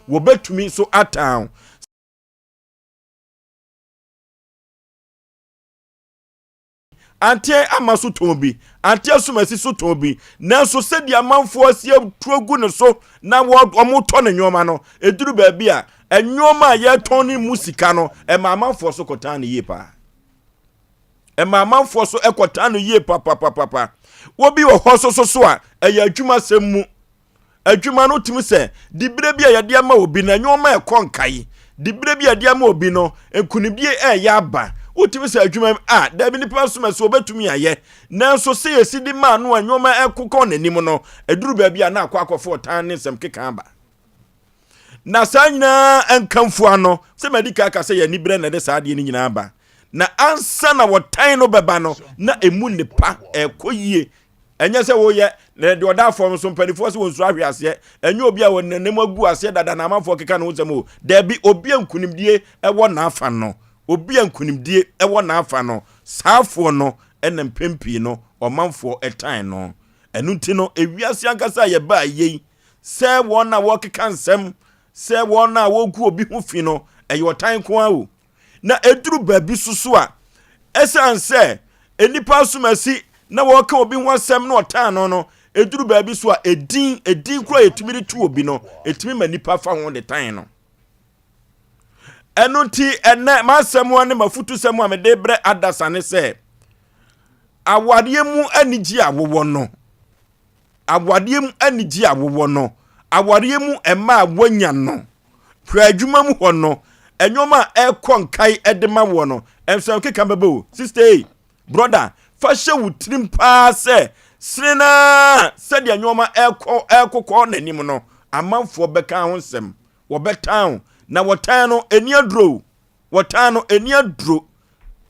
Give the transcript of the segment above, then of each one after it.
Wɔbɛtumi nso atan wo. Anteɛ ama so tɔn bi, anteɛ asomasi so tɔn bi, nanso sɛdeɛ amanfoɔ asi atu agu ne so na wɔtɔ ne nneɛma no, ɛduru baabi a, nneɛma a yɛtɔn no mu sika no, ɛma amanfoɔ so kɔtan no yie paa. Ɛma amanfoɔ so kɔtan no yie papapapapa. Wobi wɔ hɔ so so so a, ɛyɛ adwumasɛm mu. Adwuma no tumi sɛ diberɛ bi a yɛde ama obi no, nneɛma ɛkɔ nkae. Diberɛ bi a yɛde ama obi no, nkunimdie ɛreyɛ aba. Wotumi sɛ adwuma mu a, daabi nipa nso mɛ so obetumi ayɛ. Nanso sɛ yɛsi de maa no a nneɛma ɛkokɔ n'anim no, ɛduru baabi a na akɔ akɔfo ɔtan ne nsɛm keka aba. Na saa nyinaa nkamfo ano sɛ madi kan aka sɛ yɛn aniberɛ na ɛde saa adeɛ no nyinaa ba. Na ansa na wɔtan no bɛba no, na emu nnepa ɛkɔ yie. Ɛnyɛ sɛ woyɛ na deɛ ɔda fam nso mpanimfoɔ sɛ wɔnsuro ahwe aseɛ. Ɛnyɛ obi a wɔnenam agu aseɛ dada na amanfoɔ keka ne ho nsɛm o. Daabi, obi a nkunimdie ɛwɔ n'afa no, obi a nkunimdie ɛwɔ n'afa no, saafoɔ no ɛna mpɛn pii no ɔmanfoɔ ɛtan no. Ɛno nti no, ewiase ankasa a yɛbaa yei sɛ wɔn a wɔkeka nsɛm sɛ wɔn a wɔgu obi ho fi no, ɛyɛ ɔtan nko ara o. Na ɛduru baabi so so a, ɛsiane sɛ nnipa asomasi na wɔka obi ho asɛm na ɔtan no no, ɛduru baabi so a, edin, edin koraa yɛtumi de to obi no, ɛtumi ma nnipa fa ho de tan no. Ɛno nti, ɛnɛ m'asɛm ne m'afutusɛm a mede brɛ adasa ne sɛ, awareɛ mu anigye a wowɔ no, Awareɛ mu anigye a wowɔ no, awareɛ mu mma a woanya no, hwɛ adwuma mu hɔ no, nneɛma a ɛrekɔ nkae de ma woɔ no, nsɛm keka bɛbɛ o. Sista ei, brɔda, fa hyɛ wo tirim paa sɛ, sene no ara sɛdeɛ nneɛma ɛrekɔ ɛrekokɔ n'anim no, amanfoɔ bɛka ho nsɛm, wɔbɛtan wo, na wɔtan no, ɛni aduro o. Wɔtan no ani aduro.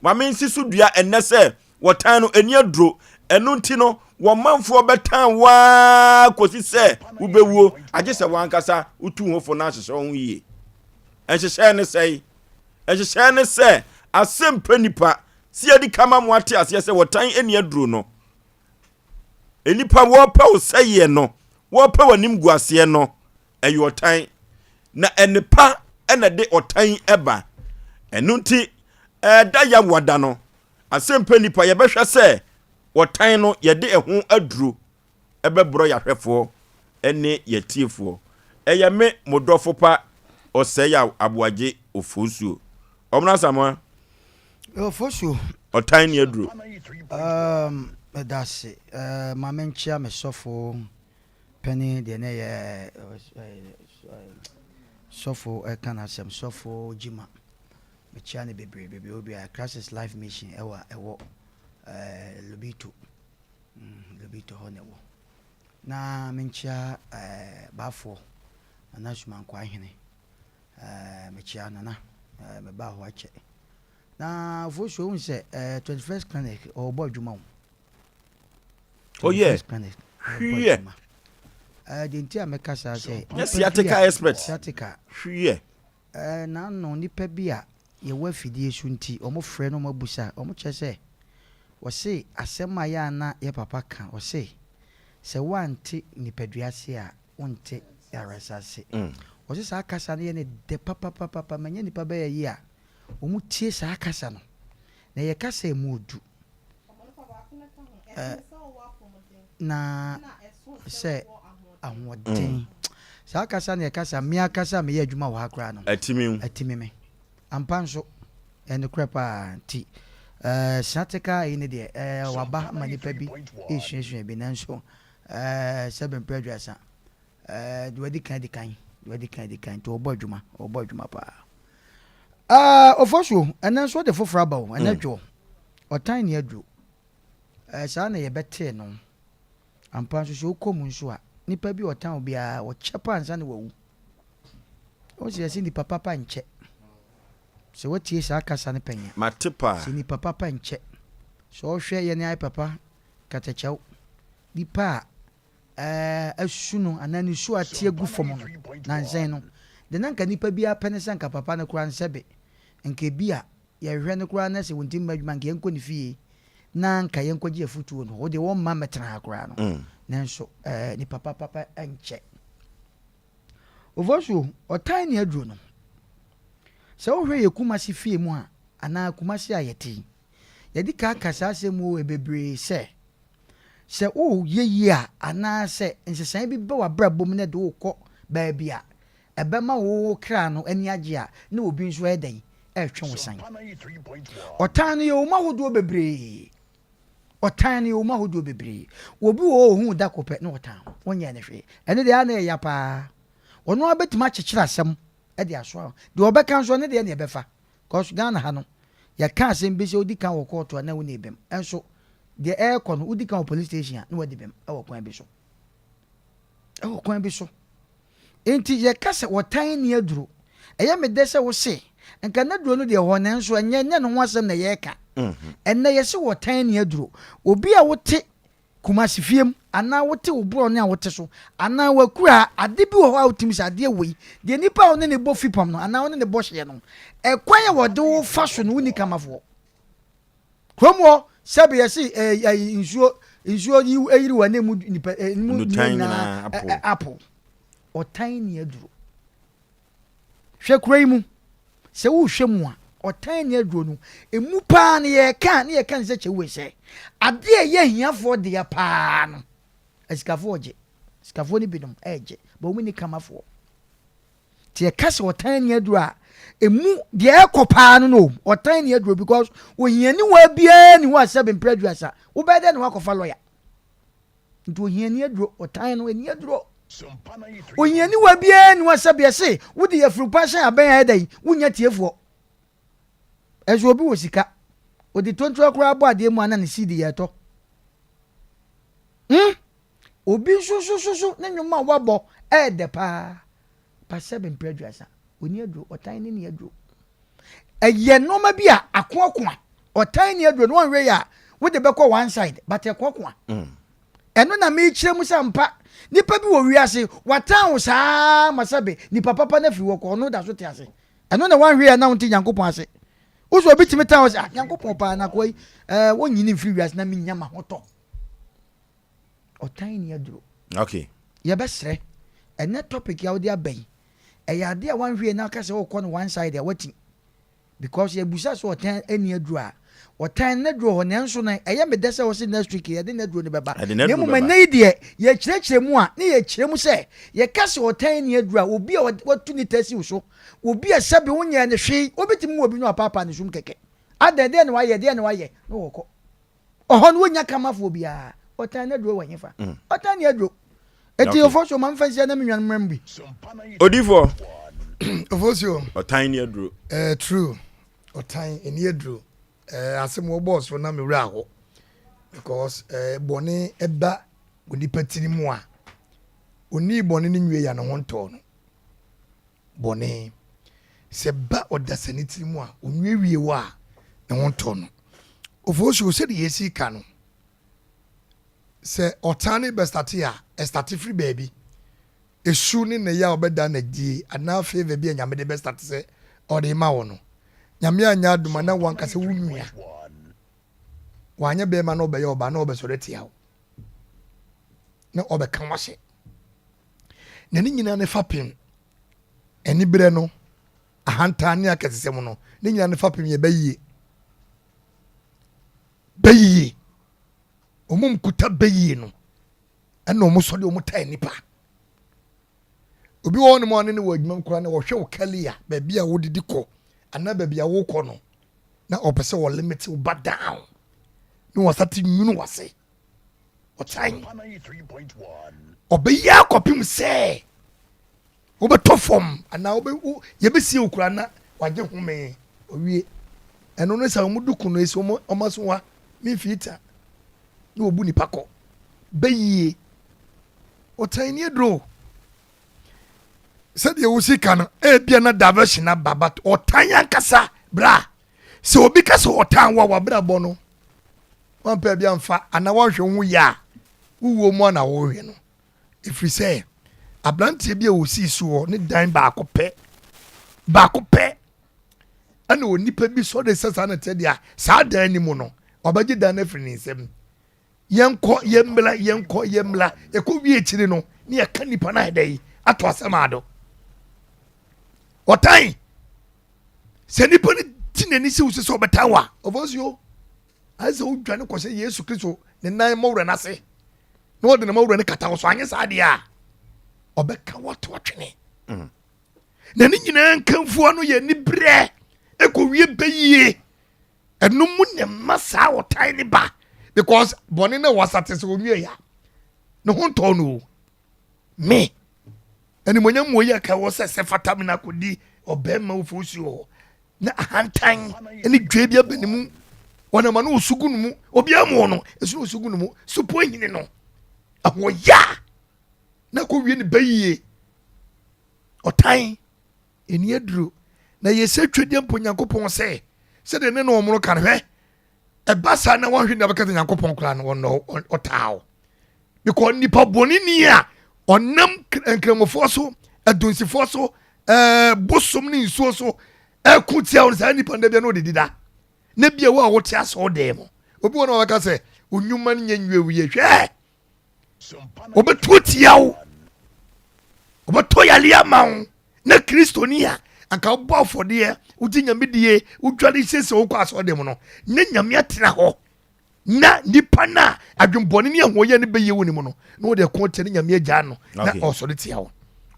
Ma mensi so dua ɛnnɛ sɛ wɔtan no ani aduro. Ɛno nti no, wɔn manfoɔ bɛtan wo ara kɔsi sɛ wobɛwuo, agye sɛ w'ankasa wotu ho fo na ahyehyɛ wo ho yie. Nhyehyɛɛ ne sɛe. Nhyehyɛɛ ne sɛ asɛmpɛ nipa si adi ka ma mo ate aseɛ sɛ wɔtan ani aduro no. Nnipa wɔpɛ wo sɛeɛ no, wɔpɛ w'anim guaseɛ no, ɛyɛ ɔtan, na nnepa na ɛde ɔtan ba. Ɛno nti, ɛda Yawa da no, asɛmpɛ nnipa yɛbɛhwɛ sɛ ɔtan no yɛde ɛho aduro ɛbɛborɔ yɛahwɛfoɔ ne yɛtiefoɔ. Ɛyɛ me mo dɔfo pa Ɔsɛeyaw Aboagye Ofosuo. Ɔmena Asamoah. Ofosuo. Ɔtan ne aduro. Um, meda ase. Uh, ma menkyea me sɔfo Panin deɛ na ɛyɛ sɔfo ɛka n'asɛm sɔfo Gyima mekyia no bebree bebree obi a Crisis Life Mission ɛwɔ ɛwɔ ɛɛ Lobito mm, Lobito hɔ na ɛwɔ na menkyia ɛɛ baafoɔ Nana Sumankwaa Hene ɛɛ mekyia Nana ɛɛ mebaa hɔ akyɛ na ofosuo ohun sɛ ɛɛ 21st Clinic ɔrebɔ adwuma o. Oh yeah. Hwiɛ. Eh, deɛ nti a mɛka saa sɛ. Nyɛ sciatica expert. Sciatica. Hwiɛ. Eh, n'ano nipa bi a yɛwɔ afidie so nti wɔn frɛ no wɔn abusa wɔn kyerɛ sɛ wɔse asɛm a yɛ a na yɛ papa ka wɔse sɛ woante nipadua ase a wonte yaresa ase mm. Wɔse saa kasa no yɛ ne dɛ papapapapa manya nipa bɛyɛ yi a wɔn tie saa kasa no na yɛ kasa emu odu na sɛ ahoɔden mm. Saa kasa na ɛkasa me akasa meyɛ adwuma wɔ ha koraa no atimi atimi me ampa nso ɛnokorɛ paa nti ɛɛ sciatica yi ne deɛ ɛɛ waba ma nipa bi esuasua bi nanso ɛɛ sɛbɛn mpɛ aduasa ɛɛ deɛ wadi kan di kan deɛ wadi kan di kan nti ɔbɔ adwuma ɔbɔ adwuma paa. Ɛɛ Ofosuo, ɛnɛ nso wode foforɔ aba o, ɛnɛ mm. dwoɔ. Ɔtan ni aduro. Ɛɛ saa na yɛbɛtee no. Ampa nso sɛ wokɔ mu nso a, nipa bi ɔtan obiara, ɔkyɛ pa ansa na wawu. Wo sɛ yɛse nipa papa nkyɛ. Sɛ woatie saa kasa no pɛn a. Mate paa. Sɛ nipa papa nkyɛ. Sɛ ɔhwɛ yɛne ayɛ papa katakyɛw. Nipa a asu no anaa ne su a ate agu fam no, nansa yi no, deɛ na anka nipa biara pɛ ne sɛ anka papa no koraa nsɛbe, anka ebia yɛhwehwɛ no koraa na sɛ wɔntumi mma adwuma anka yɛnkɔ ne fie na anka yɛnkɔgye afutuo no, wo deɛ wɔmma mmɛtena ha koraa no. Nanso nipa papa nkyɛ. Ofosuo, ɔtan ne aduro no. Sɛ wohwɛ yɛ Kumasi fie mu a, anaa Kumasi a yɛte yi, yɛadi kan aka saa asɛm wei bebree sɛ, sɛ woreyɛ yie a anaa sɛ nsesaeɛ bi ba w'abrabɔ mu na ɛde wo rekɔ baabi a ɛbɛma wo kra no ani agye a, na obi nso ayɛ dɛn? Ɛretwe wo san. Ɔtan no yɛwɔ mu ahodoɔ bebree. Ɔtan no yɛwɔ mu ahodoɔ bebree. Obi wɔ hɔ ɔhu da ko pɛ na ɔtan wo, wonyɛɛ no hwee. Ɛno deɛ na ɛyɛ paa. Ɔno ara bɛtumi akyekyere asɛm de asoa wo. Deɛ ɔbɛka nso ɛno deɛ na ɛbɛfa. Cause Ghana ha no, yɛka asɛm bi sɛ wodi kan wɔ kɔɔto a na wonni bem. Nso deɛ ɛrekɔ no, wodi kan wɔ police station a na wadi bem wɔ kwan bi so. Ɛwɔ kwan bi so. Enti yɛka sɛ wɔtan nni aduro. Ɛyɛ me dɛ sɛ wose, nka n'aduro no deɛ ɛwɔ hɔ nanso ɛnyɛ ɛnyɛ ne ho asɛm na yɛreka. Ɛnnɛ yɛse wɔtan nni aduro. Obi a wote Kumasi fie mu anaa wote wo borɔno a wote so anaa w'akuraa, ade bi wɔ hɔ a wotumi sɛ adeɛ wei deɛ nipa a wo ne ne bɔ fipam no anaa wo ne ne bɔ hyeɛ no, ɛkwan a wɔde wo fa so no wonni kamafoɔ. Kurom hɔ sɛbe yɛse ɛɛ ɛyi nsuo nsuo yi eyiri wɔ ne mu nipa ɛ mu Nnutan nyinaa apo. ɛ apo. Ɔtan ni aduro. Hwɛ kuro yi mu sɛ wohwɛ mu a ɔtan ni aduro no emu paa no yɛka ne yɛka ne sɛ kyɛwue sɛ adeɛ a ɛyɛ ahiafoɔ deɛ paa no asikafoɔ gye asikafoɔ no binom ɛgye bɔn mu ni kamafoɔ. Nti yɛka sɛ ɔtan ni aduro a, emu deɛ ɛkɔ paa no no ɔtan ni aduro because ohianiwa biara ni hɔ a sɛbe mpere aduasa wobɛyɛ dɛ na wakɔfa lɔya. Nti ohiani aduro ɔtan no ɛni aduro. Ohianiwa biara ni hɔ a sɛbe ɛse wode afurupa hyɛn abɛn a ɛdɛn wonya tiefoɔ. Ɛnso obi wɔ sika ɔde tontura koraa bɔ adeɛ mu a na ne seed yɛ ɛtɔ. Hmm? Obi nso so so so ne nnwom a wabɔ ɛɛdɛ paa. Pa sɛbe mpere aduasa. Ɔni aduro, ɔtan ne ni aduro. Ɛyɛ nneɛma bi a akoakoa. Ɔtan ni aduro no wɔnhwɛ yɛ a wode bɛkɔ one side but ɛkoakoa. Ɛno na mekyerɛ mu sɛ ampa nipa bi wɔ wiase watan wo saa ma sɛbe nipa papa no afiri hɔ kɔ ɔno da so te ase. Ɛno na wanhwɛ yɛ na wonte Nyankopɔn ase. Wosɛ obi tumi tan wo sɛ ah Nyankopɔn paa na akoa yi ɛɛ wɔnyini mfiri wiase na menya m'ahotɔ. Ɔtan ni aduro. Okay. Yɛbɛsrɛ, ɛnɛ topic a wode aba yi, ɛyɛ adeɛ a wanhwɛ na aka sɛ wokɔ no one side a wati. Because yɛbusa sɛ ɔtan ani aduro a, ɔtan n'aduro hɔ nanso no ɛyɛ me dɛ sɛ wɔse next week yɛde n'aduro no bɛba. Ɛde Na n'aduro mmom bɛba. ɛnɛ yi deɛ yɛkyerɛkyerɛ mu a ne yɛkyerɛ mu sɛ yɛka sɛ ɔtan ani aduro a obi a watu ne ta si wo so, obi a sɛbe wonyɛɛ no hwee, obi tumi wɔ bi no apaapaa ne sum kɛkɛ. Adɛn, deɛ na wayɛ, deɛ na wayɛ, na wɔkɔ. Ɔhɔ no wonya kamafoɔ biara. Ɔtan n'aduro wɔ hefa? Ɔtan ne aduro. Eti Ofosuo ma mfa nsia na me nwan mmra mu bi. Odifoɔ. Ofosuo. Ɔtan ne aduro. Eh, true. Ɔtan ɛni aduro. Eh, asɛm wɔbɔɔ so na me wura hɔ. Because eh, bɔne ɛba onipa tiri mu a, onii bɔne no nwie ya ne ho ntɔɔ no. bɔne. Sɛ ɛba ɔdasani tiri mu a, onwiewie wɔ a, ne ho ntɔ no. Ofosuo, sɛdeɛ yɛsi ka no, sɛ ɔtan no bɛstate a, ɛstate firi baabi. Esu ne nneyɛɛ a ɔbɛda no adie anaa favour bi a Nyame de bɛstate sɛ ɔde rema wo no, Nyame anyɛ adom a na wo ankasa wo nua, wanyɛ bɛrima na ɔbɛyɛ ɔbaa na ɔbɛsɔre atia wo na ɔbɛka wo ahyɛ. Na ne nyinaa ne fapem, aniberɛ no, ahantan ne akɛsesɛm no, ne nyinaa ne fapem yɛ bɛyie. Bɛyie. Wɔn nkuta bɛyie no, ɛna wɔn sɔ de wɔn taa nipa. Obi wɔ hɔ nom a ne ne wɔ adwuma mu koraa na wɔhwɛ wo kali a baabi a wodidi kɔ anaa baabi a wokɔ no na ɔpɛ sɛ wɔ limit wo ba down na wɔsate nwunu wase. Ɔtan. Ɔbɛyɛ akɔpem sɛ wobɛtɔ fam anaa wobɛ wo yɛbɛsie wo koraa na wagye home ɔwie. Ɛno ne sɛ wɔn duku no esi wɔn wɔn aso ha memfii ta na wɔbu nipa kɔ. Bɛyie. Ɔtan ni aduro. Sɛdeɛ wosi ka no ebia na diversion aba but ɔtan ankasa bra sɛ obi ka sɛ ɔtan wo a wabrabɔ no wampɛ bi amfa anaa wanhwɛ wo ho yie a, wo wuo mu a na worehwɛ no. Ɛfiri sɛ, aberanteɛ bi a ɔsii soɔ ne dan baako pɛ, baako pɛ, ɛna onipa bi sɔre sɛ saa na ɛteɛ deɛ a, saa dan no mu no, wabɛgye dan no afiri ne nsam. Yɛnkɔ, yɛmmla, yɛnkɔ, yɛmmla. Ɛkɔ wie akyiri no, ne yɛka nipa no ayɛ dɛ yi, ato asɛm ado. Ɔtan. Sɛ nipa no ti n'ani si wo so sɛ ɔbɛtan wo a, ɔfɔ ayɛ sɛ wodwane kɔhyɛ Yesu Kristo ne nan mmɔwerɛ no ase na ɔde ne mmɔwerɛ no kata wo so anyɛ saa deɛ a ɔbɛka woato atwene mm. Na ne nyinaa nkamfua no yɛ niberɛ ɛkɔwie bɛyie ɛno mu na ɛma saa ɔtan ne ba because bɔne no wasate sɛ ɔnwie ya ne ho ntɔɔ no o me animonyam mu yi aka wɔ sɛ sɛ fata me no akɔdi ɔbɛrima wofoɔ hɔ na ahantan ne dwa bi aba ne mu wɔnam ano osu gu no mu obiara mu no esu na osu gu no mu supo hene no ahoɔya na kɔ wie ne ba yie ɔtan ɛni aduro na yɛsɛ twɛdeɛ mpo nyankopɔn sɛ sɛdeɛ ne na ɔmono ka no hwɛ ɛba saa na wɔnhwɛ nea bɛka sɛ nyankopɔn koraa no ɔnɔ ɔtaa wo because nipa bɔne ni a ɔnam nkramofoɔ so adunsifoɔ so ɛɛ bosom ne nsuo so ɛko tia wo saa nipa no da bia na ɔdidi da na bia wo a wote asɔɔ dɛm mu obi wɔ no a wɔbɛka sɛ onyuma no nyɛ nwie wie hwɛ wɔbɛto tia wo wɔbɛtɔ yale ama wo na kristoni a anka wobɔ afɔdeɛ wogye nyame die wodware siesie wo kɔ asɔre dɛm no na nyame atena hɔ na nipa no a adwembɔne ne ahoɔyɛ no bɛyɛ wo ne mu no na wɔde ɛko tia ne nyame agyaa no na ɔsɔre tia wo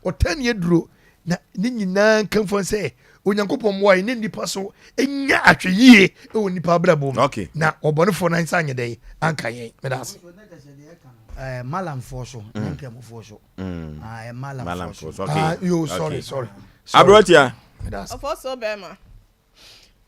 ɔta ne aduro na ne nyinaa nkamfo sɛ onyankopɔn mmoa yɛ ne nnipa so nya ahwɛyie wɔ nnipa abrabɔ mu okay. na ɔbɔnefoɔ no nsa anyɛ dɛn anka yɛn meda ase eh, malamfoɔ so ne mm. nkramofoɔ so mm. ah, eh, malamfoɔ so ah, yo sorry sorry aberanteɛ ɔfɔ bɛrima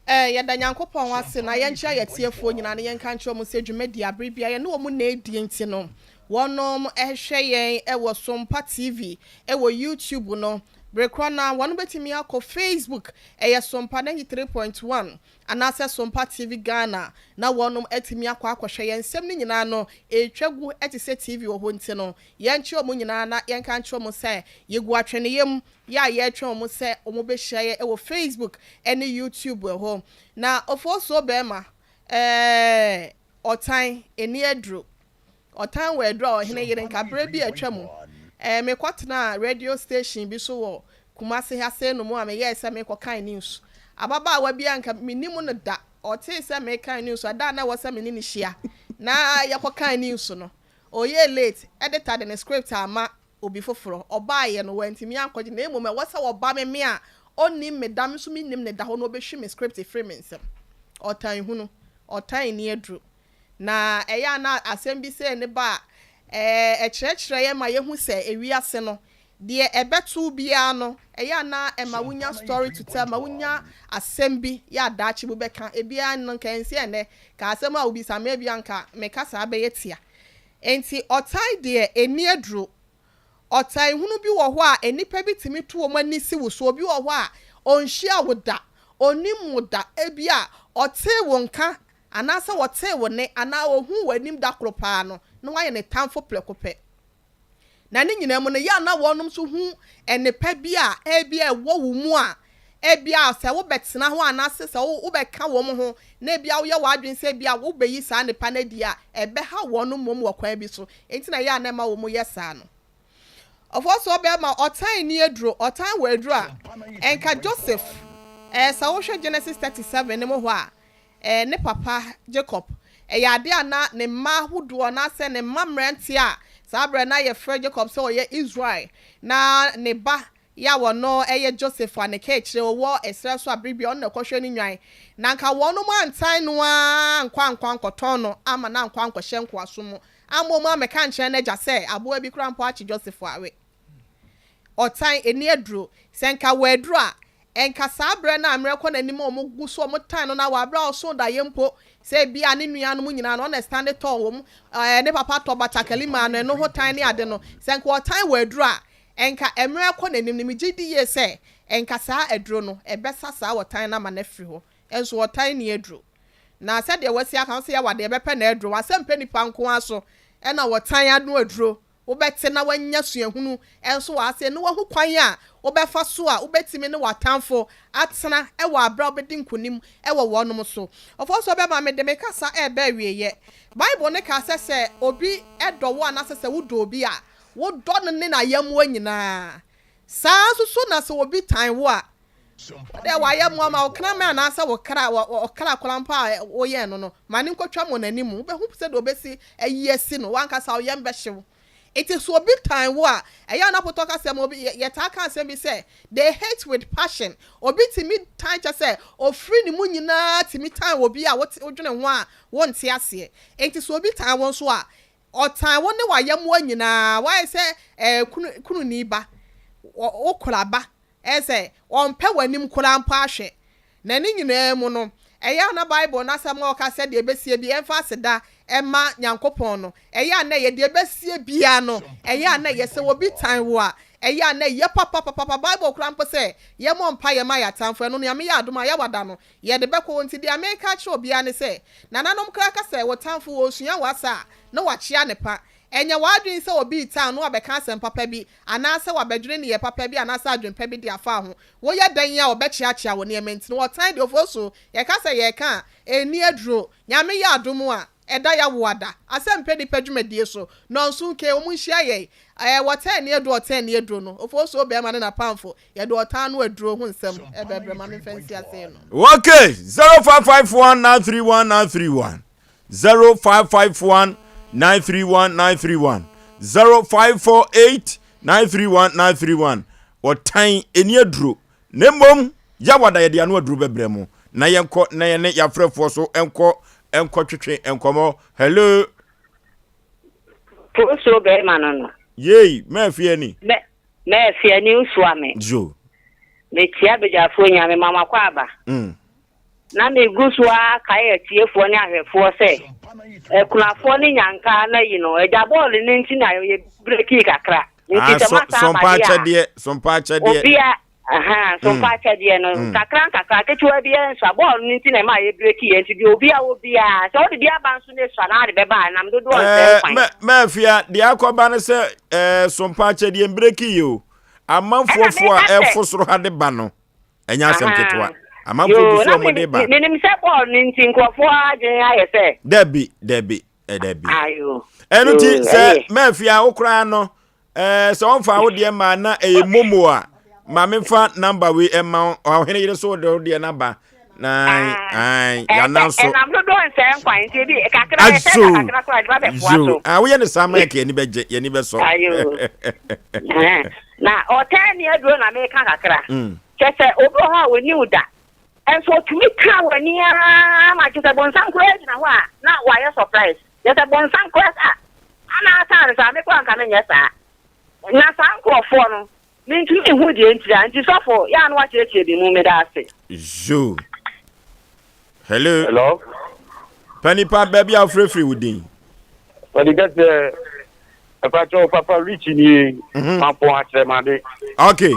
Eh, yɛda Nyankopɔn ase na yɛnkyerɛ yɛn atiefoɔ nyinaa na yɛnka nkyerɛ wɔn sɛ dwumadi a bere biara yɛne wɔn na ɛredie nti no, wɔnom hwɛ yɛn wɔ Sompa TV wɔ YouTube no. Bere korɔ no ara, wɔnom bɛtumi akɔ Facebook, ɛyɛ Sompa 93.1 anaasɛ Sompa TV Ghana na wɔnom atumi akɔ akɔhwɛ yɛn nsɛm no nyinaa no ɛretwa gu te sɛ TV wɔ hɔ nti no, yɛnkyerɛ wɔn nyinaa na yɛnka nkyerɛ wɔn sɛ yɛgu atweneɛ mu yɛ a yɛretwɛn wɔn sɛ wɔbɛhyia yɛn wɔ Facebook ne YouTube hɔ. Na Ofosuo barima, ɛɛ, ɔtan, ɛnni aduro. Ɔtan wɔ aduro a ɔhene yere nka berɛ bi a atwa mu, ɛɛ, mekɔtenaa radio station bi so wɔ Kumasi ha sei nom a meyɛɛ sɛ merekɔkan news. Ababaawa bi a nka mennim no da, ɔtee sɛ merekan news, ɛda a na ɛwɔ sɛ me ne no hyia na yɛkɔkan news no, ɔyɛɛ late, editor de ne script ama obi foforɔ. Ɔbaeɛ no, wantumi ankɔgye, na mmom ɛwɔ sɛ ɔba me, me a ɔnnim me da, me nso mennim ne da hɔ, na ɔbɛhwi me script firi me nsam. Ɔtan hunu. Ɔtan nni aduro. Na ɛyɛ a na asɛm bi sei ne ba a, ɛkyerɛkyerɛ yɛn ma yɛhu sɛ ewiase no, deɛ ɛbɛto wo biara no, ɛyɛ a na ɛma wonya story to tell, ma wonya asɛm bi yɛ a daakye wobɛka. Ebiara no, nka ɛnsi ɛnnɛ, ka asɛm a wobisa me, ebia nka me kasaa bɛyɛ tia. Enti ɔtan deɛ, ɛnni aduro. Ɔtan hunu bi wɔ hɔ a, nnipa bi tumi to wɔn ani si wo so. Obi wɔ hɔ a, ɔnhyiaa wo da, ɔnnim wo da. Ebia ɔtee wo nka anaasɛ ɔtee wo nne anaa ɔhuu w'anim da koro pa ara no, na woayɛ ne tamfo prɛko pɛ. Na ne nyinaa mu no, yɛ a na wɔnom nso hu nnepa bi a ebia ɛwɔ wo mu a, ebia sɛ wobɛtena hɔ anaasɛ sɛ wobɛka wɔn ho na ebia woyɛ w'adwene sɛ ebia wobɛyi saa nnepa no adi a, ɛbɛha wɔn mmom wɔ kwan bi so. Enti na ɛyɛ a na ɛma wɔn yɛ saa no. Ɔfɔsoɔ bɛrima, ɔtan nni aduro, ɔtan wɔ aduro a, ɛnka Joseph, ɛɛ, sɛ wohwɛ Genesis 37 no mu hɔ a, Eh, ne papa Jacob. Ɛyɛ adeɛ a na ne mma ahodoɔ anaasɛ ne mma mmeranteɛ a saa berɛ na yɛfrɛ Jacob sɛ ɔyɛ Israel, na ne ba yɛ a ɔno yɛ Joseph a ne kaakyire ɔwɔ ɛserɛ so a berɛ biara ɔno na ɛkɔhwɛ ne nnwan. Na anka wɔnom antan no ara ankɔ ankɔ ankɔtɔn no amma no ankɔ ankɔhyɛ nkoasom mu, amma wɔn ammɛka ankyerɛ n'agya sɛ aboa bi koraa mpo akye Joseph awe. Ɔtan, ɛnni aduro. Sɛ nka wɔ aduro a, nka saa berɛ no a mmerɛ kɔ n'anim a wɔgu so wɔtan no no wɔ aberɛ a ɔsoo daeɛ mpo sɛ ebia ne nuanom nyinaa no ɔna stande tɔɔ wɔn, ɛɛ ne papa tɔ batakali maa no, ɛno ho tan ne ade no. Sɛ nka ɔtan wɔ aduro a, nka mmerɛ kɔ n'anim no, megye di yie sɛ nka saa aduro no, ɛbɛsa saa ɔtan no ama no afiri hɔ. Nso ɔtan nni aduro. Na sɛdeɛ wɔasi aka no sɛ yɛwɔ adeɛ bɛpɛ na aduro, wasɛmpɛ nipa nko ara so ɛna ɔtan ano aduro. Wobɛte na woanya suahunu nso wɔ aseɛ na woahu kwan a wobɛfa so a wobɛtumi ne w'atamfo atena wɔ aberɛ a wobɛdi nkonim wɔ wɔnom so. Ɔfoforɔ bɛma mede me kasa reba awieɛ. Bible no ka sɛ sɛ obi dɔ wo anaasɛ sɛ wodɔ obi a, wodɔ no ne n'ayɛmmoa nyinaa. Saa ara nso so na sɛ obi tan wo a, Wo deɛ wayɛ mmoa ma wo kraman anaasɛ wo kra, ɔkra koraa mpo a woyɛn no no, ma no nkɔtwam wɔ n'anim. Wobɛhu sɛdeɛ ɔbɛsi ayi asi no, w'ankasa wo yam bɛhye wo. Enti sɛ obi tan wo a, ɛyɛ a na potɔ kasa mu obi, yɛtaa ka asɛm bi sɛ, they hate with passion. Obi tumi tan kyerɛ sɛ ɔfiri ne mu nyinaa tumi tan obi a wote, wodwene ho a wonte aseɛ. Enti sɛ obi tan wo nso a, ɔtan wo ne w'ayɛmmoa nyinaa. Woayɛ sɛ ɛɛ kunu, kununi ba, wokora ba, Ɛyɛ sɛ ɔmpɛ w'anim koraa mpo ahwɛ. Na ne nyinaa mu no, ɛyɛ a na Bible no asɛm a ɔka sɛ deɛ ɛbɛsie biara ɛmfa aseda mma Nyankopɔn no, ɛyɛ a na ɛyɛ deɛ ɛbɛsie biara no, ɛyɛ a na ɛyɛ. Sɛ obi tan wo a, ɛyɛ a na ɛyɛ papapapapa. Bible koraa mpo sɛ yɛmmɔ mpaeɛ mma yɛn atamfo, ɛno no Nyame yɛ adom a yɛawa da no, yɛde bɛkɔ hɔ. Nti deɛ mereka akyerɛ obiara ne sɛ, nananom koraa ka sɛ wo tamfo ɔresua w'asa a, na wakyea ne pa. Ɛnyɛ w'adwene sɛ obi retan wo na wabɛka asɛm papa bi anaasɛ wabɛdwene nneyɛe papa bi anaasɛ adwempa bi de afa ho. Woyɛ dɛn a wɔbɛkyeakyea wo nneɛma nti no wɔtan deɛ ofosu. Yɛka sɛ yɛreka a, ɛnni aduro. Nyame yɛ adom a, ɛda yɛawo ada. Asɛm mpɛ nnipa dwumadie so. Nɔnso nke, wɔn nhyia yɛn. Ɛɛ, wɔtan nni aduro ɔtan nni aduro no. Ofosuo barima ne n'apamfo, yɛde ɔtan no aduro ho nsɛm ɛbɛbrɛ. Ma memfa nsi ase no. Okay, 0551 931 931. 0551 931 931 0548 931 931 Ɔtan ɛni aduro na mmom yawada yɛde ano aduro bɛbrɛ mu na yɛnkɔ na yɛne yɛafrɛfoɔ so nkɔ nkɔ twetwe nkɔmmɔ. Hello. Posuo bɛrima no no. Yei, mɛɛfeɛ ni. Mɛ mɛɛfeɛ ni nsoa me. Jo. Mekyia badwafoɔ nyinaa, mema mo akwaaba. Na megu so ara kae atiefoɔ ne ahwɛfoɔ sɛ, akunafoɔ ne nyankaa no ayi no, agya bɔɔlo no nti na yɛbrekii kakra. Nti sɛ moasan aba deɛ a, obia, ahaa, sompa akyɛdeɛ no, nkakra nkakra, ketewa biara nsua. Bɔɔlo no nti na ɛmaa yɛbrekiiɛ, nti deɛ obia wɔ biara, sɛ wode bi aba nso na esua na wode bɛba a, ɛnam dodoɔ nsɛe kwan. Mafia, deɛ akɔba ne sɛ, sompa akyɛdeɛ mbrekiiɛ o, amanfoɔ foɔ a ɛfo soro ha de ba no. Ɛnyɛ asɛm ketewa. Amanfoɔ gu so a wɔde ba. Menim sɛ bɔɔl no nti nkurɔfoɔ adwene ayɛ sɛ. Dabi, dabi, dabi. Ɛno nti sɛ mafia wo koraa no, sɛ wɔmfa wo deɛ ma na ɛyɛ momo a, ma memfa namba wei ɛma wo. Ɔhene yere so wode wo deɛ no aba. Na ae, yana nso. Ɛnam dodoɔ nsɛ nkwan nti ebi kakra yɛ sɛ kakra koraa de ba bɛfoa so. Ah, woyɛ ne saa ma yɛ ani bɛgye, yɛni bɛsɔ. Ayo. Na ɔtaa ni aduro na meka kakra. Kyɛ sɛ obi wɔ hɔ a ɔnni wo da, nso ɔtumi ka w'ani ara ma kyɛ sɛ bonsam koraa gyina hɔ a na wayɛ surprise. Kyɛ sɛ bonsam koraa sɛ ana ataa no saa, me koraa nka menyɛ saa. Na saa nkurɔfoɔ no, mentumi nhu deɛ ntira. Nti sɔfo, yɛ a na wakyerɛkyerɛ bi mu, meda ase. Zoo. Hello. Hello. Panipa baabi a wofirefiri wo din. Wɔde kɛsɛ ɛfakyɛw papa rich nie. Mhm. Mampɔn akyerɛmade. Okay.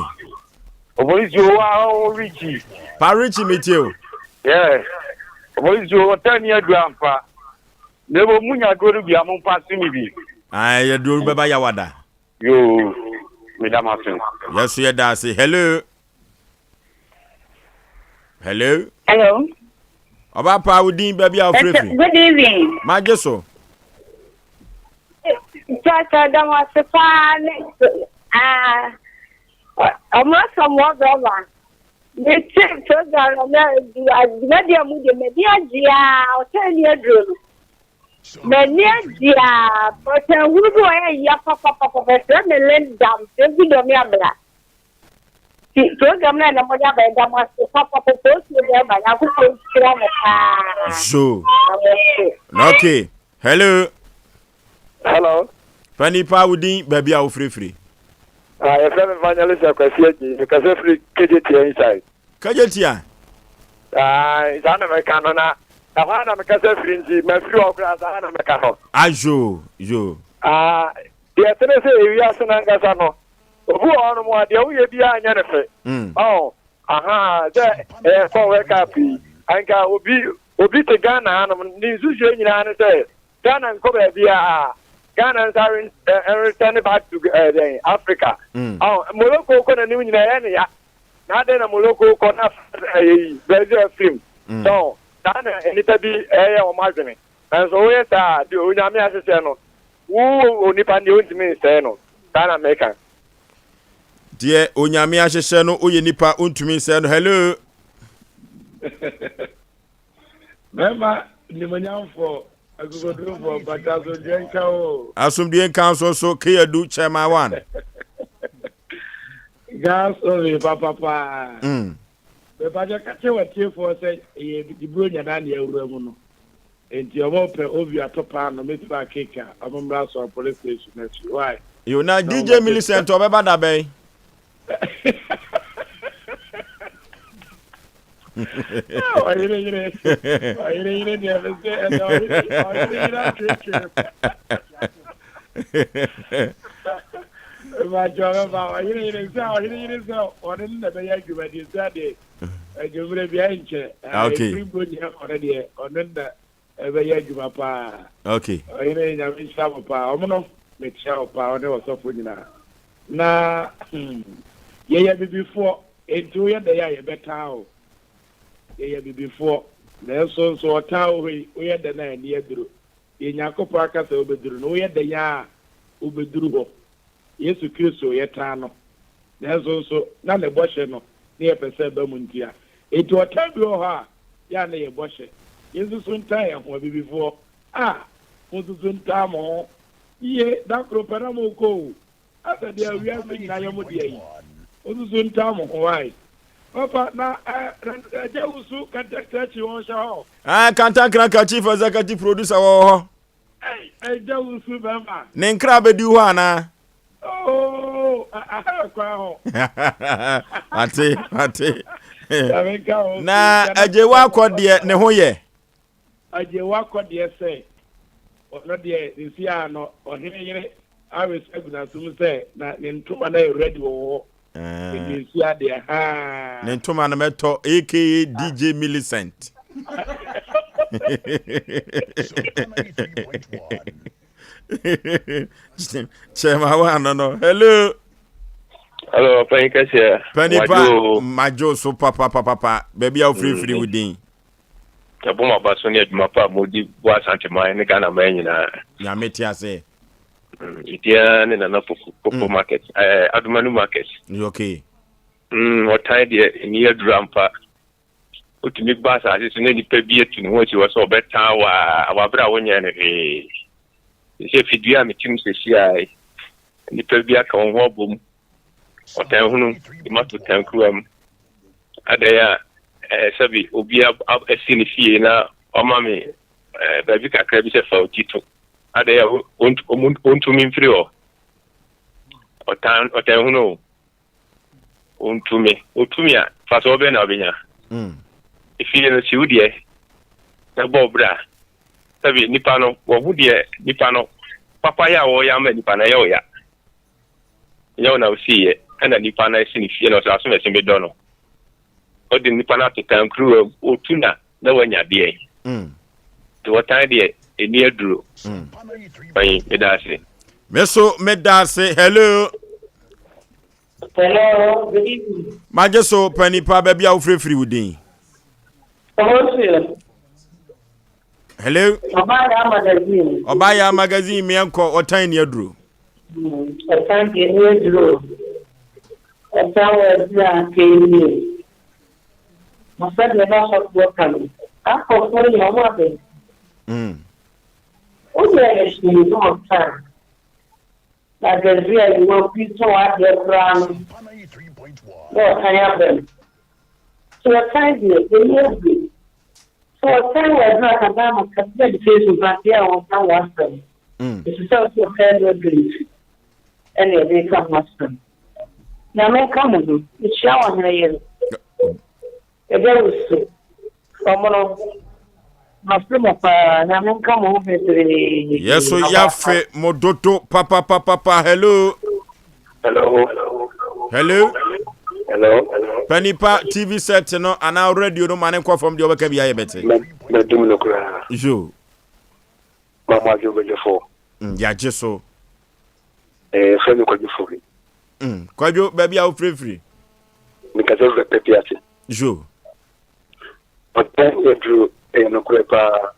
Opolisi o wa o rich. Pa rich mi tie o. Yeah. Opolisi o ɔtɛ ni adu ampa. Na ebo mu nya duro no bi a mo mpa se mi bi. Ayi aduro no bɛba yawada. Yoo. Meda mo ase. Yɛso yɛda ase. Hello. Hello. Hello. Ọba pa wo din baabi a wofrɛ firi. Good evening. Magye so. Kyerɛkyerɛ dɛm ase paa ne ɔmo asɛm wɔ bɛrima. Mete program no na dwumadi a mu de m'ani agye a ɔtɛn ni aduro no. M'ani agye a ɔtɛn huru bi wɔ yɛ ya papapapa fɛ me Linda mfɛ bi dɔ me abla. Nti program no a na mode aba yɛda mo ase papapa Osuo bɛrima Nyankopɔn nhyira mo paa. Zo. Na mo so. Okay. Hello. Hello. Fa nipa wo din baabi a wofirifiri. Ah, yɛfrɛ me Evangelist Akwasi Agye. Mekasa firi Kejetia inside. Kejetia? Ah, saa na mɛka no na ɛhɔ a na mekasa firi nti mafiri hɔ koraa saa na mɛka no. Ah, yo, yo. Ah, deɛ ɛtene sɛ ewiase no ankasa no, Obi wɔ hɔnom a, deɛ woyɛ biara nyɛ no fɛ. Ɔho, ahaa, sɛ ɛyɛ kɔ World Cup yi, anka obi, obi te Ghana hanom, ne nsusuiɛ nyinaa ne sɛ, Ghana nkɔ baabiara, Ghana nsa ren, return back to ɛɛ dɛn, Africa. Ɔho, Morocco kɔ n'anim nyinaa ɛyɛ ne ya. Na adɛn na Morocco kɔ na ɛyɛ yi, Brazil afirim. So, saa na nnipa bi ɛyɛ wɔn adwene. Nanso woyɛ saa a, deɛ Onyame ahyehyɛ no, wo onipa no deɛ wontumi nsɛe no. Saa na meka. Deɛ Onyame ahyehyɛ no woyɛ nipa wontumi nsɛe no hello. Mɛma nimonyamfoɔ akokodurofoɔ bata asomdwoeɛ nka wo. Asomdwoeɛ nka nso so Keyadu Chairman One. Gas oven papapaa. Mepakyɛ ka kyerɛ w'atiefoɔ sɛ ɛyɛ Buronya na ne awura mu no. Enti ɔmo pɛ ovi atɔ paano meat pie cake a ɔmo mmra Asɔre police station akyi why? Yo na DJ Millicent ɔbɛba da bɛn? Ɔyere yere ɔyere yere deɛ me se ɛnɛ ɔyere ɔyere yere atwetwe. Mepakyɛ ɔbɛba ɔyere yere sɛ ɔyere yere sɛ ɔne no na ɛbɛyɛ adwuma deɛ sɛ deɛ Adwummerɛ bi ɛnkyɛ. Okay. Ɛfiri mpo nyɛ ɔno deɛ ɔno na ɛbɛyɛ adwuma paa. Okay. Ɔhene nyame nhyira mo paa. Ɔmo no mekyia wo paa ɔne ɔsɔfo nyinaa. Na hmm, yɛyɛ bibifoɔ enti woyɛ dɛn a yɛbɛtaa wo. Yɛyɛ bibifoɔ nanso nso ɔtaa wɔ hɔ yi woyɛ dɛn a ani aduro. Deɛ Nyankopɔn aka sɛ wobɛduru no woyɛ dɛn a wobɛduru hɔ. Yesu Kristo, yɛtaa no, nanso nso na ne bɔhyɛ no na yɛpɛ sɛ ɛba mu ntia. Enti ɔtan bi wɔ hɔ a, yɛ a na ɛyɛ bɔhyɛ. Yensusu ntan yɛn ho, Abibifoɔ. A, monsusu ntan mo ho yie, da koro pɛ na morekɔ o, asɛ deɛ wiase nyinaa yɛ mo dea yi. Monsusu ntan mo ho, wai? Papa, na ɛ, na Agya Wusu Kantankrankyi wɔn hyɛ hɔ? Ah, Kantankrankra Chief Executive Producer wɔ hɔ. Ei, Agya Wusu bɛma. Ne nkra bɛdi hɔ anaa? Oh, aha yɛ kwan ho. Ate, ate. Nyame nka wo. Na Agyewa akɔ deɛ ne ho yɛ. Agyewa akɔ deɛ sɛ ɔno deɛ sisi a no ɔhene yere awesa agu n'asom sɛ na ne ntoma no ayɛ ready wɔ hɔ. Ɛdi nsi adeɛ haa. Ne ntoma no mɛtɔ aka DJ Millicent. Kyɛma wa no no. Hello. Hello, panyin kɛseɛ. Panyin pa madwo so papapapapa. Baabi a wofirifiri wo din. Yɛbɔ mo aba so ne adwuma pa a modi boa Asanteman ne Ghana man nyinaa. Nyame te ase. Ediaa ne Nana Poku, Popo Market, eh, Adomanu Market. Okay. Ɔtan deɛ, ɛni aduru ampa. Wotumi ba asase so na nipa bi atu ne ho asi hɔ sɛ ɔbɛtan wo a, wɔ abere a wonyɛɛ no hwee. Sɛ fidua a metim sɛsi a yi, nipa bi aka wɔn ho abom. Ɔtan hunu, de mato tan kuruwa mu. Adɛn a, eh, sɛbi obi asi ne fie na ɔma me eh, baabi kakra bi sɛ fa wo ti to. Adɛn a ɔntumi mfiri hɔ? Ɔtan ɔtan hunu o. Ɔntumi. Ɔtumi a, fa sɛ ɔbɛn na ɔbɛnya. Efie no siw deɛ na bɔ bra. Sɛbi nipa no wɔhu deɛ nipa no papa yɛ a wɔyɛ ama nipa no ɛyɛ ɔya. Ɛnyɛ wo na wosiiɛ ɛna nipa no asi ne fie na ɔsɛ asom ɛsen bɛdɔ no. Ɔde nipa no ato tankuruwa mu, ɔtu na na wanya deɛn? Nti wɔtan deɛ ɛni aduro. Ɔyi, meda ase. Me so meda ase. Hello. Hello, good evening. Magye so panipa baabi a wofirifiri wo din. Hello. Hello. Ɔbaayɛ magazine. Ɔbaayɛ magazine meɛnkɔ ɔtan ni aduro. Ɔtan deɛ ni aduro. Ɔtan wɔ aduro a kɛnie. Na sɛdeɛ na ɔsɔfoɔ ka no, akɔfoɔ nyɛ ɔmo abɛn. Woyɛ no hwee na ɔtan. Na Gabriel yi obi tɔn adeɛ koraa no na ɔtan aba mu. So ɔtan deɛ ɛni aduro. So ɔtan wɔ aduro a Kadama kasa de Facebook adeɛ a wɔka ho asɛm. Ɛfiri sɛ ɔsɛ ɔtan no aduro nti ɛna yɛde ka ho asɛm. Nyame nka mo ho. Mekyia ɔhene yere. Ɛda wo so. Ɔmono. Mafe mo paa. Nyame nka mo ho bebree. Yɛso yɛafe mo dodo papapapapa. Hello. Hello. Hello. Hello. Panipa TV set no anaa radio no ma ne nkɔ fam deɛ ɔbɛka bi ayɛ bɛte. Mɛdum no koraa. Yo. Ma mo adwo bɛdwofo. Yɛagye so. Eh, frɛ me Kwadwo Fori. Kwadwo, baabi a wofirifiri? Mekasa firi Pɛpi ase. Yo. Ɔtan yɛ duro, ɛyɛ nokorɛ paa.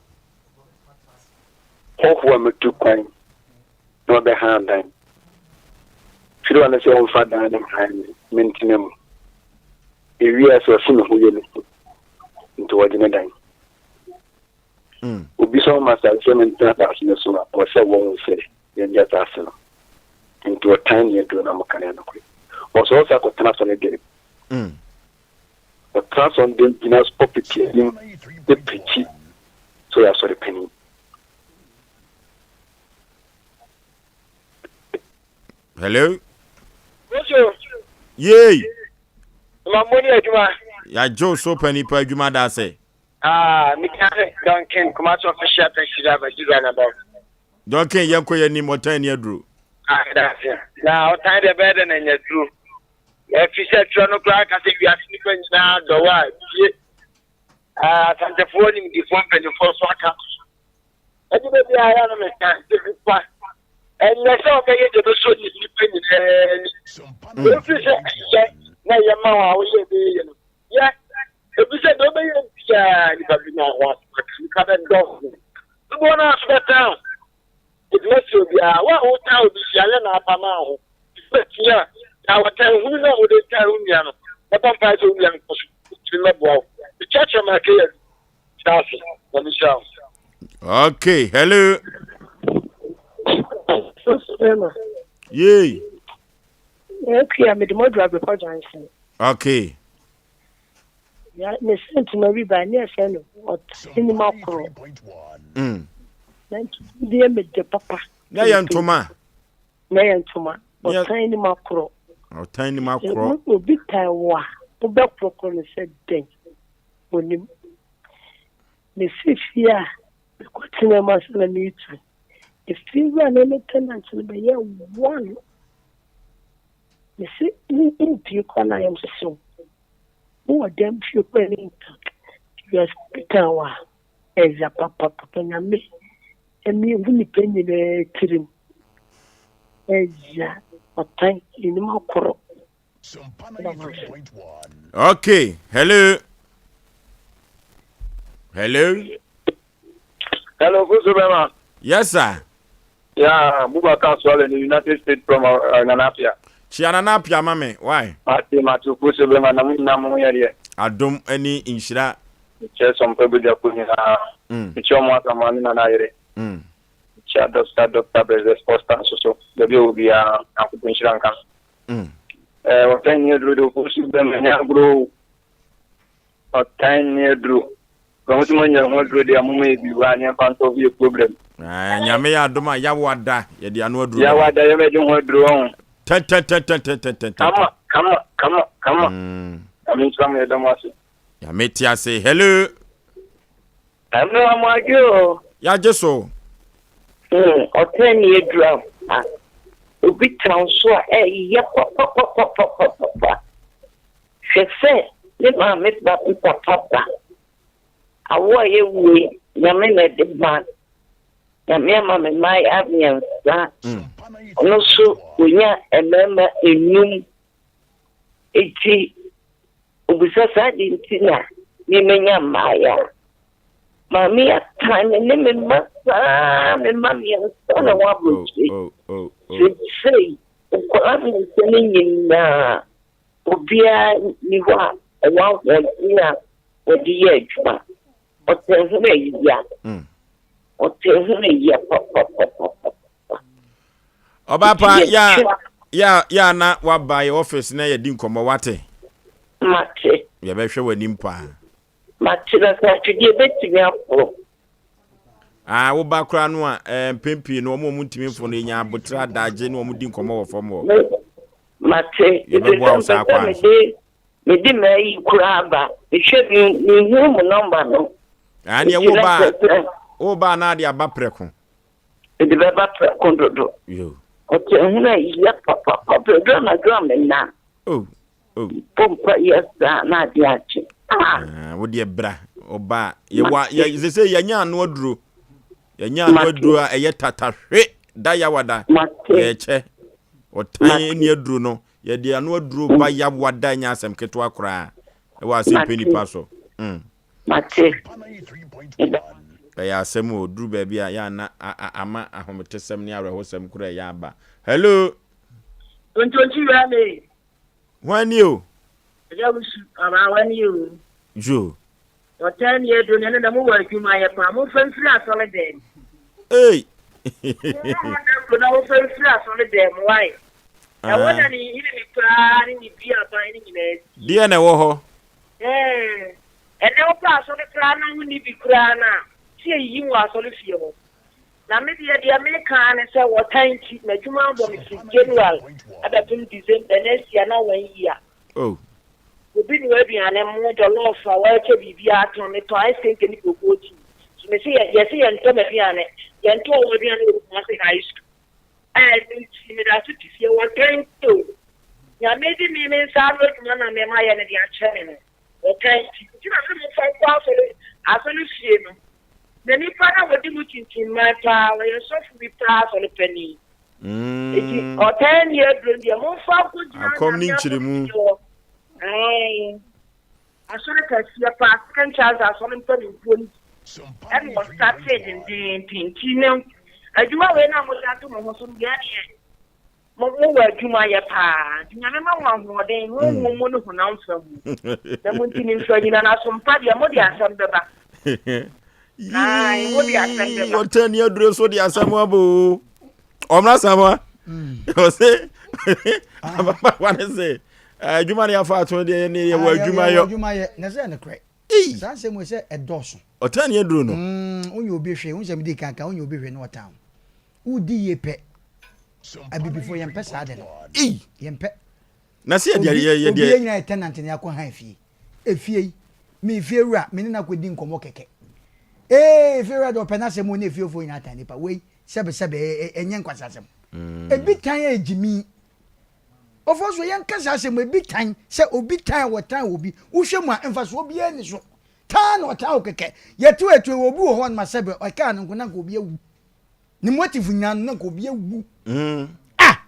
Hɔhoɔ a matu kwan na wabɛha adan. Firiwa no sɛ ɔmfa dan no mma me mentena mu. Ewiee ase ɔse me ho yɛ no hu nti ɔgye ne dan. Obi sɛ ɔma asase sɛ mentena asase no so a, ɔwɔ sɛ wɔhu sɛ yɛngye asase no. Nti ɔtan ne aduro na moka no yɛ nokorɛ. Ɔsɛ ɔsɛ akɔtena asɔre dɛm. Ɔtena asɔre dɛm gyina pulpit anim pirikyi sɛ ɔyɛ asɔre panin. Hello. Ojo. Yay. Ma mo ni adwuma. Ya jo so pa nipa adwuma da ase. Ah, me kan Duncan Kumasi official taxi driver Giga na ba. Duncan yɛn kɔ yɛn nim ɔtan ni aduro. Ah, da ase. Na ɔtan deɛ bɛyɛ dɛ na nya duro. Ɛfi sɛ twerɛ no koraa ka sɛ wiase nipa nyinaa dɔwɔ a tie. Ah, asantefoɔ nimdifoɔ mpanimfoɔ so aka. Ɛde baabi a yɛ no meka nipa ɛnyɛ sɛ ɔbɛyɛ deɛ ɛbɛsɔ nnipa nyinaa ani. Ɛfiri sɛ ɛyɛ na ɛyɛ ma wo a woyɛ ɛbɛyɛ no yɛ ɛfiri sɛ deɛ wobɛyɛ biara nipa bi nya ho asɛm aka nipa bɛdɔ ho dodoɔ no aso bɛtaa ho ɛgyina si obiara wo a wotaa obi si anyɛ na apa ma ho bɛtumi a na wɔtan hunu no a wode taa wo nua no bɛbɔ mpae sɛ wo nua no kɔ so tumi mɛboa wo mekyerɛkyerɛ ma akɛyɛ Okay, hello. Yay. Okay, I'm the model of the Johnson. Okay. Ya me sent ma bi ba ne ɛfɛ no ɔtene ma koro. Mm. Na ntoma bi yɛ me de papa. Na yɛ ntoma. Na yɛ ntoma. Ɔtan ne ma koro. Ɔtan ne ma koro. Obi tan wo a, wobɛkorɔkorɔ no sɛ dɛn? Onim. Mesi fie a mekɔtena mu ansa na meretu. Efie wura no ne tenant no bɛyɛ one. Mesi wompie koraa na ayam hyehye wo. Wowɔ dɛm fie koraa ne nka. Wiase bi tan wo a, ɛya papapapa. Nyame ɛmi ehu nipa nyinaa tirim. Ɛya ɔtan enim akoro. Okay, hello. Hello. Hello, Kusu Bema. Yes, sir. Yeah, Bubakar Swale in the United States from Nanapia. Chia Nanapia, mame. Why? Mate, mate, Kusu Bema, na mu na mu yɛ deɛ. Adom ani nhyira. Kyɛ sɔmpa badwafo nyinaa. Mekyɛ ɔmo asama ne nana yere. Mekyia Dɔkta Dɔkta Brɛsɛs Foster nso so, baabi a ɔwɔ biara, Nyankopɔn nhyira nka no. Ɛɛ, ɔtan nni aduro de ofosu bɛ ma nyɛ agorɔ o. Ɔtan nni aduro. Sɛ mo sɛ moanya ho aduro deɛ a moma yɛ bi wa ne yɛmfa nsɔlve yɛ problem. Ɛɛ, Nyame yɛ adom a yawo ada yɛde ano aduro Yawo ada yɛmɛgye ho aduro ɔho. Tɛntɛntɛntɛntɛntɛntɛn. Kama kama kama kama. Nyame nhyira mo yɛda mo ase. Nyame te ase. Hello. Ɛno amoadwe o. Yagye so. Hmm, ɔtɛn ni aduru a obi tena wo so a ɛyɛ papapapapapapa. Hwɛ sɛ me maame ba me papa ba. Awo a yɛwue Nyame na ɛde ma. Nyame ama me mmayewa mmiɛnsa. Ɔno nso onya mmarima enum. Eti Obisa sɛ, Adɛn nti na me manya mmaeɛ a? Maame yi atan me ne me mma saa, me mma mmiɛnsa na wɔn aburokyire. Seesei nkwadaa mmiɛnsa no nyinaa, obiara nni hɔ a ɔwɔ ahoɔden a wɔde yɛ adwuma. Ɔtɛn ho na ɛyia. Ɔtɛn ho na ɛyia papapapapa. Ɔbaa pa ya ya ya na waba yɛ office na yɛdi nkɔmmɔ wate. Mate. Yɛbɛhwɛ w'anim paa. Mate na sɛ atwedeɛ bɛtumi aforo. Ah, wo ba koraa no a, eh, mpɛn pii no wɔn a wɔn ntumi mforo no yɛnya abotra adagye ne wɔn di nkɔmmɔ wɔ fam hɔ. Mate. Yɛbɛboa wo saa kwan so. Mede m'ayi koraa ba. Mehwɛ mi mehu mo nɔmba no. Ah, neɛ wo ba wo ba na ade aba prɛko. Mede bɛba prɛko dodo. Ɔtɛnhunu a ɛyɛ papapapa ɛduru anadwo a menna. Oh, oh. Bɔ mpa yɛ saa na ade akye. Ah. ah wo deɛ bra ɔba yɛwɔ yɛ sɛ sɛ yɛnya ano aduro yɛnya ano aduro a ɛyɛ tatahwe da yawada yɛkyɛ ɔtan ne aduro no yɛde ano aduro ba yawada nyɛ asɛm ketewa koraa ɛwɔ asɛm pɛ nipa so. Mm. Mate. Meda. Ɛyɛ asɛm o, duru baabi a yɛ a na ama ahometesɛm ne awerɛhosɛm koraa ɛyɛ aba. Hello. Tontonkyi wura me. Hwan ni o? Ɛgya wusu, abaawa ni o. Yo. Ɔtaa ni aduro na ɛno na mowɔ adwuma yɛ paa, momfa mfiri asɔre dɛm. Ei! Momma ho dawuro na momfa mfiri asɔre dɛm, why? Ɛhɔ na ne nhini ne paa ne ne dua aban ne nyinaa si. Deɛ na ɛwɔ hɔ. Ɛɛ, ɛnɛ wokɔ asɔre koraa na wonni bi koraa no a, sɛ yɛyiyi wɔ asɔre fie hɔ. Na me deɛ, deɛ meka ara ne sɛ wɔtan nti, m'adwuma abɔ me firi January abɛpem December na asi a na one year. Oh. Obi noa aduane, mo jollof a wɔakyɛ biribiara tɔn, metɔn ice kenke ne cocoa tea. So mese yɛ, yɛse yɛntɔ m'aduane, yɛntɔ wɔn aduane wɔ Kumasi High School. Ɛno nti meda so te fie, wɔtan nti o. Nyame de me me nsa ano adwuma na me mayɛ no de akyɛ me no, wɔtan nti. Nti na mese momfa nkɔ asɔre, asɔre fie no. Na nipa no a wɔdi mu tintimman paa, ɔyɛ sɔfo bi paa, asɔre panin. Eti ɔtaa nni aduro no deɛ, momfa nkɔgyina Akɔm ne Nyame nkyerɛmu. asɔre fie hɔ. Ae. Asɔre kɛseɛ paa, Second Chance asɔre mpanimfoɔ no bi ɛna ɔstartee dendeenden. Nti no, adwuma wei no a mode ato mo ho so no deɛ ɛneɛ Mo mo wɔ adwuma yɛ paa nti nyame ma mo ahoɔden honhom mu ne honam fam mu na mo ntimi mfa nyina na sompa deɛ mo de asɛm bɛba ae mo de asɛm bɛba. Ɔtɛ ni aduro so de asɛm aba o ɔmra samoa ɔse ababaawa ne se adwuma ne afa ato deɛ ne yɛ wɔ adwuma yɛ adwuma yɛ na sɛ nokorɛ saa nsɛm wɔ sɛ ɛdɔɔso ɔtɛ ni aduro no wonyɛ obi hwee wo nsɛm di kankan wonyɛ obi hwee na ɔtan Wodi yie pɛ. Abibifo yɛmpɛ saa ade no. Ei! Yɛmpɛ. Na sɛ yɛde yɛ yɛ Obi yɛ nyinaa yɛ tenant na yɛakɔ han fie. Efie yi, me efie wura, me ne no akɔdi nkɔmmɔ kɛkɛ. Ee, efie wura deɛ ɔpɛ n'asɛm o, na efiefoɔ nyinaa tan nipa. Wei, sɛbe sɛbe, ɛnyɛ nkwaseasɛm. Ebi tan a egyimi. Ɔfɔ so yɛnka saa asɛm ebi tan sɛ obi tan a wɔtan obi. Wohwɛ mu a, mfasoɔ biara nni so. Tan na ɔtan wo kɛkɛ. Yɛto atuo, obi wɔ hɔ nom a sɛbe ɔkaa no nko na nka obi awu. Ne motive nyinaa no na nka obi awu. Mm. Ah!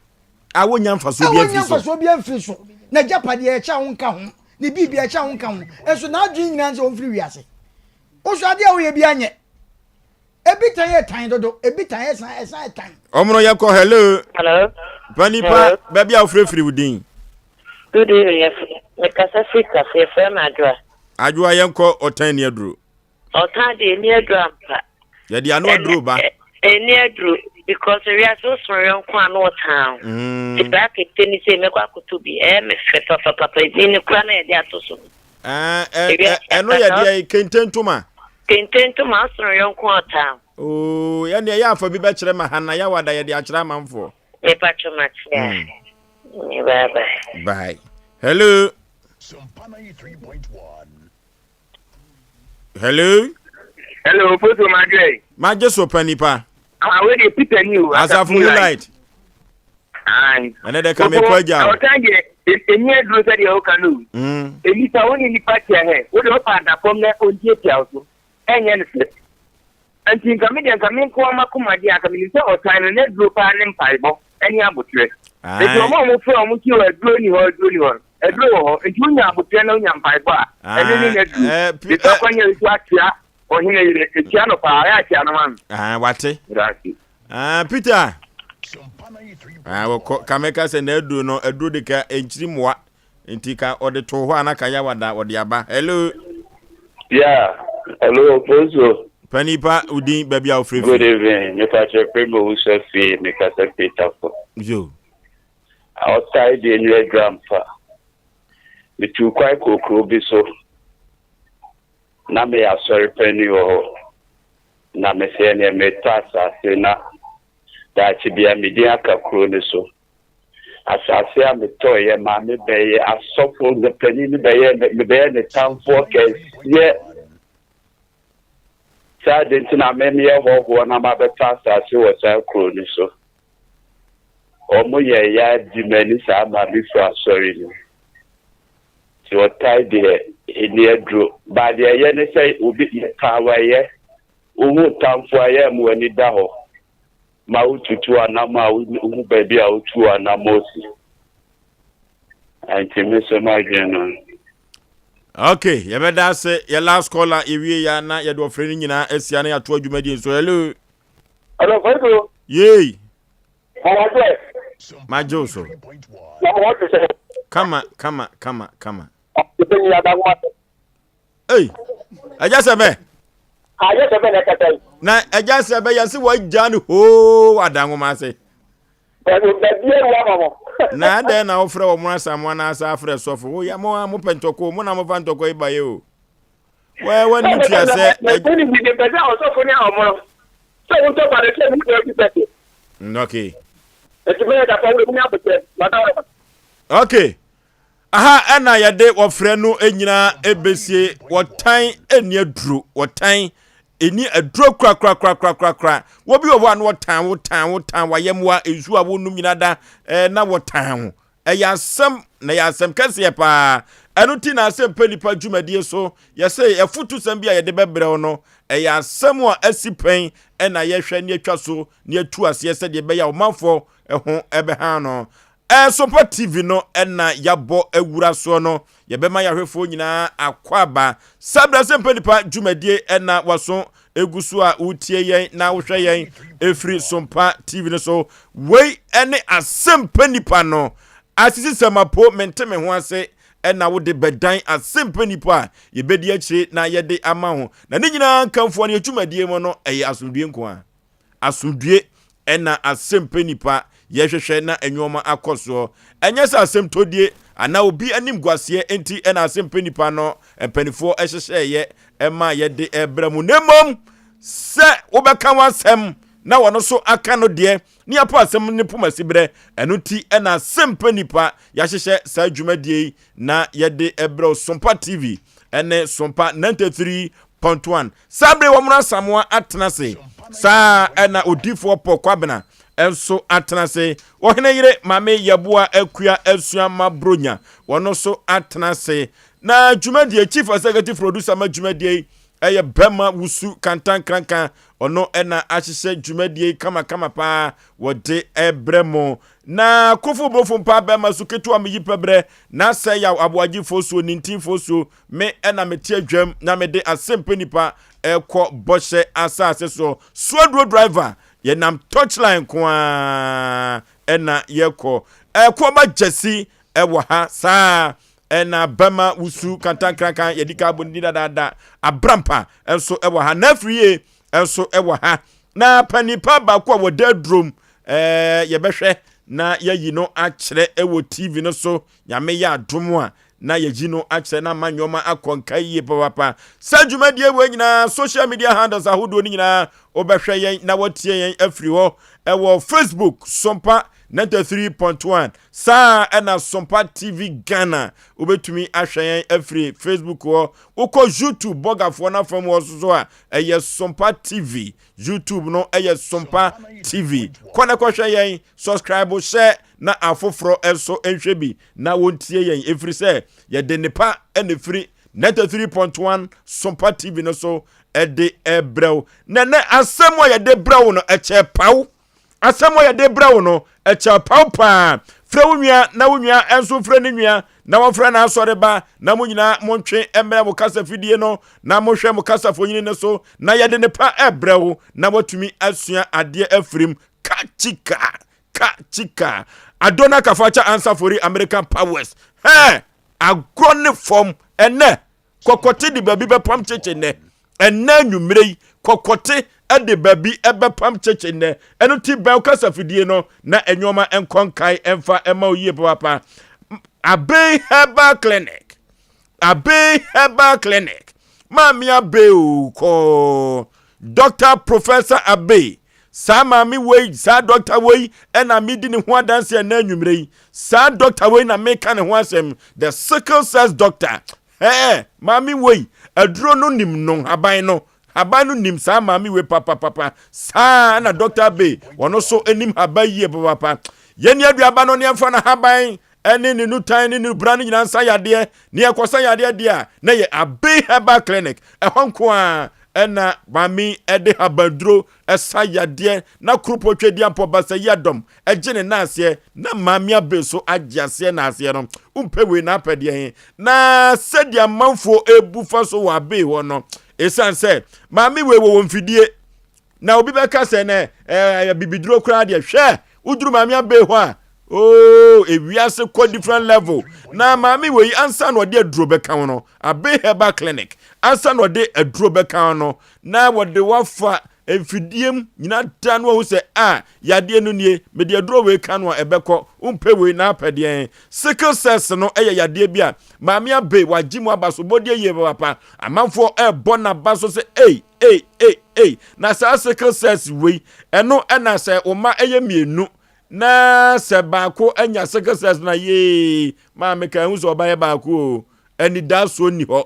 A wonya mfasoɔ bi amfiri so. Mfasoɔ bi amfiri so. N'agyapadeɛ ɛkyɛ a wonka ho. Ne biribi ɛkyɛ a wonka ho. Nso n'adwene nyinaa sɛ ɔmfiri wiase. Woso adeɛ a woyɛ bi anyɛ. Ebi tan yɛ tan dodo. Ebi tan yɛ san ɛsan yɛ tan. Ɔmono yɛ kɔ hello. Hello. Panipa baabi a wofirefiri wo din. Good evening. Mekasa firi Tafo yɛfrɛ me Adwoa. Adwoa yɛnkɔ ɔtan ni aduro. Ɔtaa deɛ ɛni aduro ampa. Yɛde ano aduro ba. Ɛni aduro because wiase wosono yɔnko a na ɔtaa wo. Nti bra kente ni sei mɛkɔ akɔtɔ bi ɛyɛ me fɛ papapapa edin no kura na yɛde ato so no. Ɛno yɛ deɛ kente ntoma. Kente ntoma wosono yɔnko a ɔtaa wo. Oo yɛn deɛ yɛ afa bi bɛkyerɛ ma ha na yɛawada yɛde akyerɛ amanfoɔ. Mepa kyɛw mate a. Bye bye. Bye. Hello. Hello. Hello, Foto Madre. Magye so pa nipa. Ah, we de Peter ni o. Asafo mu light. Aye. Ɛnɛ dɛ ka mekɔ agya o. Ɔtan deɛ ɛni aduro sɛ deɛ woka no o. Nnipa wo ne nnipa tia hɛ wo deɛ wopa ada fam na ɔntiatia wo so ɛnyɛ no fɛ. Nti nka me deɛ nka me nkoa m'akoma deɛ anka menim sɛ ɔtan no n'aduro paa ne mpaebɔ ne aboterɛ. Nti wɔn a wɔfrɛ wɔn ti wɔ aduro ni hɔ aduro ni hɔ no aduro wɔ hɔ nti wonya aboterɛ na wonya mpaebɔ a ɛno ne n'aduro. Nipa kwan yɛ nso akyea ɔhene yere ekyia no paa ɛyɛ akyea no ma no. Wate. Peter. Wɔkɔ kamɛka sɛ n'aduro no aduro de ka nkyiri mmoa. Nti ka ɔde too hɔ a na ka yawa da ɔde aba. Hello. Yeah, hello, Ofosuo. Panipa, wo din, baabi a wofrɛ Good evening, mepa kyerɛ frɛ me owusu afie, mekasa firi Tafo. Yo. Ɔtae deɛ ni adwa mfa. Metuu kwan kɔɔ kuro bi so, na meyɛ asɔre panin wɔ hɔ, na mesɛ ɛneɛ metɔ asase na daakye bia me din aka kuro no so. Asase a metɔeɛ maa me bɛyɛ asɔfo panin no bɛyɛɛ me mebɛyɛɛ ne tamfoɔ kɛseɛ. Saa ade nti na me meyɛ hɔhoɔ na mabɛtɔ asase wɔ saa kuro no so. Wɔyɛɛ ya di m'ani saa maa mefiri asɔre no mu. Nti ɔtae deɛ ɛnni aduro. But deɛ ɛyɛ ne sɛ obi yɛtaa wɔ ɛyɛ. Wohu tamfo a ɛyɛ a ma w'ani da hɔ. Ma wotutu anamɔ a wohu baabi a wotu anamɔ si. Nti me nso m'adwene no. Okay, yɛbɛda ase yɛ last caller yɛwie ya na yɛde ɔfrɛ no nyinaa asia na yɛato adwumadie nso. Hello. Hello, Faido. Yei. Mama Joy. Magye wo so. Na mo ho te sɛ. Kama kama kama kama. Ɔbɛnyi adanwa. Ei, agya sɛ bɛ. Agya sɛ bɛ na ɛkasa yi. Na agya sɛ bɛ yɛse wɔagya no hoo adanwoma ase. Baabi awu ama mo. Na adɛn na wofrɛ wɔn asamoa na asa afrɛ sɔfo? Woyɛ mo a mopɛ ntɔkwa o, mo na mofa ntɔkwa yi baeɛ o. Wɛ w'ani tua sɛ. Mepɛ sɛ ɔsɔfo ne ɔmono sɛ wo ntɔkwa no sɛ mo nyinaa bi pɛte. Okay. Nti mɛyɛ dapa wo mu abotɛ madawrama. Okay. Aha ɛna yɛde wɔfrɛ no nyinaa ɛbɛsie wɔtan ɛni aduro wɔtan ɛni aduro korakorakorakorakora wɔbi wɔ hɔ a na wɔtan wo tan wo tan wayɛmmoa nsuo a wonum nyinaa da ɛɛ na wɔtan ho ɛyɛ asɛm na ɛyɛ asɛm kɛseɛ paa ɛno ti na asɛm pɛ nipa dwumadie so yɛsɛ ɛfotusɛm bi a yɛde bɛbrɛw no ɛyɛ asɛm a asi pɛn ɛna yɛhwɛ ne atwa so ne atu aseɛ sɛdeɛ ɛbɛyɛ a ɔmanfoɔ ɛho ɛbɛha no Ɛsopa TV no na yabɔ awura soɔ no, yɛbɛma yahwɛfoɔ nyinaa akwaaba. Saa berɛ sɛ mpɛ nipa dwumadie na waso egu so a wotie yɛn na wohwɛ yɛn ɛfiri Sompa TV no so. Wei ne asɛmpɛ nipa no. Asisi sɛmapo mente me ho ase na wode bɛdan asɛmpɛ nipa a yɛbɛdi akyire na yɛde ama ho. Na ne nyinaa nkamfoɔ no yɛ dwumadie mu no ɛyɛ asomdwie nko ara. Asomdwie na asɛmpɛ nipa yɛhwehwɛ na nnoɔma akɔ soɔ. Ɛnyɛ sɛ asɛmtɔdie anaa obi animguaseɛ nti na asɛmpɛ nipa no mpanifoɔ hyehyɛeɛ ma yɛde rebrɛ mo, na mmom sɛ wobɛka w'asɛm na wɔn nso aka no deɛ ne yɛapo asɛm no pomasiberɛ. Ɛno nti na asɛmpɛ nipa yɛahyehyɛ saa dwumadie yi na yɛde brɛ wo Sompa TV ne Sompa 93.1. Saa bere wɔn Asamoah atena ase. Saa ɛna odifoɔ Paul Kwabena nso atena ase. Ɔhene yere Maame Yeboah Akua Asua Mabronya wɔn nso atena ase. Na dwumadie Chief Executive Producer ma dwumadie yi ɛyɛ Bɛma Wusu Kantankranka. Ɔno ɛna ahyehyɛ dwumadie yi kamakama paa wɔde ɛbrɛ mo. Na Kofo Bofo Mpa Bɛma so ketewa meyi pɛbrɛ na sɛ yaw aboagye fosuo nintin fosuo Me na mete adwam na mede asɛmpɛ nipa ɛkɔ bɔhyɛ asase so. Suaduro driver, yɛnam touchline nko ara ɛna yɛkɔ. Ɛkɔ ba gyasi ɛwɔ ha saa ɛna bɛma wusu kantankrankan yɛdi ka abɔ ne din dadaada. Abrampa nso ɛwɔ ha. Nafiri nso ɛwɔ ha. Na panipa baako a wɔda adurom ɛɛ yɛbɛhwɛ na yɛayi no akyerɛ ɛwɔ TV no so. Nyame yɛ adom a na yɛyi no akyerɛ na ama nneɛma akɔ nka yie papaapa. Saa dwumadie wei nyinaa, social media handles ahodoɔ no nyinaa, wobɛhwɛ yɛn na watie yɛn afiri hɔ ɛwɔ Facebook Sompa 93.1 saa ɛna Sompa TV Ghana wobɛtumi ahwɛ yɛn afiri Facebook hɔ. Wokɔ YouTube bɔgafoɔ no afam hɔ so so a ɛyɛ Sompa TV. YouTube no ɛyɛ Sompa TV. Kɔ na kɔhwɛ yɛn, subscribe, hyɛ na afoforɔ nso nhwɛ bi. na wɔntie yɛn ɛfiri sɛ yɛde nnepa na ɛfiri 93.1 Sompa TV no so ɛde ɛbrɛ wo. Na ɛnɛ asɛm a yɛde brɛ wo no ɛkyɛ paw. Asɛm a yɛde brɛ wo no ɛkyɛ paw paa. Frɛ wo nua na wo nua nso frɛ ne nua na wɔmfrɛ n'asɔre ba na mo nyinaa montwe mmerɛ mo kasafidie no na mohwɛ mo kasafonyini no so na yɛde nnepa ɛbrɛ wo na watumi asua adeɛ afirim kachika Ka chika. Adona kafacha ansafori American powers. Hɛ! Agorɔ ne fam. Ɛnɛ, kɔkɔte de baabi bɛpam kyekye nnɛ. Ɛnɛ anwummerɛ yi, kɔkɔte de baabi bɛpam kyekye nnɛ. Ɛno ti bɛn kasafidie no na nneɛma nkɔ nkae ɛmfa ɛma wo yie papaapa. Aben Herbal Clinic. Aben Herbal Clinic. Maame Abe o kɔɔ. Doctor Professor Abe. Saa maame wei, saa dɔkta wei ɛna medi ne ho adanse ɛnɛ anwummerɛ yi. Saa dɔkta wei na meka ne ho asɛm, the sickle cells doctor. Hɛɛ, maame wei, aduro no nim no, haban no, haban no nim saa maame wei papapapa. Saa na dɔkta Abe, ɔno so nim haban yie papapa. Yɛni aduaba no ne ɛmfa na haban ɛne ne nutan ne ne bra no nyinaa nsa yadeɛ ne ɛkɔsa yadeɛ deɛ a na yɛ Abe Herbal Clinic ɛhɔ nko a ɛna maame ɛde habanduro ɛsa yadeɛ na koropɔ twɛdi ampɔ basa yi adɔm ɛgye ne naaseɛ na maame abe so agye aseɛ naaseɛ no wompɛ wei na apɛ deɛ he na sɛdeɛ amanfoɔ ebu fa so wɔ abe hɔ no ɛsiane sɛ maame wei wɔ wɔn mfidie na obi bɛka sɛ nɛ ɛɛ bibiduro koraa deɛ hwɛ woduru maame abe hɔ a. Oh, ewiase kɔ different level. Na maame wei ansa na ɔde aduro bɛka ho no, Abe Herbal Clinic, ansa na ɔde aduro bɛka ho no, na wɔde wafa mfidie mu nyina da no ahu sɛ a yadeɛ no nie, mede aduro wei ka no a ɛbɛkɔ, wompɛ wei na apɛ deɛn. Sickle cells no yɛ yadeɛ bi a maame Abe wagye mu abasobɔdeɛ yie papapa. Amanfoɔ ɛrebɔ n'aba so sɛ ei, ei, ei, ei. Na saa sickle cells wei, ɛno ɛna sɛ wo mma ɛyɛ mmienu Na sɛ baako anya sickle cells na yee maame ka ehu sɛ ɔbayɛ baako o anidasoɔ nni hɔ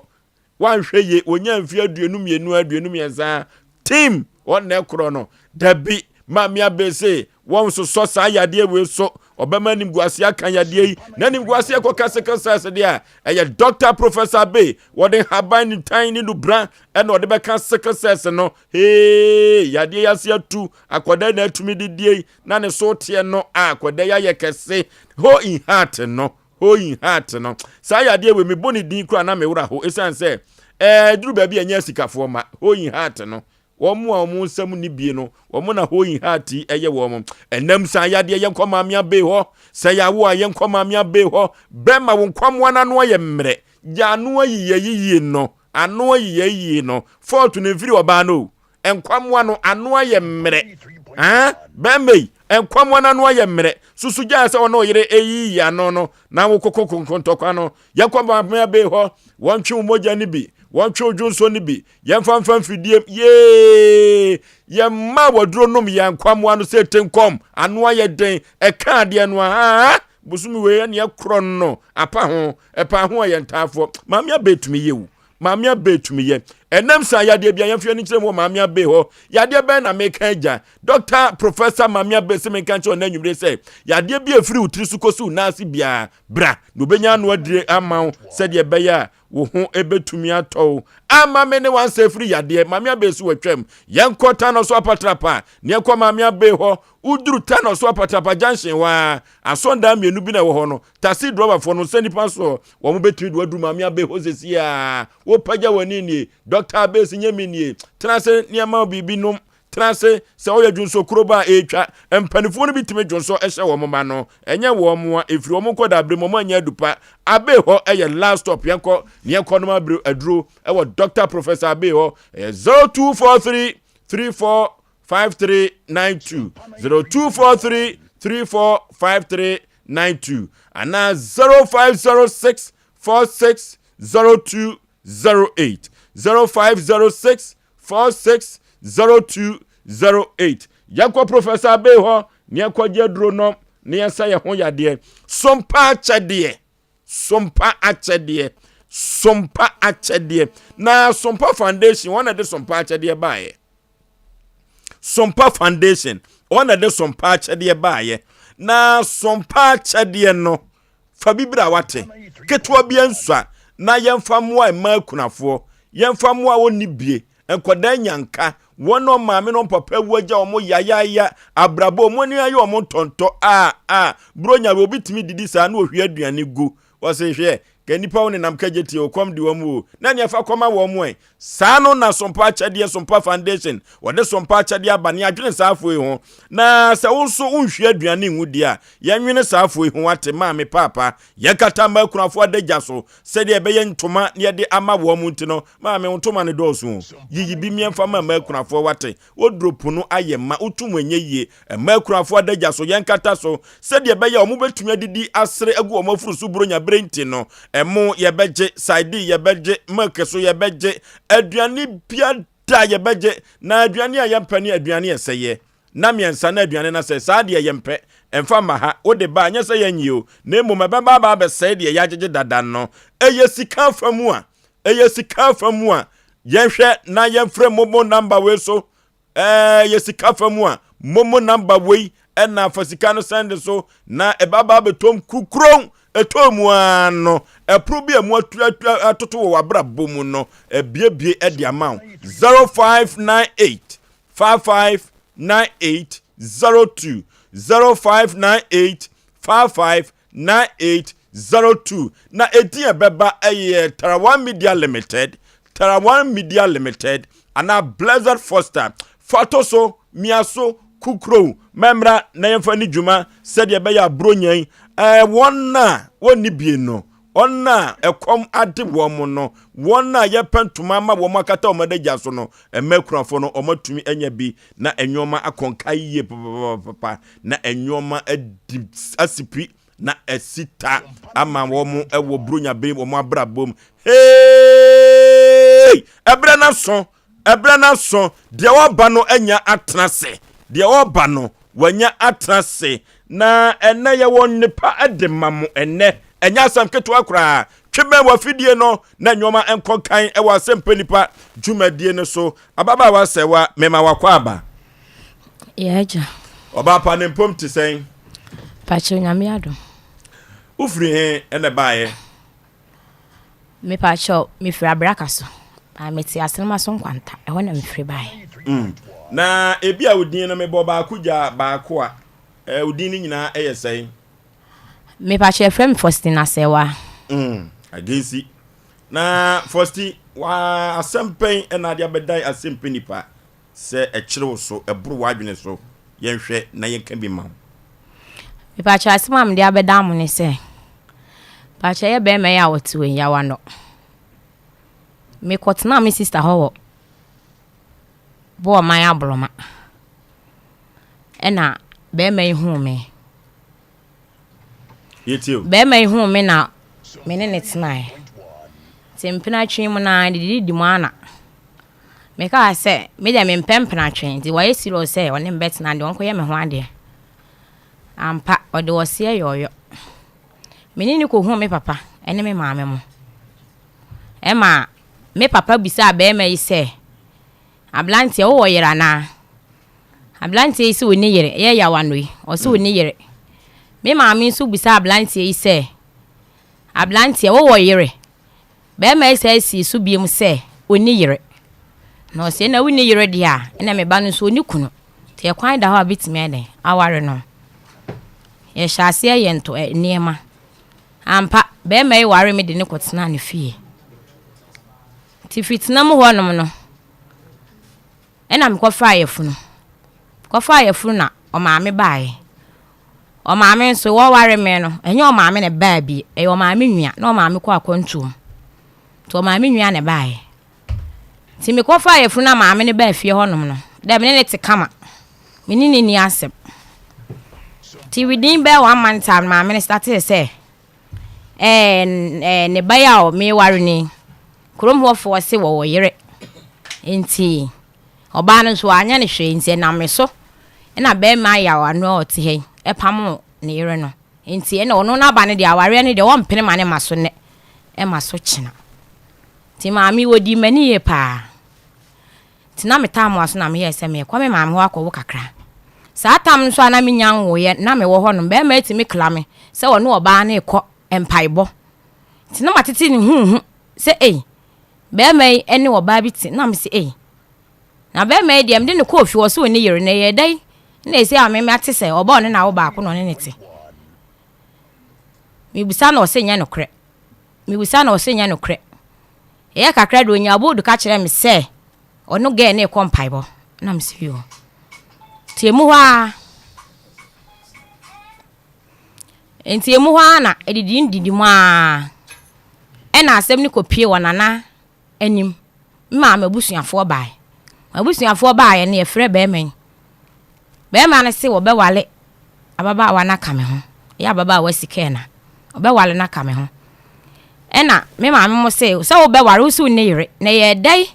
wanhwɛ ye wɔnya mfe 22 23 tim wɔn na ɛkorɔ no dabi maame abese wɔn sosɔ saa yadeɛ wei so ɔbɛma animguase aka yadeɛ yi na animguase ɛkɔka sickle cells deɛ a ɛyɛ Dr. Professor Abe wɔde haban ne tan ne nubra ɛna ɔde bɛka sickle cells no hee yadeɛ yi ase atu akɔda na atumi didie yi na ne so teɛ no a akɔda yi ayɛ kɛse hole in heart no hole in heart no saa yadeɛ wei mebɔ ne din koraa na mewora ho ɛsiane sɛ ɛɛ duru baabi a ɛnyɛ asikafoɔ ma hole in heart no wɔn a wɔn nsam ni bie no wɔn na hole in heart yi ɛyɛ wɔn ɛnam saa yadeɛ yɛnkɔ maame abe hɔ sɛ yɛawo a yɛnkɔ maame abe hɔ bɛrima wo nkwamoa no ano ayɛ mmerɛ gya ano ayiyɛ yiyie no ano ayiyɛ yie no fault no mfiri ɔbaa no o Nkwamoa no ano ayɛ mmerɛ. Ah, bɛrima yi, nkwamoa no ano ayɛ mmerɛ. Susu gyaa sɛ ɔne ɔyere eyiyi ano no na wokoko konkontɔkwa no. Yɛnkɔ maame abee hɔ, wɔntwe wo mogya no bi, wɔntwe wo dwonso no bi, yɛmfa mfa mfidie yee. Yɛmma waduro nom yɛn nkwamoa no sɛ tenkɔm, ano ayɛ den, ɛka adeɛ no a, bosome wei ɛne ɛkorɔ no, apa ho, ɛpa ho a yɛn ntaafoɔ. Maame abee tumi yɛ wu. Maame Abbey tumi yɛ. Ɛnam saa yadeɛ bi a yɛmfa yɛn ani nkyerɛ mu wɔ Maame Abbey hɔ. Yadeɛ bɛn na meka agya? Dɔkta Professor Maame Abbey se menka nkyerɛ ɔnɛ anwummere sɛ yadeɛ bi a ɛfiri wo tiri so kɔsi wo nan ase biara, bra na obɛnya ano adire ama wo sɛdeɛ ɛbɛyɛ a wo ho bɛtumi atɔ wo. Ama me ne wansa afiri yadeɛ. Maame Abbey so watwam. Yɛnkɔ Tanɔ so Apatrapa na yɛnkɔ Maame Abbey hɔ. Woduru Tanɔ so Apatrapa junction hɔ a, asɔndan mmienu bi na ɛwɔ hɔ no. Taxi driverfoɔ no nsa nifa soɔ wɔn bɛtumi de waduru maame abe hɔ sɛsi a wopagya w'ani nie dɔkta abe si nyɛ me nie tena ase nneɛma biribi nom tena ase sɛ ɔyɛ dwonsɔ ba a ɛretwa mpanimfoɔ no bi tumi dwonsɔ hyɛ wɔn mma no ɛnyɛ wɔn mmoa ɛfiri wɔn nkɔ da abere mu wɔn anyɛ adupa abe hɔ ɛyɛ last stop yɛnkɔ ne yɛnkɔ nom abere aduro ɛwɔ dɔkta professor abe hɔ ɛyɛ 0243 34 5392 0243 34 5392 anaa 0506 46 0208 0506 46 0208. Yɛnkɔ Professor Abbey hɔ na yɛnkɔgye aduro nom na yɛnsa yɛn ho yadeɛ. Sompa akyɛdeɛ. Sompa akyɛdeɛ. Sompa akyɛdeɛ. Na Sompa Foundation wɔn na de Sompa akyɛdeɛ baeɛ. Sompa Foundation wɔn na de Sompa akyɛdeɛ baeɛ. Na Sompa akyɛdeɛ no fa bi bra wate ketewa bi nsua na yɛmfa mmoa mmaa akunafoɔ yɛmfa mmoa wɔn ni bie nkwadaa nyanka wɔn a maame no papa awu agya wɔn yayaaya abrabɔ wɔn ani ayɛ wɔn ntɔntɔ a a buronya obi tumi didi saa na ohwie aduane gu wɔsi hwɛ ka nipa wo nenam kagye tie okɔm di wɔn o na nea fa kɔma wɔn ɛ saa no na Sompa akyɛdeɛ Sompa Foundation wɔde Sompa akyɛdeɛ aba ne adwene saa afo yi ho na sɛ wo nso wonhwie aduane ngu deɛ a yɛnwene saa afo yi ho ate maame paapa yɛnkata mma akunafoɔ adagya so sɛdeɛ ɛbɛyɛ ntoma na yɛde ama wɔn mu nti no maame wo ntoma no dɔɔso o yiyi bi mmiɛnfa ma mma akunafoɔ wate woduro po no ayɛ ma wotum ɛnyɛ yie mma akunafoɔ adagya so yɛnkata so sɛdeɛ ɛbɛyɛ a wɔbɛtumi adidi asere agu wɔn afuru so buronya berɛ nti no ɛmo yɛbɛgye sardine yɛbɛgye milk so yɛbɛgye aduane bia da yɛbɛgye na aduane a yɛmpɛ ne aduane ɛsɛyɛ na mmiɛnsa na aduane no sɛ saa deɛ yɛmpɛ ɛmfa mma ha wode ba nyɛ sɛ yɛnyi o na mmom ɛbɛba aba abɛsɛe deɛ yɛagyegye dada no ɛyɛ sika afa mu a ɛyɛ sika afa mu a yɛnhwɛ na yɛmfrɛ momo number wei so ɛyɛ sika fa mu a momo number wei ɛna fa sika no sɛnde so na ɛbaba abɛtɔm kukuron ɛtɔ mu ara no ɛporo bi a mu atoto wɔ w'abrabɔ mu no ɛbiebie ɛde ama wo 0598 55 98 02 0598 55 98 02 na ɛdin ɛbɛba ɛyɛ Tarawan Media Limited, Tarawan Media Limited anaa Blessed Foster. Fa to so mia so. Kukurow, mɛmmra na yɛmfa nni dwuma sɛdeɛ ɛbɛyɛ a Buronya yi, ɛɛ, wɔn a wɔnni bie no, wɔn a ɛkɔm ade wɔn no, wɔn a yɛpɛ ntoma ama wɔn akata wɔn adagya so no, ɛma akunafoɔ no wɔatumi anya bi na nneɛma akɔ nka yie papapapa na nneɛma adi asipi na asi ta ama wɔn wɔ Buronya bere wɔn abrabɔ mu. Hey! Ɛberɛ no aso Ɛberɛ no aso, deɛ ɔreba no anya atena ase, deɛ ɔreba no, wanya atena ase. Na ɛnnɛ yɛwɔ nnepa de ma mo ɛnnɛ, ɛnyɛ asɛm ketewa koraa. Twe bɛn w'afidie no na nneɛma nkɔ kan wɔ Asɛmpa Nipa dwumadie no so. Ababaawa Sɛwa, mema wakɔ aba. Yɛ agya. Ɔbaa pa ne mpom te sɛn? Pakyɛ Nyame adom. Wofiri he ɛna ɛbaeɛ? Mepakyɛw, mefiri Abraka so. Na mete Asenema so Nkwanta, ɛhɔ na mefiri baeɛ. Mm. Na ebi a wo din no mebɔ baako gya baako a, eh, wo din no nyinaa ɛyɛ sɛn? Mepakyɛw, yɛfrɛ me Faustina Asɛwa. Mm, Agensi. Na Fausti, wa asɛm pɛn ɛna ade abɛdan asɛmpɛ nipa Sɛ ɛkyere wo so, ɛboro w'adwene so, yɛnhwɛ na yɛnka bi mma wo. Mepakyɛw asɛm a mede abɛdan mo ne sɛ, pakyɛw ɛyɛ bɛrima yi a ɔte hɔ yi, yawa no. Mekɔtenaa me sista hɔ wɔ Boɔman Aborɔma. Ɛna bɛrima yi huu me. Yɛtie o. Bɛrima yi huu me na me ne ne tenaeɛ. Nti mpenatwe mu no ara, dididi mu ara na Mekaa sɛ, Me deɛ mempɛ mpenatwe, nti wayɛ serious sɛ ɔne me bɛtena deɛ ɔnkɔyɛ me ho adeɛ. Ampa, ɔde ɔseɛ yɔɔyɔ. Me ne no kɔhuu me papa ne me maame mo. Ɛma me papa bisaa barima yi sɛ, Aberanteɛ, wowɔ yere anaa? Aberanteɛ yi sɛ ɔnni yere, ɛyɛ yaw ano yi, ɔsɛ ɔnni yere. Me maame nso bisaa aberanteɛ yi sɛ, Aberanteɛ, wowɔ yere? Barima yi san sii so bio sɛ onni yere. Na ɔse, ɛna wonni yere deɛ a, ɛna me ba no nso onni kunu. Nti ɛkwan da hɔ a bɛtumi ayɛ dɛn aware no. Yɛhyɛ aseɛ yɛ nto nneɛma. Ampa, barima yi ware me de ne kɔtenaa ne fie. Nti firi tena mu hɔnom no, ɛna mekɔfaa yafunu. Kɔfaa yafunu na ɔmaame baeɛ. Ɔmaame nso, wɔware me no, ɛnyɛ ɔmaame na ɛbaa bi, ɛyɛ ɔmaame nua, na ɔmaame kɔ akwantuo mu. Nti ɔmaame nua na ɛbaeɛ. Nti mekɔfaa yafunu na maame no baa fie hɔnom no, dɛ me ne no te kama. Me ne no nni asɛm. Nti within bɛyɛ one month a maame no startee sɛ, ɛɛ ɛɛ ne ba yi a meware no yi, kurom hɔfoɔ se wɔwɔ yere. Nti Ɔbaa no nso wanyɛ no hwee nti ɛnam me so na barima yaw ano a ɔte ha yi pamoo ne yere no. Nti ɛna ɔno n'aba no deɛ awareɛ no deɛ ɔmpene ma ne ma so nnɛ ɛma so kyena. Nti maame yi ɔdii m'ani yie paa. Nti na metaa mo aso na meyɛɛ sɛ merekɔ me maame hɔ akɔwo kakra. Saa tam no nso a na menya nwoeɛ na mewɔ hɔ no barima yi tumi kla me sɛ ɔne ɔbaa no rekɔ mpaebɔ. Nti na matete ne huuhu sɛ ei Barima yi ne ɔbaa bi te na mese ei na barima yi deɛ mede no kɔɔ fie ɔse ɔnni yere na ɛyɛ dɛn na ɛsei a me mate sɛ ɔbaa ɔne n'awo baako na ɔne ne te. Mebisa no ɔse nyɛ nokorɛ. Mebisa no ɔse nyɛ nokorɛ. Ɛyɛ kakra deɛ ɔnya bold ka kyerɛ me sɛ ɔno gɛɛ ne rekɔ mpaebɔ na mese yoo. Nti emu hɔ ara Nti emu hɔ ara na adidi ndidi mu ara ɛna asɛm no kɔpue wɔ Nana anim maa m'abusuafoɔ baeɛ. M'abusuafoɔ baeɛ no yɛfrɛ barima yi. Barima no se wɔbɛwale ababaawa no aka me ho. Ɛyɛ ababaawa Sikɛɛna. Ɔbɛwale no aka me ho. Ɛna me maame mo se sɛ wobɛware wo se wo nni yere na ɛyɛ dɛn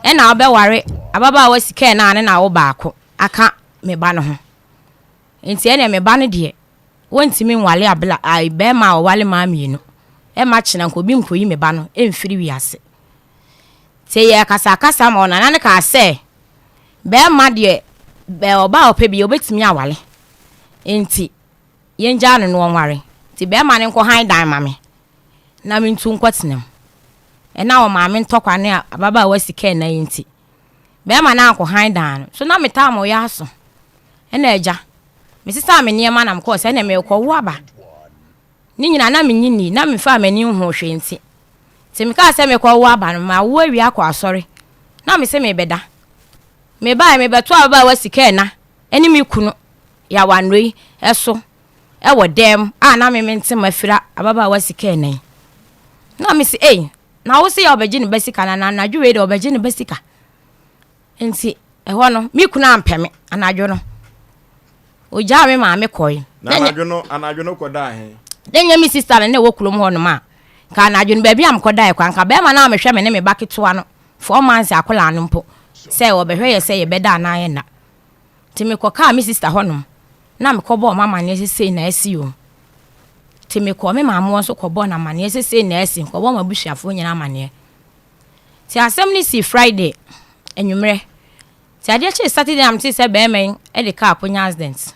ɛna wobɛware ababaawa Sikɛɛna a ne na wo baako aka me ba no ho. Enti ɛneɛ me ba no deɛ wɔntumi nwale abla ai bɛɛma a ɔwale maa mienu ɛma kyena nka obi nkoyi me ba no mfiri wiase. Nti yɛɛ kasakasa ma ɔnana no kaa sɛ bɛɛma deɛ bɛ ɔbaa ɔpɛ biaa ɔbɛtumi awale enti yɛngyaa no na ɔnware nti bɛɛma no nkɔ han dan ma me na mentu nkɔtena mu. Ɛna ɔmaame ntɔkwa ne ababaawa sika ɛna yi nti bɛɛma no ankɔ han dan no so na metaa mo yɛ aso. Ɛna agya, mesesaa me nneɛma na mekɔɔ sɛ ɛnna merekɔwo aba. Ne nyinaa na minnye nni, na memfaa m'ani nhuu hwee nti. Nti mekaa sɛ merekɔwo aba no, mawo awie akɔ asɔre. Na mese merebɛda. Mebaeɛ, mebɛtoo ababaawa sika ɛna. ne me kunu Yawanoi so wɔ dan mu a na me mente mafira ababaawa sika ɛnan. Na me se ei, na wo se yɛ ɔbɛgye ne ba sika na na anadwo wei deɛ ɔbɛgye ne ba sika. Nti ɛhɔ no me kunu ampɛ me anadwo no. Ogyaa me maame kɔe. Na anadwo no anadwo no kɔdaa he? Na nyɛ me sista no na ɛwɔ kurom hɔ nom a, nka anadwo no baabi a mekɔdaeɛ koraa nka bɛrima no a mehwɛ me ne me ba ketewa no 4 months akwadaa no mpo sɛ ɔbɛhwɛ yɛ sɛ yɛbɛda anaa yɛnna. Nti mekɔkaa me sista hɔnom na mekɔbɔɔ ɔmo amanneɛ sɛ sei na asi o. Nti mekɔɔ me maame hɔ nso kɔbɔɔ no amanneɛ sɛ sei na asi, kɔbɔɔ m'abusuafoɔ nyinaa amanneɛ. Nti asɛm no sii Friday anwummerɛ. Nti adeɛ kyee Saturday na metee sɛ bɛrima yi de kaa akɔnya accident.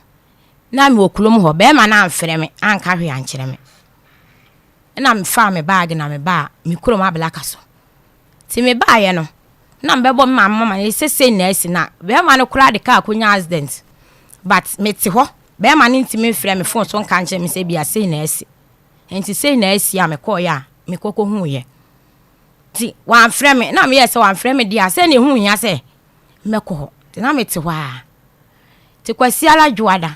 Na mewɔ kurom hɔ, bɛrima no amfrɛ me anka hwee ankyerɛ me. Ɛna mefaa me baage na mebaa me kurom Ablaka so. Nti mebaeɛ no, na mebɛbɔ me maame amanneɛ sɛ sei na asi na bɛrima no koraa de kaa akɔnya accident. But mete hɔ, bɛrima no ntumi mfrɛ me phone so nka nkyerɛ me sɛ bia sei na asi. Nti sei na asi a mekɔeɛ a mekɔkɔhuiɛ. Nti wamfrɛ me, na meyɛɛ sɛ wamfrɛ me deɛ a sɛ na ɛho hia sɛ mɛkɔ hɔ. Nti na mete hɔ ara. Nti Kwasiara Dwoada,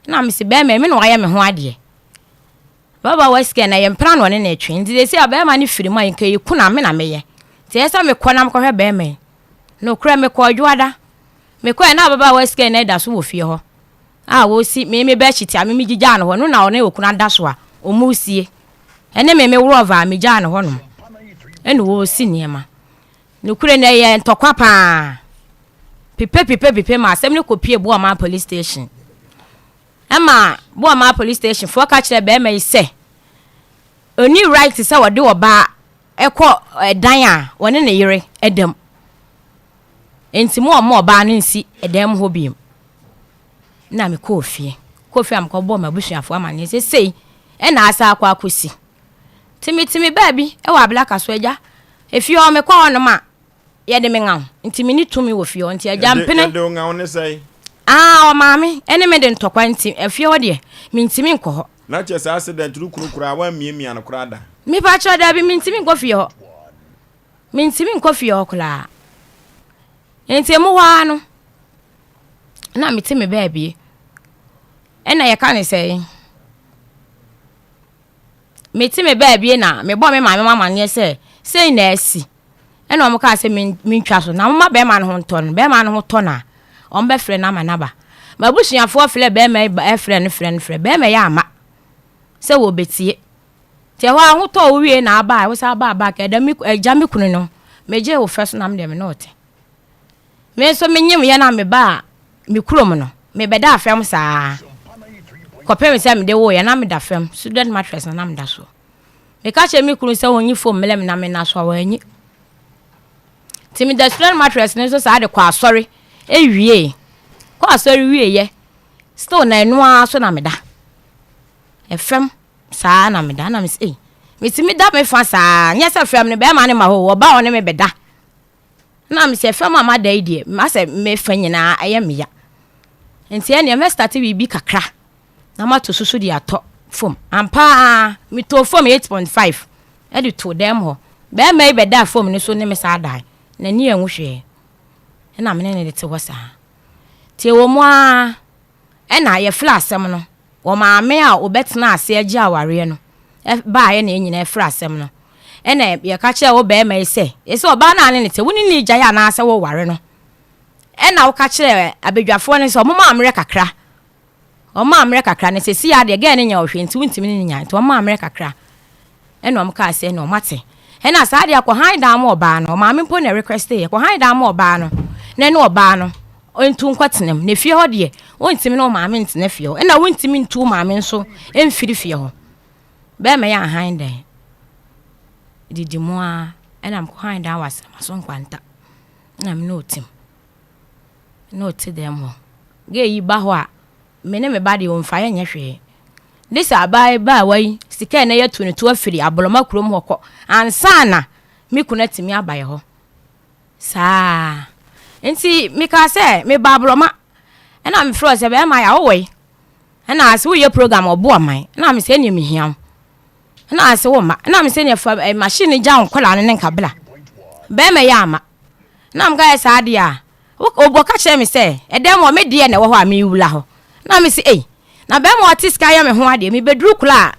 na mese bɛrima yi me na wayɛ me ho adeɛ. Ababaawa sika na yɛ mpena na ɔne no retwe. Nti seesei a bɛrima no firi mu a nka ɛku na me na meyɛ. Nti ɛyɛ sɛ mekɔ na mekɔhwɛ bɛrima yi. Nokorɛ mekɔɔ Dwoada. Mekɔɛ na ababaawa sika na ɛda so wɔ fie hɔ a wɔresi me me bɛhyete a me megyigyaa no hɔ no na ɔne okunu ada so a wɔresie. Ɛne me me worɔva a megyaa no hɔnom ɛna wɔresi nneɛma. Nokorɛ no ɛyɛ ntɔkwa paa. Pipe pipe pipe ma asɛm no kɔpie Boaman police station. Ɛma Boamaa police station foɔ ka kyerɛɛ barima yi sɛ ɔnni right sɛ ɔde ɔbaa kɔ ɛdan a ɔne ne yere da mu. Nti mo ɔmma ɔbaa no nsi ɛdan mu hɔ biom. Na mekɔɔ fie. Kɔɔ fie a mekɔbɔɔ m'abusuafoɔ amaneɛ sɛ sei ɛna asa akɔ akɔsi. Nti mete me baabi wɔ Ablaka so agya. Efie hɔ mekɔ hɔnom a yɛde me ŋaw nti menni tumi wɔ fie hɔ nti agya mpene. Yɛde wo ŋaw ne sɛn? Ah, ɔmaame ɛne me de ntɔkwa nti afie hɔ deɛ mentumi nkɔ hɔ. Na kyerɛ sɛ accident no kunu koraa wammiamia no koraa da? Mepa kyɛw daabi mentumi nkɔ fie hɔ. Mentumi nkɔ fie hɔ koraa. Nti emu hɔ ara no na mete me baabi ɛna yɛka ne sɛ Mete me baabi na mebɔ me maame amanneɛ sɛ sei na asi. Ɛna wɔn kaa sɛ mentwa so na momma bɛrima no ho ntɔ no. Bɛrima no ho tɔ no a, wɔbɛfrɛ no ama no aba. M'abusuafoɔ frɛ bɛrima yi frɛ no frɛ no frɛ. Bɛrima yi amma sɛ wɔbɛtie. Nti ɛhɔ ara ho tɔɔ wo wie na aba a, wo san baa back. Ɛda me agya me kunu no, megyee wo fɛ so na me deɛ me ne wo te. Me nso menyem yɛ na mebaa me kurom no, mebɛdaa fam saa kɔpem sɛ mede woeɛ na meda fam, student mattress na na meda soɔ. Meka kyerɛ me kunu sɛ ɔnyi fam mmerɛ me na mena so a wanyi. Nti meda student mattress no so saa de kɔ asɔre ewie. Kɔ asɔre wieɛ, still na ɛno ara so na meda. Ɛfam saa na meda na mese ei, metumi da me fa saa, nyɛ sɛ fam no bɛrima no ma hɔ, ɔba ɔne me bɛda. Na mesɛ fam a mada yi deɛ masɛ me fa nyinaa ɛyɛ me ya nti ɛneɛ mɛ start biribi kakra na mato susu de atɔ fam ampa metɔɔ fam 8.5 ɛde too dɛm hɔ bɛrima yi bɛdaa fam no so ne me saa dae n'ani anwu hwee ɛna me ne ne de te hɔ saa nti ɛwɔ mu ara Ɛna yɛfrɛ asɛm no, wɔ maame a obɛtena ase agye awareɛ no baeɛ na yɛn nyinaa frɛ asɛm no. Ɛna yɛka kyerɛɛ wo barima yi sɛ, ɛsɛ ɔbaa no a ne ne te, wo ne no regyae anaasɛ woreware no. Ɛna woka kyerɛɛ abadwafoɔ no sɛ wɔmma mmerɛ kakra, wɔmma mmerɛ kakra, na seesei ara deɛ gɛɛ no nyɛ wo hwee nti wontumi ne no nyae, nti wɔmma mmerɛ kakra. Ɛna wɔn kaa sɛ ɛna wɔn ate. Ɛna saa deɛ kɔ han dan ma ɔbaa no, ɔmaame mpo na request yɛ, kɔ han dan ma ɔbaa no, na ɛne ɔbaa no ntu nkɔ tena mu. Na fie hɔ deɛ, wontumi ne wo maame ntena fie hɔ, ɛna wontumi ntu wo maame nso mfiri fie hɔ. Bɛrima yɛ ahan dan, didi mu ara, ɛna mekɔ han dan wɔ asɛm nkwanta, ɛna me ne ɔtim, ne ɔte dɛm hɔ. Gay yi ba hɔ a, Me ne me ba deɛ ɔmfa yɛn nyɛ hwee. Ne sɛ abaayewa yi sika a na yɛatu no to afiri aborɔma kurom hɔ kɔ ansa na me kunu atumi aba yɛ hɔ. Saa nti mekaa sɛ meba aborɔma ɛna mefrɛ sɛ bɛrima yɛ awowɔ yi ɛna ase woyɛ program ɔbo ɔman ɛna mesɛ ɛneɛ mehia wo ɛna ase wo mma ɛna mesɛ neɛ fa eh, machine gya wo nkɔla no ne nkabla bɛrima yɛ ama ɛna meka yɛ saa deɛ a. Ɔka kyerɛɛ me sɛ, ɛdan mu hɔ, me deɛ na ɛwɔ hɔ a mewura hɔ. Na mese, ei, na bɛrima a ɔte sika yɛ me ho adeɛ, mebɛduru kora a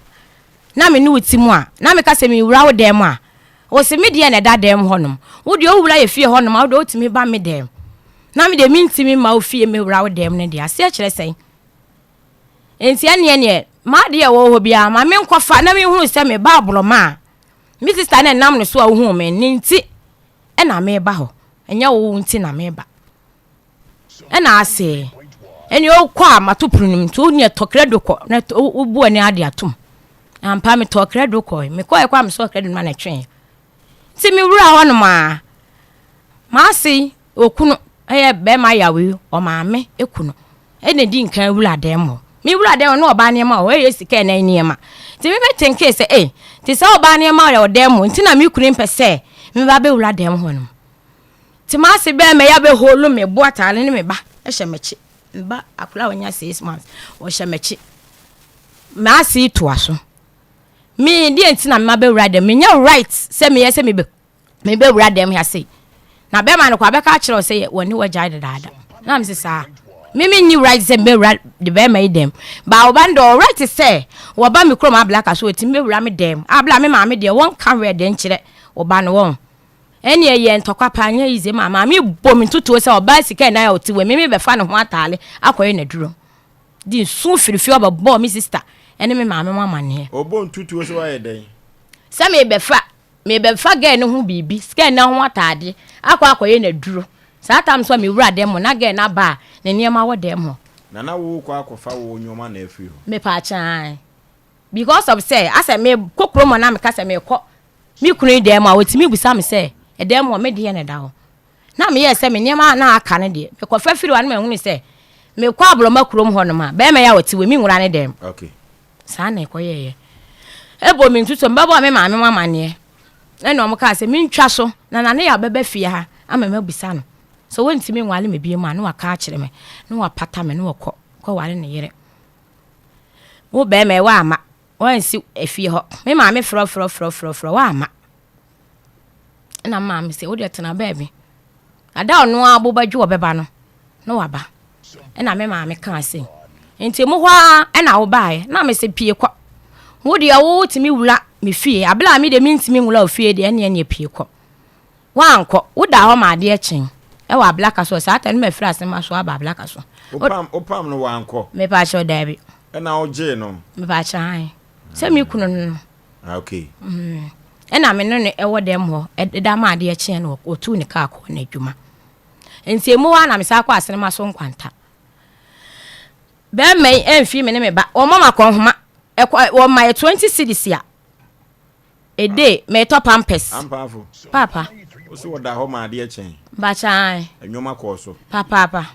na me ne wo te mu a, na meka sɛ mewura wo dan mu a, ɔse me deɛ na ɛda dan mu hɔnom. Wo deɛ wowura yɛ fie hɔnom a, wo deɛ wotumi ba me dan mu. Na me deɛ mentumi mma wo fie mmɛwura wo dan mu no deɛ, aseɛ kyerɛ sɛn? Enti ɛneɛ neɛ, m'adeɛ a ɛwɔ hɔ biara, ma menkɔfa na menhunu sɛ meba aborɔma a, me sista no ɛnam ne so a wohuu me ne nti na meba hɔ, ɛnyɛ wo nti na meba. Ɛna ase, ɛne wokɔ a mato pono no mu, nti wo neɛ tɔ krado kɔ na wobu ani ade atom. Ampa metɔɔ krado kɔe, mekɔɛ kɔ a mesɔɔ krado no ma na ɛtwee. Nti mewura hɔ nom a, m'ase okunu ɛyɛ bɛrima yaw yi, ɔmaame ekunu ɛna edi nkan wura dan mu hɔ. Me wura dan mu na ɔbaa nneɛma wɔ hɔ, ɛyɛ sika ɛnan nneɛma. Nti me me tenkee sɛ ei, nti sɛ ɔbaa nneɛma wɔ dan mu nti na me kunu mpɛ sɛ me ba bɛwura dan mu hɔ nom. Nti m'ase bɛrima yi abɛholu me bo ataare ne me ba hyɛ m'akyi. Me ba akwadaa a wanya 6 months, ɔhyɛ m'akyi. M'ase yi toa so. Me deɛ nti na mema bɛwura dɛm menya right sɛ meyɛ sɛ mebɛ mebɛwura dɛm ha sei na bɛrima no kɔ abɛka akyerɛ wo sɛ wɔne wagyae dedaada na mese saa me menni right sɛ mebɛwura de bɛrima yi dɛm ba ɔba no deɛ ɔwɔ right sɛ wɔba me kurom ablaka so ɔtumi bɛwura me dɛm abla me maame deɛ wɔnka hwɛ deɛ nkyerɛ ɔba no wɔn ɛne ɛyɛ ntɔkwa paa nyɛ yize ma maame bɔ me ntotoɔ sɛ ɔbaa sika ɛnan a ɔte wɔ me mebɛfa ne ho ataale akɔyɛ n'aduro de nsu firi fie hɔ bɛbɔɔ me sista ne me maame mo amaneɛ. Ɔbɔ ntutuo sɛ wayɛ dɛn? Sɛ mebɛfa mebɛfa girl no ho biribi, sika no ho ataadeɛ akɔ akɔyɛ no aduro. Saa tam nso a mewura dɛm hɔ na girl no aba a ne nneɛma wɔ dɛm hɔ. Na na worekɔ akɔfa wo nneɛma na afiri hɔ? Mepaakyɛ ae. Because of sɛ asɛ mekɔ kurom hɔ na meka sɛ mekɔ me kunu yi dan mu a ɔtumi bisa me sɛ ɛdan mu hɔ me deɛ na ɛda hɔ. Na meyɛɛ sɛ me nneɛma a na aka no deɛ, mekɔfa firi hɔ a na mahunu sɛ mekɔ aborɔma kurom hɔnom a, barima yi a ɔte wei, menwura ne dan mu. Okay. Saa na ɛkɔyɛeɛ. Ɛbɔ me ntutuo, mebɛbɔɔ me maame ho amanneɛ. Ɛna wɔn kaa sɛ mentwa so na Nane Yaw bɛba fie ha ama mabisa no. Sɛ wɔntumi nwale me bio mu a, na waka akyerɛ me, na wapata me, na wɔkɔ kɔware ne yere. Wo barima yi, woamma, woansi efie hɔ. Me maame frɛ frɛ frɛ frɛ frɛ, woamma. Ɛna me maame sɛ, wo deɛ tena baabi. Na da ɔno ara bo bɛdwo ɔbɛba no, na waba. Ɛna me maame kaa sɛ, nti mo hɔ ara ɛna wobaeɛ? Na me sɛ, pie kɔ. Wo deɛ wotumi wura me fie, abere a me deɛ mentumi nwura wo fie deɛ, ɛneɛ neɛ pie kɔ. Woankɔ, wodaa hɔ ma adeɛ kyee ɛwɔ Ablaka so, saa time no mafiri Asema so aba Ablaka so. Wopam, wopam no wankɔ? Mepaakyɛw, daabi. Ɛna wogyee no? Mepaakyɛw, ae. Sɛ me kunu no no. Ah, okay. Mm. Ɛna me ne no ɛwɔ dɛm hɔ, ɛda ma adeɛ kyeɛ no, ɔtuu ne kaa kɔɔ n'adwuma. Nti emu hɔ a na mesan kɔ asenema so nkwanta. Bɛrima yi ɛmfii me ne me ba, wɔma ma kɔnhoma, ɛkɔ, wɔma yɛ 20 cedis a, a day, metɔ pampers. Ampaafo. Papa. Wo so wɔda hɔ ma adeɛ kyɛn. Bakyan. Ɛnwoma kɔɔ so. Papaapa.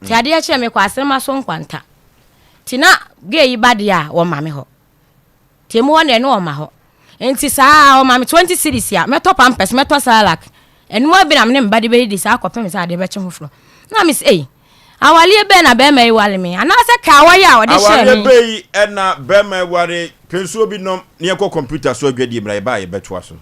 Nti adeɛ kyeɛ mekɔ asenema so nkwanta. Nti na gay yi ba deɛ a, wɔma me hɔ. Nti emu hɔ deɛ ne ɔma hɔ. Nti saa ɔma me 20 cedis a, mɛtɔ pampers, mɛtɔ Cerelac. Ɛno ara bi na me ne me ba de bɛdidi saa kɔpem sɛ adeɛ bɛkye foforɔ. Na me sɛ, ei, awaleɛ bɛn na bɛrima yi wale me? Anaasɛ ka a wɔyɛ a ɔde hyɛɛ Awareɛ me? bɛn yi na bɛrima yi ware? Pɛ nsuo bi nom na yɛnkɔ kɔmputa so adwadie mmra, yɛba a yɛbɛtoa so.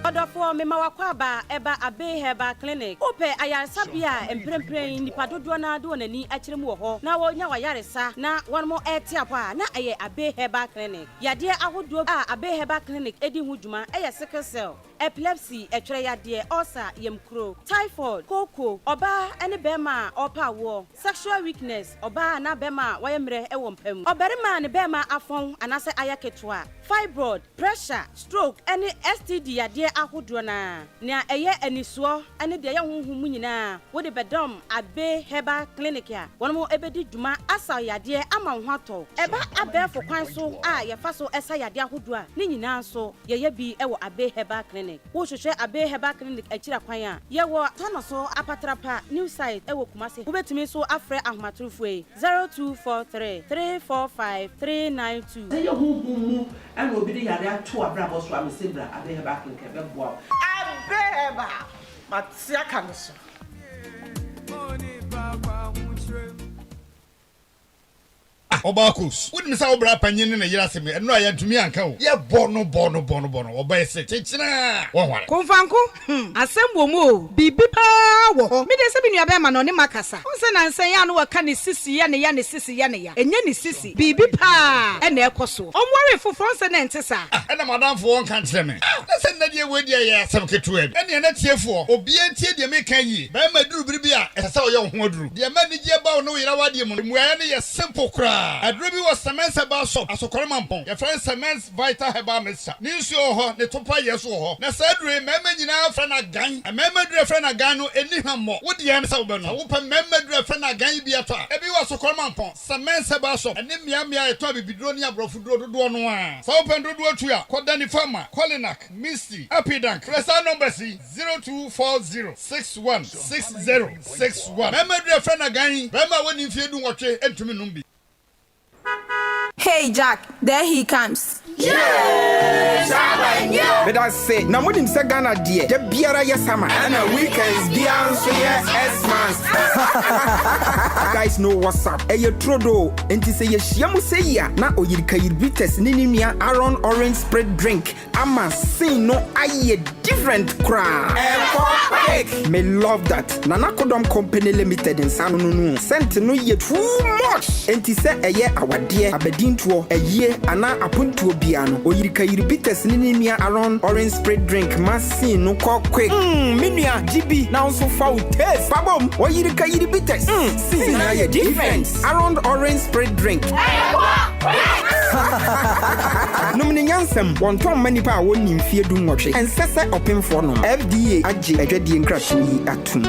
Ɔdɔfoɔ, mema w'akwaaba ɛba Abbey Herbal Clinic. Wopɛ ayaresabea a mprempren nnipa dodoɔ no ara de wɔn ani akyerɛ mu wɔ hɔ na wɔnya w'ayaresa na wɔnom rete apɔ a, na ɛyɛ Abbey Herbal Clinic. Yadeɛ ahodoɔ a Abbey Herbal Clinic di ho dwuma yɛ sickle cell, epilepsy, ɛtwerɛ yadeɛ, ulcer, yamkuro, typhoid, kooko, ɔbaa ne barima a ɔrepɛ awoɔ, sexual weakness, ɔbaa anaa barima a wayɛ mmerɛ wɔ mpa mu, ɔbarima a ne barima afɔn anaasɛ ayɛ ketewa, fibroid, pressure, stroke ne STD yadeɛ ahodoɔ no ara. Nea ɛyɛ anisoɔ ne deɛ ɛyɛ honhom mu nyinaa wode bɛdɔm Abbey Herbal Clinic a wɔn bɛdi dwuma asa wo yadeɛ ama wo ho atɔ wo. Ɛba abɛɛfo kwan so a yɛfa so sa yadeɛ ahodoɔ a, ne nyinaa nso yɛyɛ bi wɔ Abbey Herbal Clinic. Wohwehwɛ Abbey Herbal Clinic akyiri akwan a, yɛwɔ Tanoso Apatrapa New Site wɔ Kumasi. Wobɛtumi nso afrɛ ahomatorofoɔ yi, 0243 345 392. Sɛ ɛyɛ honhom mu na obi de yare ato w'abrabɔ so a, mese bra Abbey Herbal Clinic ɛbɛboa wo. Abbey Herbal, mate aka no so. Ah ɔbaa Kos, wonim sɛ wo bra panyin ne ne yere asɛm yi, ɛno a yɛantumi anka o. Yɛbɔ no bɔ no bɔ no bɔ no, ɔbaa yi se kyekyena a, wɔnware. Komfanko, hmm, asɛm wɔ mu o, biribi paa wɔ hɔ. Me deɛ sɛ me nua bɛɛma no ɔne makasa. Wohu sɛ nansa yi a na wɔka ne sisi yɛ ne ya, ne sisi yɛ ne ya. Ɛnyɛ ne sisi, biribi paa na ɛkɔ soɔ. Ɔnwaree foforɔ, wohu sɛ na ɛnte saa. Ah, ɛna m'adamfo ɔnka nkyerɛ me. Ah, na sɛ nnɛ deɛ wei deɛ ɛyɛ asɛm ketewa bi. Ɛnneɛ na tiefoɔ, obiara ntie deɛ mereka yie. Barima duru bere bi a, ɛsɛ sɛ ɔyɛ wo ho aduru. Deɛ ɛma anigyeɛ ba wo ne wo yere awadeɛ mu no, mmuaeɛ no yɛ simple koraa. Aduro bi wɔ Semens Herbal Shop, Asokore Mampong. Yɛfrɛ no Semens Vital Herbal Mixture. Ne nsuo wɔ hɔ, ne topa yɛ nso wɔ hɔ. Na saa aduro yi, mmarima nyinaa frɛ no agan. Mmarima aduro a yɛfrɛ no agan no, ɛnni hwammɔ. Wo deɛ ne sɛ wobɛnom. Sɛ wopɛ mmarima aduro a yɛfrɛ no agan yi bi atɔ a, ebi wɔ Asokore Mampong, Semens Herbal Shop, ɛne mmeammea a yɛtɔn abibiduro ne aborɔfo duro dodoɔ no ara. Sɛ wopɛ no dodoɔ tu a, kɔ Danny Pharma, Kolinak, Misty, Apidank. Frɛ saa numbers yi. 0240 61 60 61. Mmarima aduru a yɛfrɛ no agan yi, barima a wadi mfeɛ dunwɔtwe ntumi nnom bi. Hey Jack, there he comes. Medase, na monim sɛ Ghana deɛ da biara yɛ summer. Ɛna weekends biara nso yɛ Xmas. Guys know what's up, ɛyɛ turodoo, enti sɛ yɛhyia mu sɛyi a na Oyirikayir Bitters ne ne nua Aaron Orange Spirit Drink Ama scene no ayɛ different koraa. Ɛkɔ quick. Me love that. Nana Kodɔm Company Limited nsa ano no no scent no yɛ too much. Enti sɛ ɛyɛ awadeɛ, abadintoɔ, ayie anaa apontoɔ biara no, Oyirikayiri Bitters ne ne nua Aaron Orange Spirit Drink ma scene no kɔ quick. Mm me nua gye bi na wo nso fa wo taste fa bom. Oyirikayiri Bitters, mm scene no ayɛ different. Aaron Orange Spirit Drink. Nom no nyansam. Wɔntɔn mma nnipa a wɔnnii mfeɛ dunwɔtwe. Ɛnsɛ sɛ ɔpemfoɔ nom. FDA agye adwadie nkratoɔ yi atom.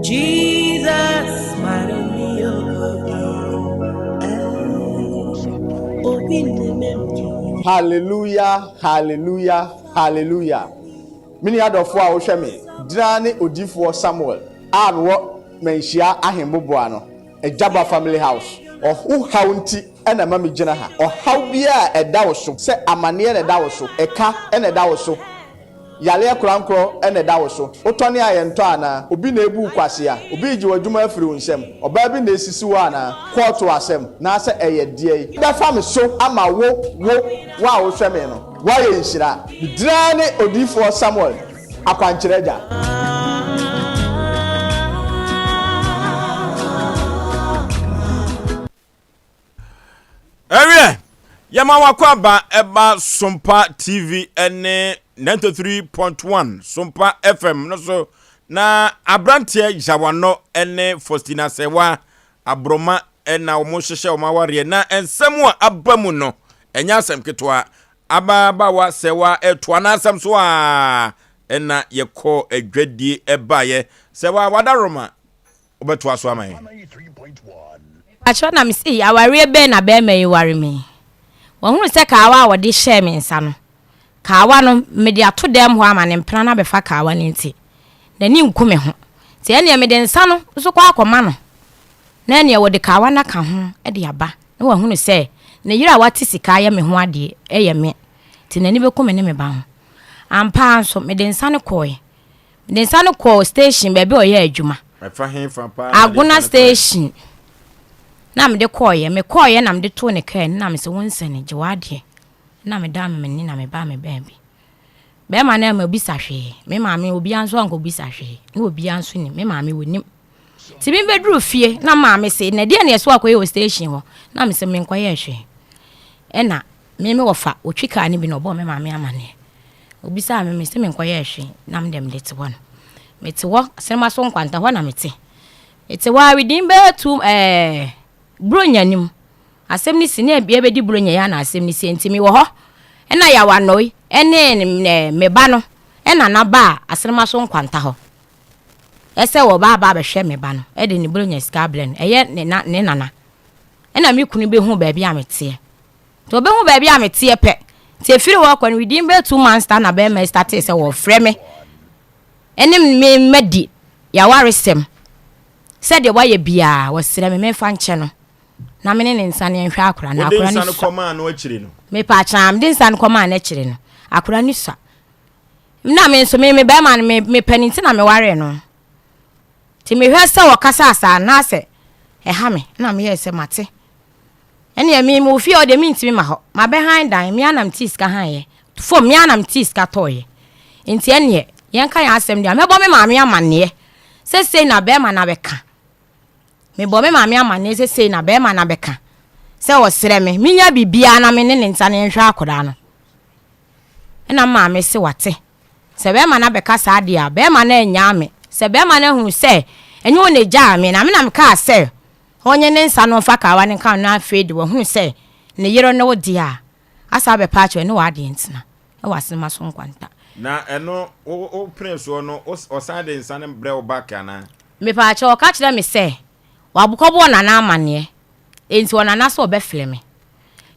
Jesus, Hallelujah, hallelujah, hallelujah. Me nua dɔfoɔ a wohwɛ me, gyina ne odiyifoɔ Samuel a mewɔ Manhyia Ahemboboa no, Agyaba Family House. Wo haw nti na ɛma megyina ha. Ɔhaw biara a ɛda wo so, sɛ amaneɛ na ɛda wo so, ɛka na ɛda wo so, Yareɛ korankorɔ na ɛda wo so. Wotɔne a yɛntɔ anaa? Obi na ebu wo kwasea? Obi regye w'adwuma afiri wo nsam? Ɔbaa bi na esisi wo anaa? Kɔɔto asɛm, naasɛ ɛyɛ deɛn? Bɛfa me so ama wo, wo, wo a wohwɛ me no, woayɛ nhyira. Me din ara ne Odiyifoɔ Samuel, Akwankyerɛ Agya. Ɛwiɛ, yɛma wakɔ aba ɛba Sompa TV ɛne 93.1 Sompa FM no so na aberanteɛ Yawanɔ ɛne Faustina Sɛwa Aborɔma ɛna wɔn hyehyɛ wɔn awareɛ na nsɛm a aba mu no ɛnyɛ asɛm ketewa ababaawa Sɛwa ɛtoa n'asɛm so a ɛna yɛkɔ adwadie ɛbaeɛ Sɛwa wadaroma Wobɛtoa so ama yɛn. Mepakyɛw na mese awareɛ bɛn na bɛrima yi ware me yi? Wahunu sɛ kaawa a wɔde hyɛɛ me nsa no, kaawa no mede ato dɛm hɔ ama ne mpena no abɛfa kaawa no nti, n'ani nku me ho. Nti ɛnneɛ mede nsa no nso kɔ akɔma no na ɛnneɛ wɔde kaawa no aka ho de aba na wahunu sɛ ne yere a wate sika ayɛ me ho adeɛ yɛ me nti n'ani bɛku me ne me ba ho. Ampa ara nso mede nsa no kɔeɛ. Mede nsa no kɔɔ station baabi a ɔyɛ adwuma. Ɛfa he fa paa na Agona de nsa no kɔɛ? station na mede kɔɔeɛ. Mekɔɔeɛ na mede too ne kaa mu na mese wo nsɛne gye w'adeɛ. Na medaa me m'ani na mebaa me baabi. Bɛrima no ammɛbisa hwee. Me maame obiara nso ankɔbisa hwee. Na obiara nso nim. Me maame wɔnim. Nti mebɛduru fie na maame se na deɛ na ɛso akɔyɛ wɔ station hɔ. Na mese menkɔyɛɛ hwee. Ɛna me me wɔfa ɔtwi kaa no bi na ɔbɔɔ me maame amaneɛ. Obisaa me, mese menkɔyɛɛ hwee, na me deɛ mede te hɔ no. Mete hɔ, Asenema so nkwanta hɔ na mete. Mete hɔ ara within bɛyɛ two ɛɛ Buronya no mu. Asɛm no si na yɛbɛdi Buronya yi ara na asɛm no si nti mewɔ hɔ. Ɛna Yaw Anoi ɛne me ba no ɛna na baa Asenema so nkwanta hɔ. Ɛsɛ wɔba aba abɛhwɛ me ba no ɛde ne Buronya sika abrɛ no, ɛyɛ ne na ne nana. Ɛna me kunu bɛhu baabi a meteɛ. Nti ɔbɛhu baabi a meteɛ pɛ. Nti ɛfiri hɔ kɔ no within bɛyɛ two months ta na bɛrima yi startee sɛ wɔfrɛ me ɛne me madi yawaresɛm sɛ deɛ wayɛ biara wɔsrɛ me memfa nkyɛ no na me ne ne nsa no nhwɛ akora no Wode akora nsa no no sua kɔmaa no akyiri no? Mepa kyɛw mede nsa no kɔmaa no akyiri no. Akwadaa no sua. Na me nso me me bɛrima no me mepɛ no nti na mewaree no. Nti mehwɛ sɛ ɔkasaa saa no na asɛ ɛha me na meyɛɛ sɛ mate. Ɛneɛ me mewɔ fie hɔ deɛ mentumi ma hɔ. Mabɛhan dan, me ara na metee sika haneɛ. Fam, me ara na metee sika tɔeɛ. Nti ɛneɛ yɛnka yɛn asɛm deɛ a, mɛbɔ me maame amanneɛ sɛ sei na bɛrima no abɛka. Mebɔ me maame amanneɛ sɛ sei na bɛrima no abɛka sɛ ɔsrɛ me menya biribiara na me ne ne nsa no yɛnhwɛ akwadaa no. Ɛna me maame se wate. Sɛ bɛrima no abɛka saa deɛ a, bɛrima no annyaa me. Sɛ bɛrima no ahunu sɛ ɛnyɛ ɔno na ɛgyaa me na me na mekaa sɛ ɔnye ne nsa no mfa kawa no nka ho na afei de wahunu sɛ ne yere ne wo deɛ a, asa abɛpa akyerɛ ne w'adeɛ ntena wɔ asenema so nkwanta. Na ɛno wo wo pene soɔ no wo ɔsan de nsa no brɛ wo back anaa? Mepaakyɛw ɔka kyerɛ me sɛ wabkɔbɔ ɔnana amaneɛ enti ɔnana sɛ ɔbɛfrɛ me.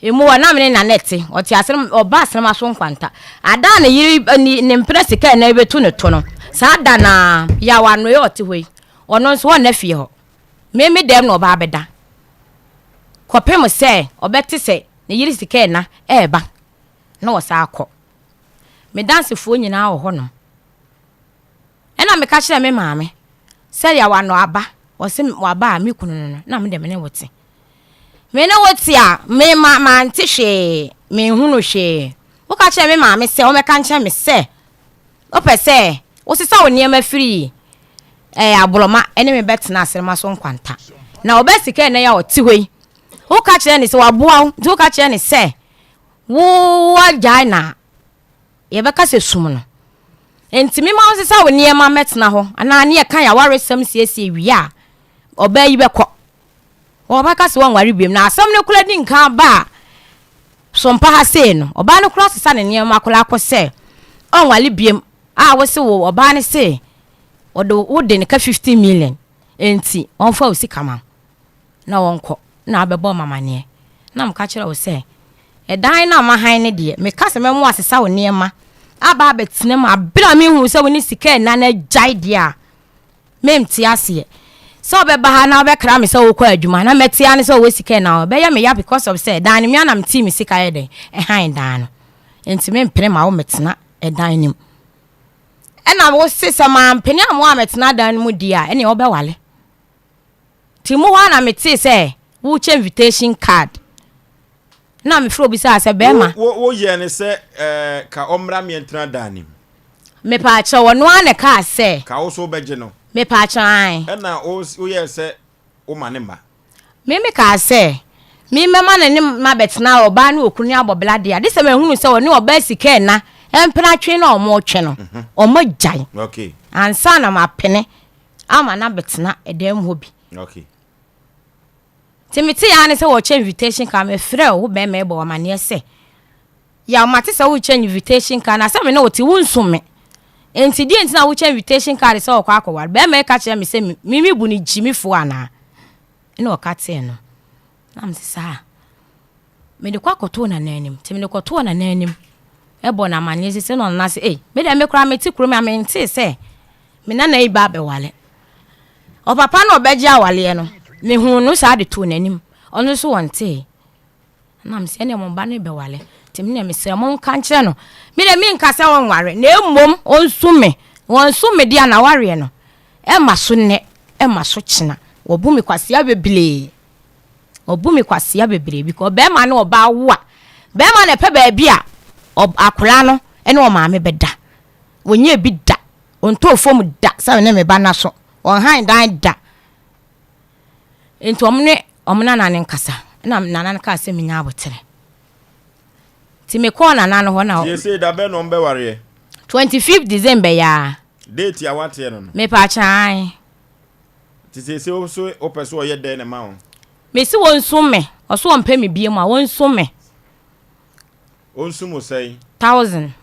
Emu hɔ na me ne nana te, ɔte asenem ɔba asenema so nkwanta. Ada a ne yere ne ne mpena sika a ɛnɛ rebɛtu ne to no, saa da no ara, Yaw Anoe a ɔte hɔ yi, ɔno nso ɔnna fie hɔ. Me me dɛm na ɔba abɛda kɔpem sɛ ɔbɛte sɛ ne yere sika ɛna ɛreba na ɔsan akɔ. Me dansefoɔ nyinaa wɔ hɔnom. Ɛna meka kyerɛɛ me maame sɛ Yaw Ano aba, ɔse waba a me kunu no no, na me deɛ me ne wo te. Me ne wo te a, me ma mante hwee, menhunu hwee. Woka kyerɛɛ me maame sɛ ɔmmɛka nkyerɛ me sɛ wopɛ sɛ wosesa wo nneɛma firi ɛɛ aborɔma ne me bɛtena aserema so nkwanta. Na ɔbaa sika ɛnɛ yi a ɔte hɔ yi, woka kyerɛ ne sɛ waboa wo, nti woka kyerɛ ne sɛ wo woagyae na yɛbɛka sɛ sum no. Enti mema wonsesa wo nneɛma mmɛtena hɔ anaa ne yɛka yɛn awaresɛm siesie wie a, ɔbaa yi bɛkɔ. Wɔbɛka sɛ wɔnware biom. Na asɛm no koraa di nkan ba a, sompa ha sei no, ɔbaa no koraa sesa ne nneɛma koraa kɔ sɛ ɔnware biom a wose wo ɔbaa no se ɔde wode no ka 50 million enti ɔmfa wo sika ma wo na ɔnkɔ na abɛbɔ me amaneɛ na meka kyerɛ wo sɛ ɛdan no a mahan no deɛ meka sɛ mɛmo asesa wo nneɛma aba abɛtena mu abere a menhunu sɛ wo ne sika ɛna no agyae deɛ a Mente aseɛ. Sɛ ɔbɛba ha na ɔbɛkra me sɛ ɔrekɔ adwuma na mɛte ara ne sɛ ɔwɔ sika na ɔbɛyɛ me ya because of sɛ dan no me ara na metee me sika yɛ dɛn ɛhan dan no. Nti mempene ma wo mɛtena ɛdan no mu. Ɛna wo se sɛ mampene ama wo ammɛtena dan no mu deɛ a ɛneɛ wobɛwale. Nti mu hɔ ara na metee sɛ worekyɛ invitation card. Na mefrɛ obisaa sɛ bɛrima. Wo wo woyɛɛ no sɛ ɛɛ ka ɔmmra mmɛntena dan no mu. Mepaakyɛw, ɔno ara na ɛkaa sɛ. Ka wo nso wobɛgye no. Mepaakyɛw, ae. Ɛna wo woyɛɛ sɛ woma ne mma. Me mekaa sɛ, Me mɛma no ne mma bɛtena ɔbaa ne okunu ne abɔ bra deɛ a, gye sɛ mahunu sɛ ɔne ɔbaa sika ɛna mpena twe na wɔretwe no, wɔagyae. Okay. Ansa na mapene ama no abɛtena ɛdan mu hɔ bi. Okay. Nti metee ara ne sɛ wɔrekyɛ invitation card, mefrɛɛ wo bɛrima yi bɔɔ wo amaneɛ sɛ, Yaw, mate sɛ worekyɛ invitation card na sɛ me ne wo te, wonsu me. Enti deɛ nti na wokyɛ invitation card sɛ wɔkɔ akɔware? Bɛrima yi ka kyerɛɛ me sɛ me mebu no gyimifoɔ anaa? Ɛna ɔka tee no. Na mese saa. Mede kɔ akɔtoo Nana anim. Nti mede kɔtoo Nana anim bɔ no amaneɛ sɛ sɛ na ɔnana sɛ, ei, me deɛ me koraa mete kurom a mentee sɛ me nana yi ba abɛwale. Ɔpapa no a ɔbɛgye awaleɛ no, mehuu no saa de too n'anim. Ɔno nso ɔntee. Na mese ɛneɛ mo ba no bɛwale. Nti me deɛ mesrɛ mo nka nkyerɛ no. Me deɛ menka sɛ ɔnware, na mmom ɔnsu me. Wɔnsu me deɛ a n'awareɛ no, ɛmma so nnɛ, ɛmma so kyena. Wɔbu me kwasea bebree. Wɔbu me kwasea bebree because bɛrima ne ɔbaa wo a, bɛrima na ɛpɛ baabi a akwadaa no ne ɔmaame bɛda. Wɔnyɛɛ bi da. Ɔntɔɔ fam da sɛ me ne me ba nna so. Ɔnhan dan da. Nti wɔn ne wɔn nana no nkasa. Ɛna nana no kaa sɛ menya aboterɛ. Nti mekɔɔ nana no hɔ na. Seesei da bɛn na wɔn bɛwareɛ? 25 December yi ara. Date a woateɛ no no? Mepaakyɛ ae. Nti seesei wo so wopɛ sɛ ɔyɛ dɛn na ɛma wo? Mese wɔnsum me. Ɔse ɔmpɛ me biom a, wɔnsum me. Ɔnsum wo sɛn? Thousand.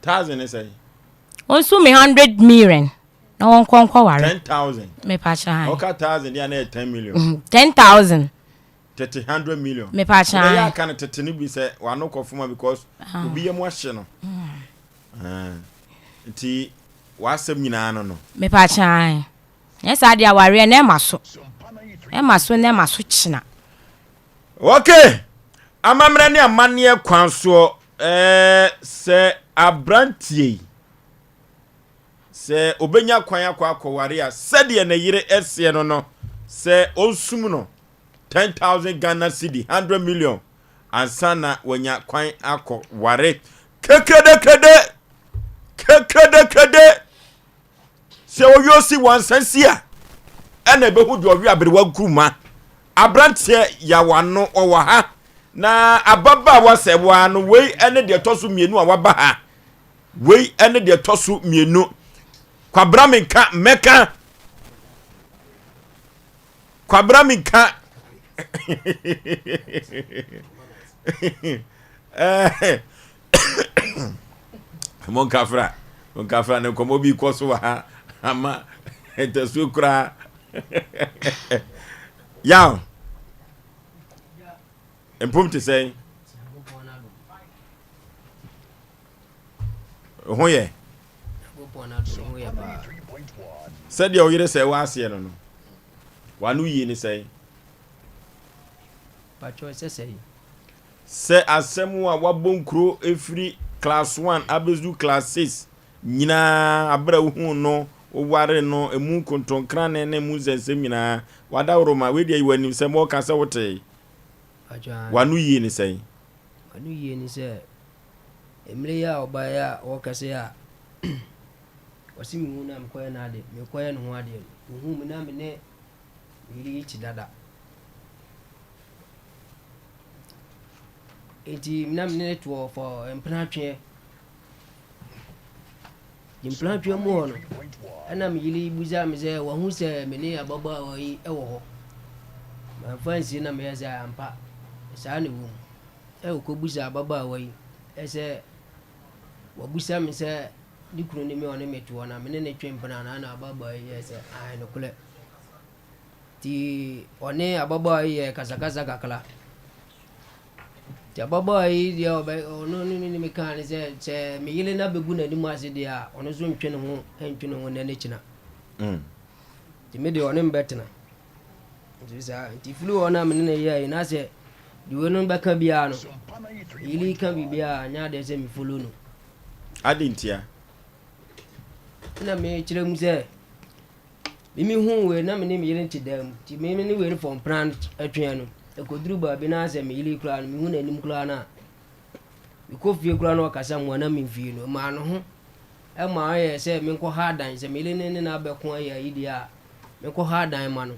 Thousand ne sɛn? Ɔnsum me 100 million na wɔnkɔ nkɔware. 10,000. Mepaakyɛ ae. Ɔka thousand deɛ a na ɛyɛ 10 million. 10,000. Tete 100 million. Mepaakyɛ Wobɛyɛ ae. aka no tete no bi sɛ wano kɔ foma because obi yam ahye no. Nti w'asɛm nyinaa no no. Mepaakyɛ ae. Nyɛ saa deɛ awareɛ no ɛma so. Ɛma so na ɛma so kyena. Okay! Amammerɛ ne amanneɛ kwan soɔ. Ɛɛ sɛ abranteɛ yi sɛ ɔbɛnya kwan akɔ akɔware a sɛdeɛ ne yere seɛ no no sɛ ɔnsum no 10,000 Ghana cedi, 100 million ansa na wanya kwan akɔ ware. Kekredekede! Kekredekede! Sɛ ɔyɛ osi wansa si a ɛna ɛbɛhu deɛ ɔwe aberewa nkuruma. Aberanteɛ yawano ɔwɔ ha na ababaawa sɛ waa no wei ɛne deɛ ɛtɔ so mmienu a waba ha. Wei ɛne deɛ ɛtɔ so mmienu. Kwabra menka mɛka. Kwabra menka. Monkafra, monkafra ne nkɔmmɔ bi kɔ so wɔ ha ama ntasuo koraa. Yaw, mpom te sɛn? Ho yɛ? Sɛdeɛ wo yere sɛ wɔ aseɛ no no, wano yie ne sɛn? Sɛ asɛm a wabɔ nkuro firi class one abɛdu class six nyinaa aberɛ a wohuu no, wowaree no, ɛmu nkontonkrane ne ɛmu nsɛnsɛm nyinaa, wadaworoma, wei deɛ yi w'anim sɛ mɔka sɛ wotee. W'ano yie ne sɛn? W'ano yie ne sɛ, mmerɛ yi a ɔbaeɛ a ɔrekasa yi a, ɔse mehu no a mekɔyɛ no ade, mekɔyɛ ne ho adeɛ no, ɔhuu me na me ne me yere yi te dada. Enti na me ne no toɔ for mpenatweɛ. Nti mpenatweɛ mu hɔ no, ɛna me yere bisa me sɛ wahu sɛ me ne ababaawa yi wɔ hɔ. Mamfa ansie na meyɛ sɛ ampa, saa na ɛwɔ mu. Ɛna ɔkɔbisa ababaawa yi sɛ wabisa me sɛ ne kunu ne me ɔne me toɔ na me ne no twe mpena anaa na ababaawa yi yɛɛ sɛ ae nokorɛ. Nti ɔne ababaawa yi yɛɛ kasakasa kakra. Nti ababaawa yi deɛ ɔbɛ ɔno ne ne me kaa ne sɛ sɛ me yere no abɛgu n'anim ase deɛ a ɔno nso ntwe ne ho ntwe ne ho nnɛ ne kyena. Mm. Nti me deɛ ɔne me bɛtena. Nti saa nti firi hɔ na me ne no yɛɛ yi na sɛ deɛ wei no bɛka biara no yere yi ka biribiara nyɛ adeɛ sɛ me follow no. Ade ntia? Ɛna mekyerɛ mu sɛ Me me huu wei na me ne me yere nte dan mu nti me ne wei no fɔ mpena twɛn no ɛkɔduru baabi na sɛ me yere koraa no mehu n'anim koraa no a mekɔ fie koraa na ɔkasa mu a na memfie no maa no ho ɛma ɔyɛ sɛ menkɔ ha adan sɛ me yere ne ne na abɛko ayɛ ayi deɛ a menkɔ ha adan ma no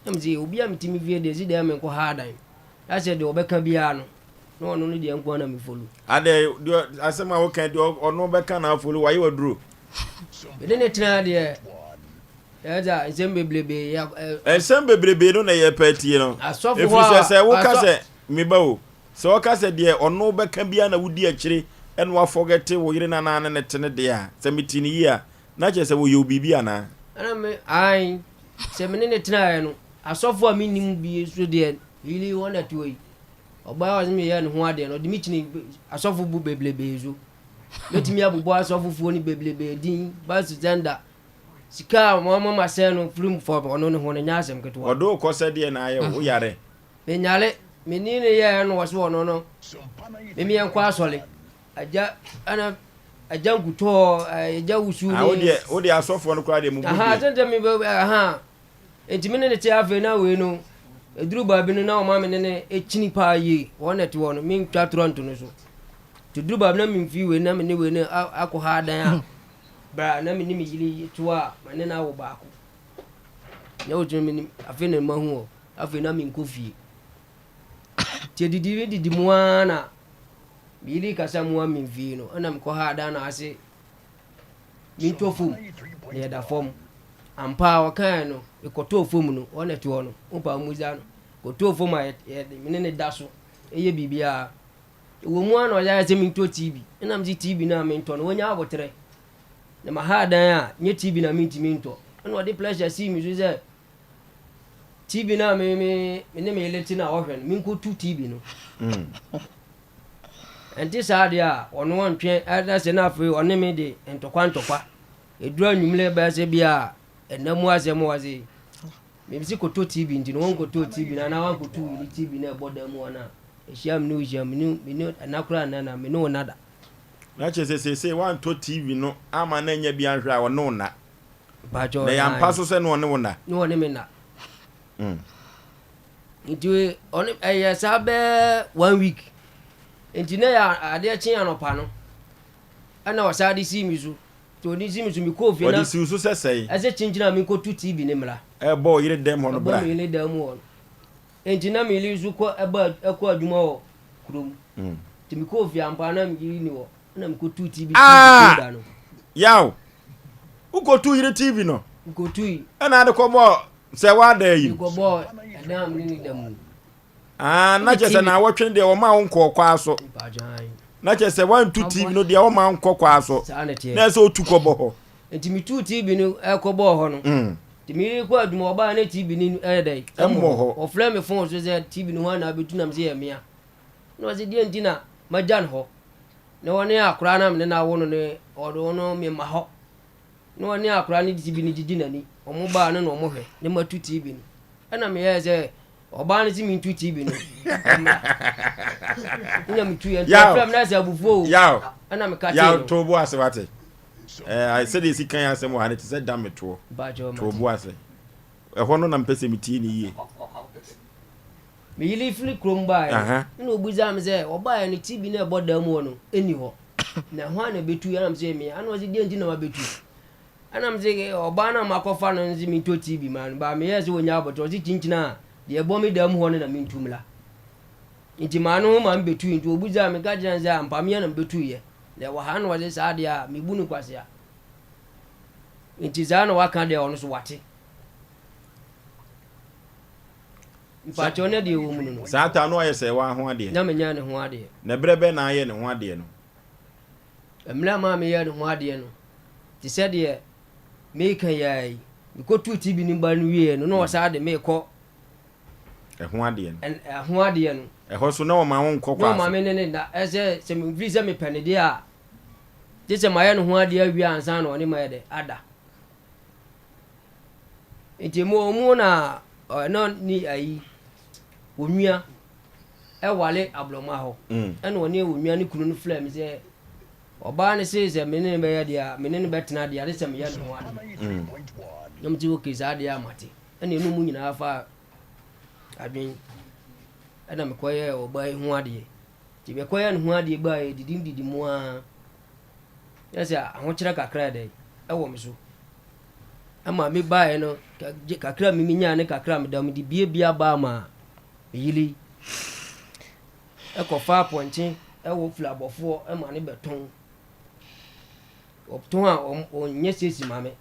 na me sɛ obi a mete me fie deɛ si deɛ menkɔ ha adan na sɛ deɛ ɔbɛka biara no na ɔno no deɛ nko ara na me follow. Adɛ deɛ asɛm a woka deɛ ɔno bɛka na afolo wayɛ waduro. Mene ne tena deɛ ɛdza nsɛm bebrebe yɛ. Nsɛm bebrebe no na yɛ pɛ tie no. Asɔfo hɔ a sɛ woka sɛ meba o sɛ wɔka sɛ deɛ ɔno bɛka biara na wodi akyire ɛna wafɔgɛte wo yere no anaa ne ne te ne deɛ a sɛ mete ne yie a na kyerɛ sɛ wɔyɛ wo biribi anaa. Ɛna me ae sɛ mene ne tenaeɛ no asɔfo a mennim bi so deɛ yili wɔn na tuo yi. Ɔbaa a ɔse meyɛɛ ne ho adeɛ no, ɔde me kyini asɔfo bu beblebee so. Mɛtumi abobɔ asɔfofoɔ no beblebee din, Basu Zenda. Sika a wɔama masɛn no firi mu fam ɔno ne ho no, nyɛ asɛm ketewa. Ɔde wo kɔ sɛ deɛ na ayɛ wo, wo yare? Menyare. Me ne no yɛɛ no ɔse ɔno no, me meɛnkɔ asɔre. Agya, ɛna agya nkutɔɔ, agya wusu ne. Ah, wo deɛ, wo deɛ asɔfoɔ no koraa deɛ mo bu deɛ. Aha, sɛ me bɛ, aha. Enti me ne no te afei na wei no, ɛduru baabi no na ɔma me ne no kyini paa yie, wɔn na ɛte hɔ no, mentwa torɔ nto no so. Nti ɛduru baabi na memfii wei na me ne wei no akɔ ha adan a, bra na me ne me yere to a, me ne no awo baako. Na ɔtumi me ne, afei na mahu hɔ, afei na menkɔ fie. Nti ɛdidi me didi mu ara na me yere kasa mu a memfii no, ɛna mekɔ ha adan na ase Mentɔ fam, na yɛda fam. Ampa ara ɔkaeɛ no, mekɔtɔɔ fam no, hɔ na ɛte hɔ no, wopa mmisa no. Kɔtɔɔ fam a, yɛ, me ne no da so yɛ biribiara. Ɛwɔ mu ara na ɔyɛ sɛ mentɔ TV. Ɛna mese TV no a mentɔ no, wɔnya aboterɛ. Na maha adan a, nyɛ TV na mentumi ntɔ. Ɛna ɔde pressure sii me so sɛ, TV no a me, me, me ne me yere te no a ɔhwɛ no, menkɔtu TV no. Mm. Ɛnte saa deɛ a, ɔno ɔntwe na sɛ na afei ɔne me de ntɔkwa ntɔkwa. Ɛduru anwummerɛ bɛyɛ sɛ bi a ɛna mu asɛm wɔ se mese kɔtɔ TV nti no wɔnkɔtɔ TV no anaa wankɔtu ne TV no ɛbɔ dan mu hɔ no a. Ɛhyia me ne wo hyia me ne me ne ɛna koraa nna na me ne wo nna da. Na kyerɛ sɛ seesei woantɔ TV no amma no annya bi anhwɛ a ɔne wo nna. Mpakyɛw Na ɛyɛ ampa nso sɛ na ɔne wo nna? Ne ɔne me nna. Mm. Nti ɔne ɛyɛ saa bɛɛ one week. Nti na yɛ adeɛ kye anɔpa no ɛna ɔsan de sii me so. Nti ɔde sii me so mekɔɔ fie na. Ɔde sii wo so sɛ sɛn? Ɛsɛ kyinkyin a menkɔtu TV no mmra. Ɛbɔ wo yere dam hɔ no bra. Ɛbɔ me yere dam hɔ no. Enti na me yere nso kɔ ɛba ɛkɔ adwuma wɔ kurom. Nti mekɔɔ fie ampa na me yere ni hɔ. Ɛna mekɔtuu TV TV Ah! da no. Yaw! Wokɔtuu yere TV no? Mekɔtui. Ɛna ade kɔbɔɔ sɛ woada yi? Mekɔbɔɔ ɛdan a me ne ne da mu. Ah, na kyerɛ sɛ naawɔtwe no deɛ wɔma wo nkɔɔ kwaa so. Na kyerɛ sɛ woantu TV no deɛ wɔma wo nkɔ kwaa so. Saa na ɛteɛ. Na ɛsɛ wotu kɔbɔ hɔ. Nti metuu TV no kɔbɔɔ hɔ no. Mm. Nti merekɔ adwuma ɔbaa na TV no ɛyɛ dɛ. Ɛmmɔ hɔ. Ɔfrɛ me phone so sɛ TV no hwan na abɛtu na mese yɛ mea. Na ɔse deɛ nti na magya no hɔ. Na ɔne akora na mene no awo no ne ɔde ɔno mema hɔ. Na ɔne akora no de TV no gyigye n'ani. Ɔmo baa no na ɔmo hwɛ na matu TV no. Ɛna meyɛɛ sɛ Ɔbaa no se mentu TV no mmra. Nna metu yɛ nti ɔfrɛ me na sɛ abufuo o. Yaw. Ɛna meka tee Yaw no. to bo ase wate. Ɛɛ sɛdeɛ esi kan asɛm wɔ ha no te sɛ da metoɔ. Mpakyɛw To mate. bo ase. Ɛhɔ no na mpɛ sɛ metie ne yie. Me yere firi kurom baeɛ no, Aha. ɛna ɔbisaa me sɛ ɔbaeɛ no TV no a ɛbɔ dan mu hɔ no ɛnni hɔ. Na hwan na ɛbɛtu? Ɛna mese me. Ɛna ɔse deɛ nti na wabɛtu? Ɛna mese ɔbaa no a makɔfa no no se mentɔ TV ma no, but meyɛɛ sɛ ɔnya aboterɛ, ɔse kyinkyin a deɛ ɛbɔ me dan mu hɔ no na mentu mmra. Nti maa no ho ma mebɛtui, nti ɔbusaa me, meka kyerɛɛ no sɛ ampa me ara na mebɛtuiɛ, na ɛwɔ ha, ɛna ɔse saa deɛ a mebu no kwasea. Nti saa na waka deɛ ɔno nso wate. Mpakyɛw na deɛ ɛwɔ mu no no. Saa taa no ayɛ sɛ ɛwɔ ho adeɛ. Na menyɛ ne ho adeɛ. Na berɛ bɛn na ayɛ ne ho adeɛ no? Mmerɛ a maa meyɛɛ ne ho adeɛ no, te sɛ deɛ mereka yi ara yi, mekɔtuu TB no ba no wieeɛ no, na ɔsan de me rekɔ Ɛho adeɛ no. Ɛho adeɛ no. Ɛhɔ so na ɔma wo nkɔ Na kwaa ɔma so. me ne ne nna. Ɛsɛ sɛ mefiri sɛ mepɛ no deɛ a, gye sɛ mayɛ ne ho adeɛ awie ansa na ɔne mayɛ dɛ ada. Nti mu ɔmu na na ne ayi onua ɛwale aborɔma hɔ. Ɛna ɔne onua ne kunu no frɛɛ me sɛ ɔbaa no see sɛ me ne no bɛyɛ deɛ a me ne no bɛtena deɛ ade sɛ meyɛ ne ho adeɛ. Na mete okay saa deɛ a mate. Ɛna ɛnu mu nyinaa fa adwen ɛna mekɔyɛɛ ɔbaa yi ho adeɛ. Nti mekɔyɛɛ ne ho adeɛ baa yɛ didi didi mu ara. Yɛ sɛ ahokyerɛ kakra dɛ ɛwɔ me so. Ɛma me baeɛ no kakra me menyaa ne kakra meda mede biabia baa maa Me yere yi kɔfa apɔnkye wɔ firi abɔfoɔ ma no bɛtɔn. Ɔtɔn a ɔnyɛ sesi ma me.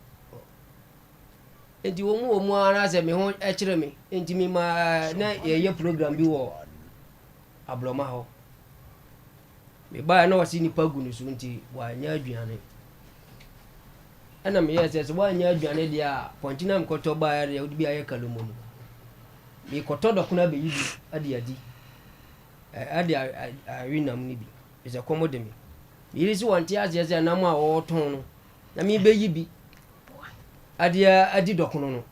Nti wɔn wɔ mu ara sɛ me ho kyerɛ me. Nti me ma na yɛyɛ program bi wɔ aborɔma hɔ. Mebaeɛ na ɔse nipa gu ne so nti wanyɛ aduane. Ɛna meyɛɛ sɛ sɛ woanyɛ aduane deɛ a pɔnkye no a mekɔtɔ baeɛ deɛ wode bi ayɛ kalomo no. Merekɔtɔ dɔkono abɛyi bi de adi, de awe nam no bi, ɛfiri sɛ kɔm de me. Me yere se ɔnte aseɛ sɛ nam a ɔretɔn no, na merebɛyi bi de adi dɔkono no.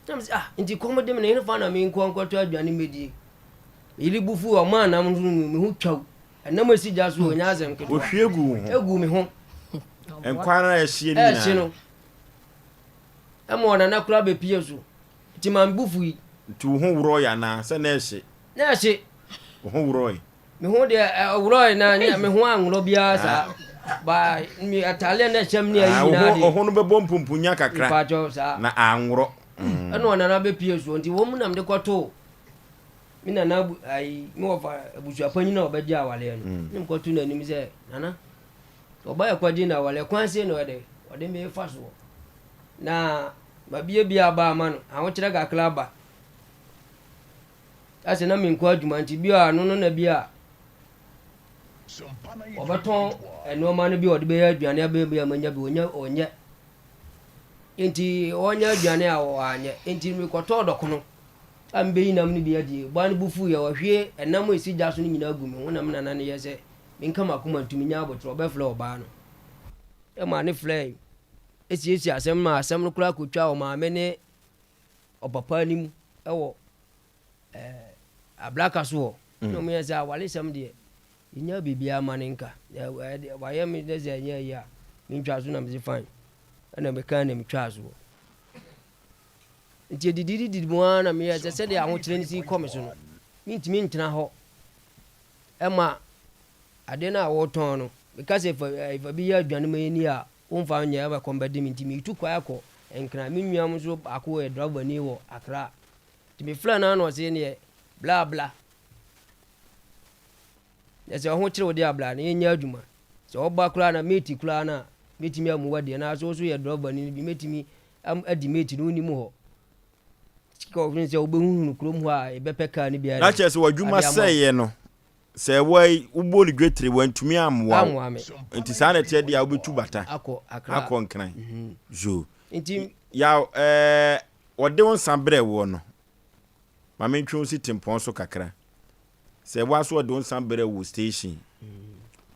Na mese, ah, nti kɔm de me na hefa na menkɔ nkɔtɔ aduane mmɛdie? Me yere bu fuu ɔmaa nam no me ho twaw. Ɛnam esi gya so ɔnyɛ asɛm ketewa. Ohwie gu wo ho. Egu me ho. Nkwan no a ɛhyeɛ no nyinaa. Ɛhye no. Ɛma ɔnana koraa bɛpie so. Nti ma me bo fui. Nti wo ho worɔe anaa? Sɛ na ɛhye. Na ɛhye. Wo ho worɔe. Me ho deɛ ɛworɔe na me ho anworɔ biara saa. Ba me ataadeɛ na ɛhyɛ me ne ayi nyinaa deɛ. Wo ho no bɛbɔ mpumpunya kakra. Mpakyɛw saa. Na anworɔ. Ɛna ɔnana bɛpie soɔ nti wɔn mu na mede kɔtoo me nana ayi me wɔfa abusuapanyin a ɔbɛgye awaleɛ no. Ne mekɔto n'anim sɛ nana ɔba yɛ kɔgye na awaleɛ kwan sei na ɔde ɔde me fa soɔ. Na mabiabia aba ama no, ahokyerɛ kakra aba. Asɛ na menkɔ adwuma nti bi a no no na bi a ɔbɛtɔn nneɛma no bi a ɔde bɛyɛ aduane abɛyɛ bi a manya bi ɔnyɛ ɔnyɛ nti ɔnyɛ aduane a ɔanyɛ nti mekɔtɔɔ dɔkono a mebɛyi nam no bi adie ɔbaa no bo fuu yɛ ɔhwie ɛnam a ɛsi gya so no nyinaa gu me ho na me nana no yɛ sɛ menka m'akoma ntumi nya aboterɛ ɔbɛfrɛ ɔbaa no ɛma ne frɛ siesie asɛm no ma asɛm no koraa kɔtwaa ɔmaame ne ɔpapa anim wɔ eh, ablaka so hɔ. Na ɔmo yɛ sɛ awaresɛm deɛ yɛnya biribiara ma no nka. Wayɛ me dɛ sɛ ɛnyɛ ayi a mentwa so na mese fine. Ɛna mekaa na metwaa soɔ. Nti ɛdidididi mu ara na meyɛɛ sɛ sɛdeɛ ahokyerɛ no si kɔ me so no, mentumi ntena hɔ ma adeɛ no a wɔretɔn no, meka sɛ fa, fa bi yɛ aduane ma yɛnni a, womfa nyɛ ama kɔm bɛde me nti meretu kwan akɔ Nkran. Me nua nso baako yɛ drɔbani wɔ Accra. Nti mefrɛɛ no ara na ɔse neɛ bla bla. Na sɛ ɔho kyere wo deɛ a bla na yɛnyɛ adwuma. Sɛ ɔba koraa na mate koraa no a, mɛtumi amu wo adi anaa sɛ wo nso yɛ drɔbani no bi mɛtumi adi mate no wonim hɔ. Sika ɔhwene sɛ wobɛhuhunu kurom hɔ a yɛbɛpɛ kaa no bi Na kyerɛ sɛ w'adwuma sɛeɛ no, sɛ wai wobɔ no dwetire wantumi ammoa wo. Ammoa me. Nti saa na ɛteɛ deɛ a wobɛtu bata Akɔ Accra. akɔ Nkran. Yoo. Nti. Yaw, ɛɛ wɔde wo nsa brɛɛ woɔ no, ma mentwe wo si tempɔn so kakra. Sɛ woa so wɔde wo nsa brɛɛ wo station,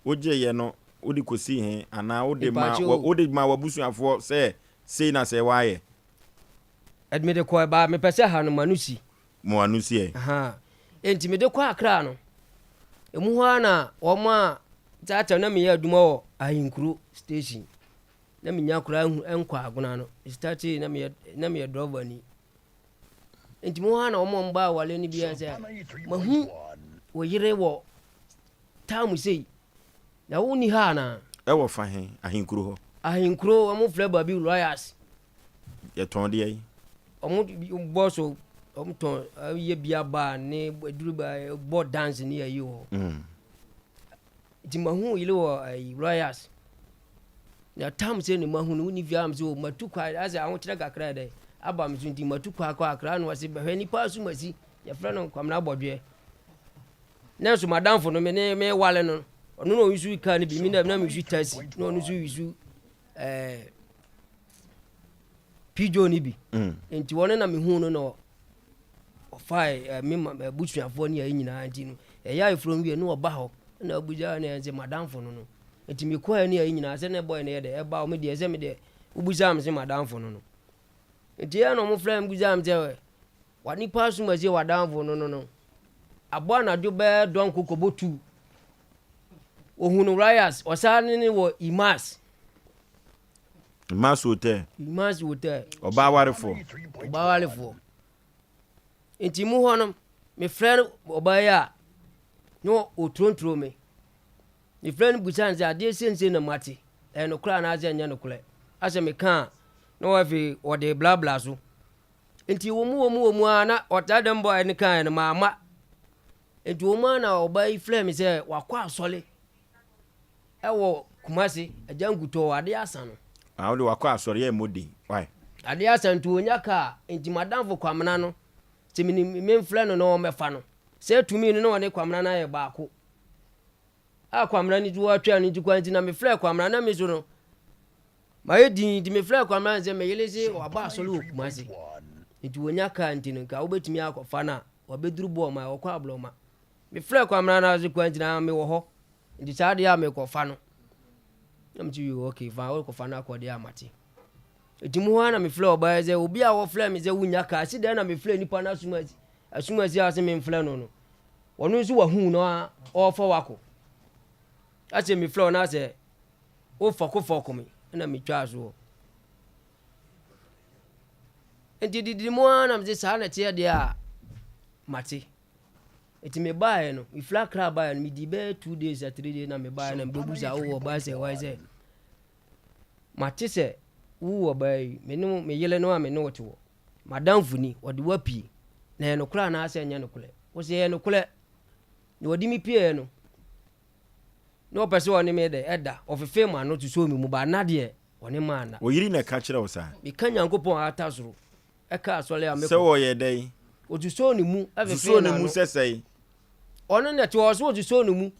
wogyeeɛ no wode kɔsii he anaa wode maa wode maa w'abusuafoɔ sɛ sei na sɛ woayɛ? Ɛde mede kɔɛ baa mepɛ sɛ ha no m'ano si. Mo ano si ɛ? Ahaa. Enti mede kɔ Accra no, emu hɔ ara na wɔn a saa time na meyɛ adwuma wɔ Ahenkuro station. Na menya koraa nhu nkɔ Agona no. Me startee na meyɛ na meyɛ driver ni. Enti mu hɔ ara na wɔn a wɔba awale no biara sɛ mahu wo yere wɔ town sei. Na wonni ha anaa? Ɛwɔ fa he? Ahenkuro hɔ. Ahenkuro, wɔn frɛ baabi Royals. Yɛtɔn deɛ yi. Wɔn bɔ so, wɔn tɔn yɛ bia baa ne aduru ba bɔ dance ne ayi wɔ. Nti mahu yere wɔ ayi Royals. Na tam sɛ ne mahu no wonni fie am sɛ matu kwa asɛ ahokyerɛ kakra dɛ aba me so nti matu kwa akɔ akra na wɔse bɛhwɛ nipa asumasi yɛfrɛ no Kwamina Abɔdweɛ. Nanso madamfo no me ne me wale no ɔno na ɔyusu kaa no bi me na na meyusu taxi na ɔno nso yusu ɛɛ pigeon no bi mm. nti wɔn na mehu no na ɔfae eh, me ma abusuafoɔ ne ayi nyinaa nti no ɛyɛ ayeforo no wie ne ɔba hɔ na abusa ne ɛsɛ madamfo no no nti mekɔɛ ne ayi nyinaa sɛ ne bɔɛ no yɛ dɛ ɛba ɔmo deɛ sɛ me deɛ wobusa me sɛ madamfo no no nti ɛyɛ na ɔmo frɛ me busa me sɛ wa nipa asum asie wadamfo no no no abɔ anadwo bɛɛ dɔnko kɔbɔ tu ohunu rayas ɔsan ne ne wɔ imas Imas Hotel. Imas Hotel. Ɔbaa warefoɔ. Ɔbaa warefoɔ. Nti mu hɔ no, mefrɛ ɔbaa yi a, na ɔturonturo me. Mefrɛ no busa no sɛ adeɛ seisei na mate, ɛyɛ nokorɛ anaasɛ ɛnyɛ nokorɛ? Asɛ meka a, na afei ɔde blabla so. Nti wɔ mu wɔ mu wɔ mu ara na ɔtaa dɛm bɔ ɛne kaeɛ no mamma. Nti wɔ mu ara na ɔbaa yi frɛɛ me sɛ wakɔ asɔre ɛwɔ Kumasi, Agya Nkutoo, adeɛ asa no. Ah, wode wakɔ asɔre yɛ mmɔ din, why? Adeɛ asa nti ɔnya kaa, nti madamfo Kwamena no, sɛ menim memfrɛ no na ɔmmɛfa no. Sɛ tumi no na ɔne Kwamena no ayɛ baako. A Kwamena no nti wɔatwa no nti kwan nti na mefrɛɛ Kwamena na me so no mayɛ din nti mefrɛɛ Kwamena sɛ me yere se waba asɔre wɔ Kumasi nti wɔnya kaa nti no nka wobɛtumi akɔfa no a wabɛduru Boɔma ɔkɔ Ablɔma. Mefrɛɛ Kwamena no ase kwan nti na mewɔ hɔ nti saa deɛ a mekɔfa no na mete yoo okay fine wokɔfa no akɔ deɛ a mate. Nti mu hɔ ara na mefrɛ ɔbaa yi sɛ obi a wɔfrɛ me sɛ wonya kaa si dɛn na mefrɛ nipa no asumasi asumasi a sɛ memfrɛ no no ɔno nso wahu no a ɔrefa wako asɛ mefrɛ ɔno asɛ wofɔko fɔko me na metwaa soɔ nti didi mu ara na mese saa na ɛteɛ deɛ a mate nti mebaeɛ no mefiri akra baeɛ no medi bɛyɛ 2 days a 3 days na mebaeɛ na mebɛbu sa wowɔ ɔbaa sɛ wae sɛ Mate sɛ wowoo ɔbaa yi, me ne me yere no a me ne wo te hɔ. M'adamfo ni, ɔde wo apue. Na ɛyɛ nokorɛ anaasɛ ɛnyɛ nokorɛ? Ɔse, ɛyɛ nokorɛ. Na ɔde me pueɛ no, na ɔpɛ sɛ ɔne me dɛ, ɛda. Ɔfefee m'ano sosɔɔ me mu, but nna deɛ, ɔne manna. Wo yere na ɛka kyerɛɛ wo saa? Meka Nyankopɔn a ata soro, ɛka asɔre a mekɔ. Sɛ ɔyɛ dɛn? Ɔsosɔɔ ne mu fefee Sosɔɔ ne n'ano. mu sɛ sɛn? Ɔno na ɛte hɔ, ɔse ɔsosɔɔ ne mu.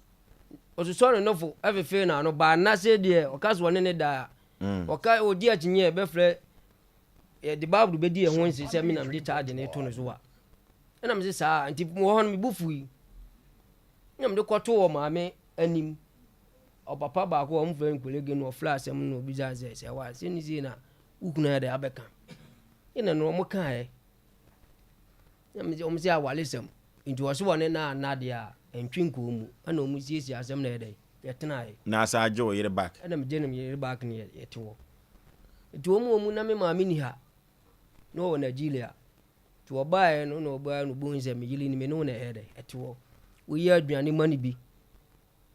Ɔsosɔ ne nofo fefee n'ano baa nna sei deɛ ɔka sɛ ɔne ne da a, ɔka ɔdi akyinnye a ɛbɛfrɛ yɛde Bible bɛdi yɛn ho nse sɛ me na mede charge no to no so a. Ɛna mese saa nti wɔ hɔ no me bo fui. Na mede kɔto wɔ maame anim. Ɔpapa baako a wɔfrɛ no Kolege no ɔfrɛ asɛm no na ɔbisaa sɛ sɛ wa sɛ ne sei na wo kunu ayɛ dɛ abɛka. Ɛna no wɔn kaeɛ. Na mese wɔn sɛ awaresɛm nti wɔse wɔne na anna deɛ a. Ɛntwe nkɔɔ mu. Ɛna ɔmo siesie asɛm na yɛdɛn? Yɛtenaeɛ. Na asan agye wo yere back? Ɛna megye ne yere back ne yɛte hɔ. Nti wɔn wɔ mu na me maame ni ha. Na ɔwɔ Nigeria. Nti ɔbaeɛ no na ɔbaeɛ no ɔbɛhu sɛ me yere ni me ne wo na ɛyɛ dɛn? Ɛte hɔ. Woyɛ aduane ma no bi.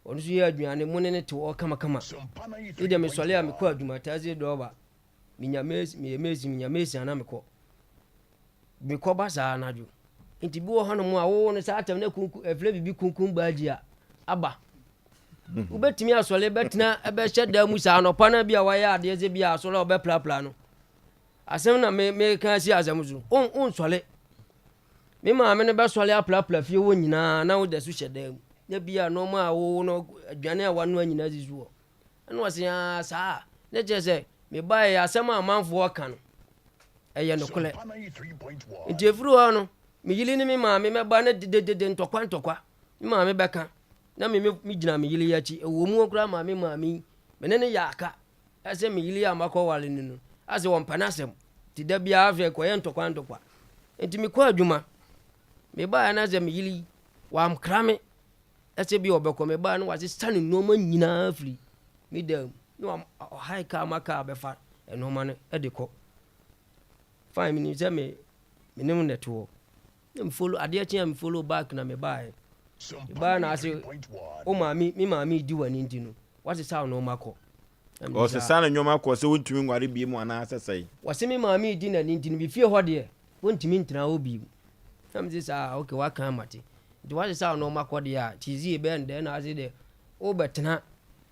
Ɔno nso yɛ aduane mo ne no te hɔ kamakama. Me deɛ mesɔre a mekɔ adwuma taxi driver. Menya mesi meyɛ mesi menya mesi a na mekɔ. Mekɔba saa anadwo. Nti bi wɔ hɔnom a wowo no saa atɛm na kunku ɛfrɛ biribi kunkum baagyi a aba. Mhm. Wobɛtumi asɔre bɛtena ɛbɛhyɛ dan mu saa anɔpa no bi a wayɛ adeɛ sɛ bi a asɔre a ɔbɛprapra no. Asɛm na me meka asi asɛm so. Wonsɔre. Me maame no bɛsɔre aprapra fie hɔ nyinaa na woda so hyɛ dan mu. Na bi a nneɛma a wowo no aduane a wanoa nyinaa si so hɔ. Ɛna ɔse aa saa a, ne kyerɛ sɛ mebaeɛ asɛm a amanfoɔ ka no ɛyɛ nokorɛ. Nti ɛfiri hɔ no, me yere ne me maame mɛba ne dededede ntɔkwa ntɔkwa. Me maame bɛka na me megyina me yere yi akyi. Ɛwɔ mu koraa ma me maame yi, me ne no yɛ aka sɛ me yere yi a makɔware no no, asɛ ɔmpɛ n'asɛm. Nti da biara afei ɛkɔyɛ ntɔkwa ntɔkwa. Nti mekɔ adwuma, mebaeɛ na sɛ me yere yi, wamkra me Ɛsɛ bi a ɔbɛkɔ, mebaa no wasesa ne nneɛma nyinaa firi me dan mu na ɔhae kaa ma kaa bɛfa nneɛma no de kɔ. Fine, menim sɛ me me ne no na ɛte hɔ. Na me follow adeɛ kye a me follow back na mebaeɛ. Mebaa na ase wo maame me maame di w'ani nti no wasesa wo nneɛma kɔ. Ɔsesa ne nneɛma kɔ sɛ wontumi nware bie mu anaasɛ sɛe. Wɔse me maame di n'ani nti no me fie hɔ deɛ wontumi ntena hɔ bio. Na mese saa okay waka mate. Nti woasesa wo nnoɔma kɔ deɛ a, Kyizie bɛyɛ no dɛn na ase deɛ wobɛtena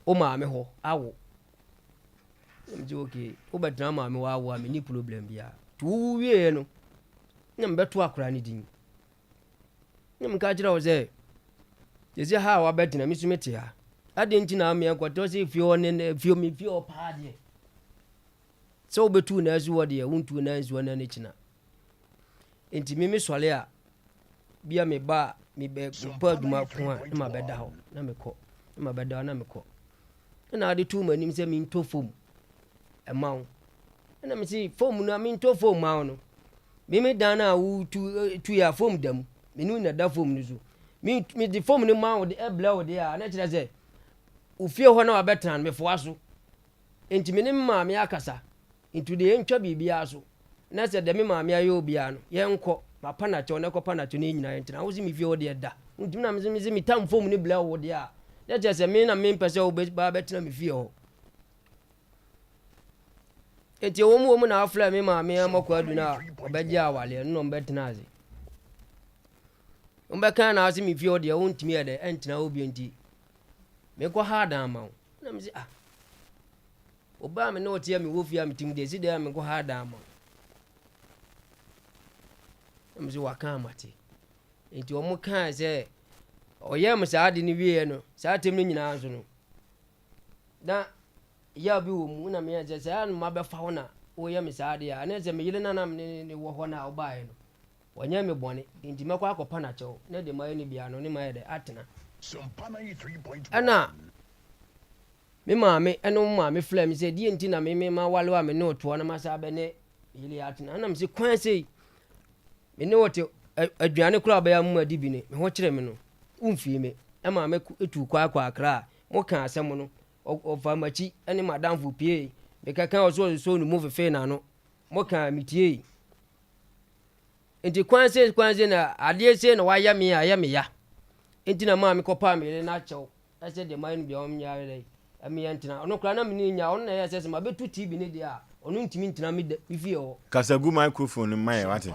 wo maame hɔ awo. Na mese okay wobɛtena wo maame hɔ awo a menni problem biara. Nti wowo wieɛ no na mebɛto akora no din. Na meka kyerɛ wo sɛ sɛsi ha a wabɛtena me so mete ha. Adɛn nti na ameɛ nkɔtɔ sɛ fie hɔ ne fie me fie hɔ paa deɛ. Sɛ wobɛtu na asi hɔ deɛ wontu na nsi hɔ na ne kyena. Nti me mesɔre a, bia meba a, mebɛ mekɔ adwuma ko a, na mabɛda hɔ na mekɔ, na mabɛda hɔ na mekɔ. Ɛna ade too m'anim sɛ mentɔ fam ɛma wo. Ɛna mese fam no a mentɔ fam ma wo no, me me dan no a wotu tu yɛ a fam da mu, me ne wo na da fam no so. Me mede fam no ma wo de ɛbrɛ wo deɛ a, na kyerɛ sɛ ofie hɔ na wabɛtena no mefoa so. Nti me ne me maame akasa. Nti deɛ yɛntwa biribiara so na sɛ deɛ me maame ayɛ obiara no yɛnkɔ mapa no akyɛw na ɛkɔpa no akyɛw na yɛn nyinaa yɛntena wo se me fie hɔ deɛ da wontumi na mese mese metam fam ne blɛ wo deɛ a na kyerɛ sɛ me na mempɛ sɛ wobɛba bɛtena me fie hɔ nti ɛwɔ mu wɔ mu na afrɛ me maame amɔkɔ adu no a ɔbɛgye awaleɛ no na ɔmbɛtena ase wombɛka na ase me fie hɔ deɛ wontumi yɛ dɛ ɛntena hɔ bio nti mekɔ ha adan ma wo na mese ah Ɔbaa a me ne wo te a mewɔ fie a mete mu deɛ, ɛsi dɛn a menkɔ ha dan ma wo? Na me sɛ waka a mate. Nti wɔn kaa sɛ ɔyɛɛ me saa ade no wieɛ no, saa atɛm no nyinaa nso no, na yaw bi wɔ mu na meyɛ sɛ saa no mabɛfa wo na woyɛ me saa adeɛ a, na sɛ me yere no na me ne wɔ hɔ no a wobaeɛ no, wɔnyɛ me bɔne, nti mɛkɔ akɔpa no akyɛw na deɛ mayɛ no biara no ne mayɛ dɛ atena. Ɛna Me maame ne wo maame frɛɛ me sɛ deɛ nti na me me mawale wo a me ne wo toɔ na masa abɛ ne me yere atena. Ɛna mese kwan sei me ne wo te aduane koraa ɔbɛyɛ amu adi bi ne me ho kyerɛ me no womfii me. Ɛma me tu kwan kɔ Accra a moka asɛm no ɔfa makyi ne madamfo pie mekɛka ɔso ɔsosɔ ne mu fefee n'ano moka metiei. Nti kwan sei kwan sei na adeɛ sei na wayɛ me a ɛyɛ me ya nti na maa mekɔpaa me yere no akyɛw Ɛsɛ deɛ mayɛ no biara ɔnyɛ ara dɛ ɛme yɛ ntena ɔno koraa na mene nya ɔno na ɛyɛ sɛ sɛ mabɛtu TV no deɛ a ɔno ntumi ntena me me fie hɔ. Kasa gu microphone no mu ma yɛ wate.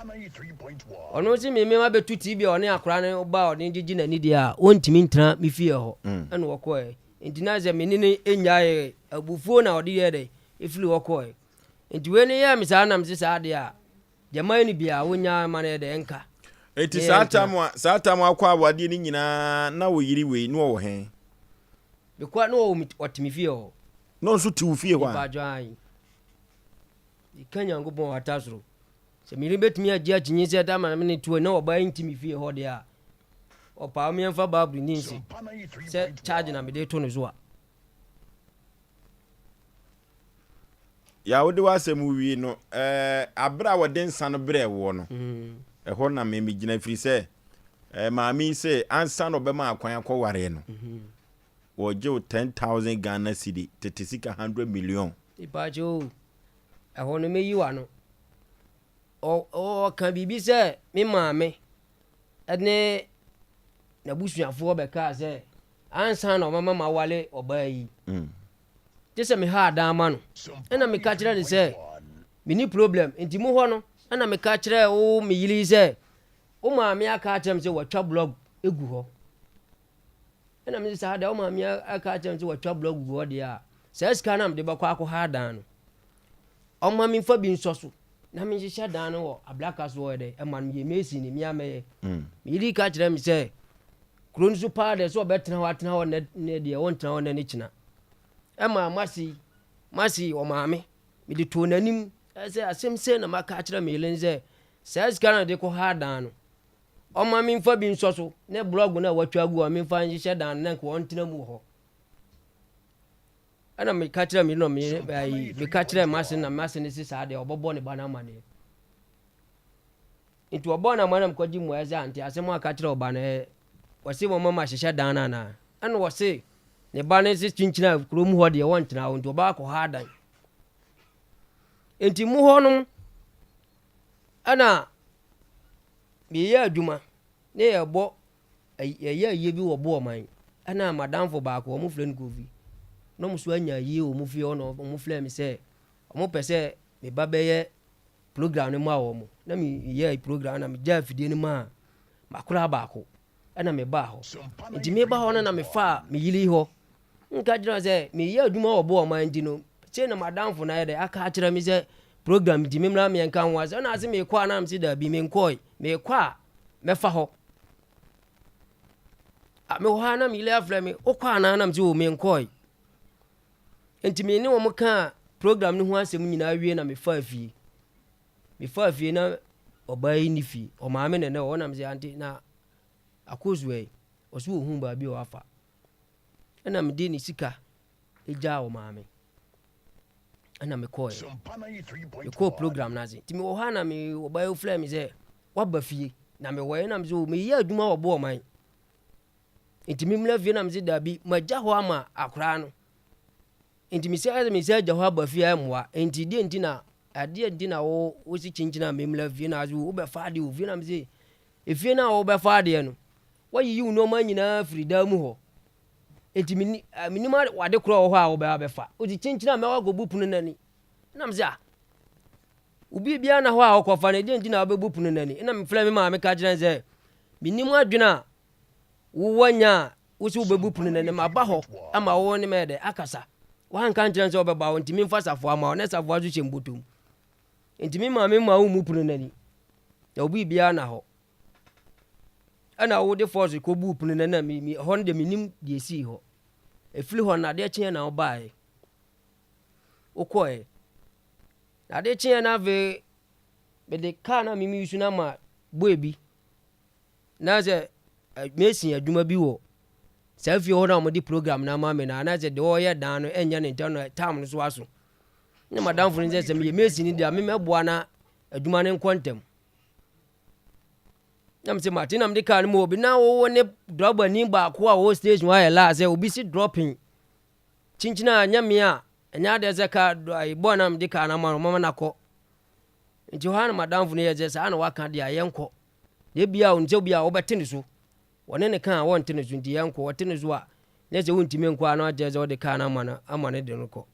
Ɔno se me me mabɛtu TV a ɔne akora no ba a ɔde gyegye n'ani deɛ a ɔntumi ntena me fie hɔ ɛna ɔkɔɛ nti na sɛ mene no nyaeɛ abufuo na ɔde yɛɛ dɛ ɛfiri hɔ kɔɛ nti wei no yɛɛ me saa na mese saa deɛ a Deɛ mayɛ no biara wonyaa ma no yɛ dɛ ɛnka. Eti saa tam a saa tam akɔ awadeɛ no nyinaa na wo yere wei na ɔwɔ he? Mekɔ na ɔwɔ ɔte me fie hɔ. Na ɔnso te wo fie hɔ a? Mepatwɔ ae. Meka Nyankopɔn ɔhata soro. Sɛ me yere bɛtumi agye akyinye sɛ da ma me ne tuo na ɔbaa yi nte me fie hɔ deɛ a, ɔpaa me yɛmfa Bible ni nse sɛ charge na mede to no so a. Yɛ a wode w'asɛm wie no, ɛɛ, abere a wɔde nsa no brɛɛ woɔ no, mm. ɛhɔ na me megyina firi sɛ. Eh, maame yi sɛ ansa na ɔbɛma akwan akɔwareɛ no, wɔgye wo 10,000 Ghana cedi, tete sika 100 million. Ipaakyɛ o, ɛhɔ no mɛyi w'ano. Ɔka biribi sɛ me maame ne n'abusuafoɔ bɛkaa sɛ ansa na ɔbɛma mawale ɔbaa yi, gye sɛ meha adan ma no. Ɛna meka kyerɛ no sɛ menni problem. Nti mo hɔ no, ɛna meka kyerɛ wo me yere yi sɛ Wo maame aka akyerɛ me sɛ watwa blɔg gu hɔ. Ɛna mese saa deɛ wo maame aka akyerɛ me sɛ watwa blɔg gu hɔ deɛ a, saa sika no a mede bɛkɔ akɔha dan no, ɔma memfa bi nsɔ so na menhyehyɛ dan no wɔ ablaka so hɔ dɛ ɛma no meyɛ mason ni mea mɛyɛ. Mm. Meyere ka kyerɛ me sɛ kuro no so paa deɛ sɛ ɔbɛtena hɔ atena hɔ nɛ nɛ deɛ ɔntena hɔ nɛ ne kyena. Ɛma mase mase ɔmaame mede too n'anim sɛ asɛm sɛ na maka akyerɛ me yere sɛ Saa sika no a ɔde kɔhaa dan no, ɔmma memfa bi nsɔ so, ne blɔg no a watwa agu hɔ memfa nhyehyɛ dan no na nka ɔntena mu wɔ hɔ. Ɛna meka kyerɛ me no me ayi meka kyerɛ m'ase na m'ase no se saa deɛ ɔbɛbɔ ne ba no amaneɛ. Nti ɔbɔɔ no amaneɛ na mekɔgye mmuaeɛ sɛ ante asɛm a aka kyerɛ ɔba no ɛ wɔse wɔma ma hyehyɛ dan no anaa? Ɛna wɔse ne ba no se kyinkyina kurom hɔ deɛ wɔntena hɔ nti ɔbɛkɔ akɔha dan. Nti mu hɔ nom Ɛna meyɛ adwuma ne yɛbɔ yɛyɛ ayie bi wɔ Boɔman ɛna madamfo baako wɔn frɛ no Kofi na wɔn nso anya ayie wɔ wɔn fie hɔ na wɔn frɛ me sɛ wɔn pɛ sɛ me ba bɛyɛ program no ma wɔn na meyɛ program na megya afidie no maa makora baako ɛna mebaa hɔ nti meba hɔ no na mefaa me yere hɔ Nka kyerɛ no sɛ meyɛ adwuma wɔ boɔ ɔman nti no sei na madamfo no ayɛ dɛ aka akyerɛ me sɛ program nti memmra meɛnka ho asɛm na ase mekɔ a na mese daabi menkɔe mekɔ a mɛfa hɔ mewɔ hɔ a na meyere afrɛ me wokɔ anaa na mese o menkɔe nti me ne wɔn kaa program no ho asɛm nyinaa wie na mefaa fie mefaa fie na ɔbaa yi ne fie ɔmaame na ɛnɛ wɔ na mese ante na akɔsu ɛ ɔso ohun baabi a wafa Ɛna mede ne sika gyaa ɔmaa me. Ɛna mekɔɔɛ. Mekɔɔ program no ase. Nti mewɔ hɔ a na me ɔbaa yi frɛ me sɛ waba fie. Na mewɔ yɛ na me sɛ meyɛ adwuma wɔ boɔ ɔman. Nti memmra fie na me sɛ daabi magya hɔ ama akoraa no. Nti mesɛ sɛ mesɛ agya hɔ aba fie a ɛmmoa. Nti deɛ nti na adeɛ nti na wo wosi kyinkyin a memmra fie na ase wobɛfa adeɛ wɔ fie na me sɛ efie no a wobɛfa adeɛ no Woayiyi wo nneɛma nyinaa afiri dan mu hɔ. Enti menni, mennim ade korɔ wɔ hɔ a wobɛba abɛfa. Ɔsi kyenkyen a mɛkɔ akɔbu pono no ani. Ɛna mese, ah, obi biara na hɔ a ɔkɔfa no, ɛdeɛn nti na wobɛbu pono no ani? Ɛna mefrɛ me maame ka kyerɛ no sɛ, mennim adwene a wowɔ nya a wo sɛ wobɛbu pono no ani. Maba hɔ ama wo ne mɛyɛ dɛ akasa. Woanka nkyerɛ no sɛ wobɛba hɔ, nti memfa safoa ma wo, na safoa nso hyɛ mbɔtɔm. Nti me maame mma wo mmu pono no ani, na obi biara na hɔ. Ɛna wode force kɔbuu pono no na me, me, ɛhɔ no deɛ menim deɛ ɛsii hɔ. Ɛfiri hɔ no adeɛ kyeeɛ na wobaeɛ. Wokɔɛ. Na adeɛ kyeeɛ no afei mede kaa no a mimi use no ama boy bi. Na sɛ mesi adwuma bi wɔ saa fie hɔ no a wɔde program no ama me no anaasɛ deɛ ɔreyɛ dan no ɛnyɛ ne ntɛm no tam no so aso. Ne madamfo no sɛ sɛ meyɛ mesi no deɛ a memɛboa na adwuma no nkɔ ntɛm. Na mese mate na mede kaa no mu obi na wo ne drɔbani baako a ɔwɔ station hɔ ayɛ laa sɛ obi si dropping kyinkyin a nyɛ me a ɛnyɛ adeɛ sɛ kaa bɔɔ na mede kaa no ama no mama no akɔ nti hɔ a na madamfo no yɛ sɛ saa na waka deɛ a yɛnkɔ na ebia ɔnim sɛ obi a wɔbɛte ne so wɔne ne ka a wɔnte ne so nti yɛnkɔ wɔte ne so a na sɛ wontumi nkɔ a na wakyerɛ sɛ wɔde kaa no ama no ama no de no kɔ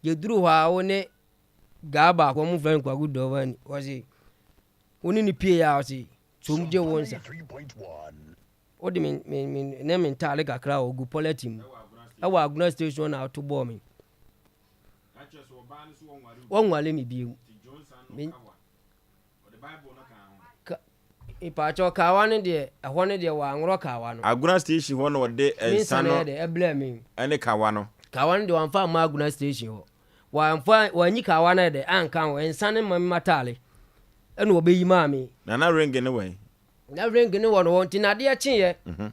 yɛduru hɔ a wo ne gaa baako wɔn fɛ no kwaku dɔvani wɔse Wo ne no pie a ɔse som gye wo nsa. Wode me me me ne me ntaade kakra a ɔgu pɔlɛtin mu ɛwɔ Agona station na ato bɔɔ me. Wɔnwale me bio. Me ka mpaakyɛw kawa no deɛ ɛhɔ no deɛ wɔanworɔ kawa no. Agona station hɔ na ɔde nsa no ɛblɛ me. Ɛne kawa no. Kawa no deɛ wɔamfa amma Agona station hɔ. Wɔamfa wɔanyi kawa no dɛ anka ho, nsa no ma me m'ataare ɛna wɔbɛyi maa me. Na na ring no wɔ he? Na ring no wɔ no hɔ nti na adeɛ kyeeɛ mhm.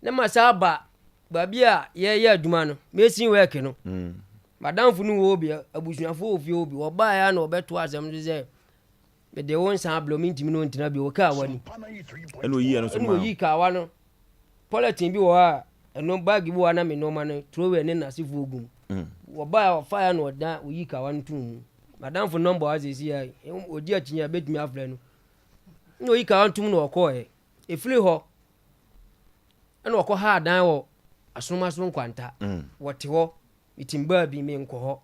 ne ma saa ba baabi a yɛyɛ adwuma no mason work no mm. madamfo no wɔ bi abusuafoɔ wɔ fie wɔ bi wɔbaeɛ a na wɔbɛto asɛm so sɛ. Mede wo nsa abrɛ wo, mentumi ne wo ntena bio, wo kaawa ni. Ɛna oyii ɛno nso Ɛna maa wo. oyii kaawa no. Polythene bi wɔ hɔ a, ɛno bag bi wɔ hɔ a na me nneɛma no, throwaway ne n'asefoɔ gu mu. Wɔbaeɛ a wɔfaeɛ na ɔda oyii kaawa no too mu. M'adamfo nɔmba wɔ ha seesei a, ɔdi akyinnye a bɛtumi afrɛ no. Ɛna oyii kaawa no too mu na ɔkɔeɛ. Ɛfiri hɔ, ɛna ɔkɔhaa dan wɔ Asomaso Nkwanta. Wɔte hɔ, metim baabi, menkɔ hɔ.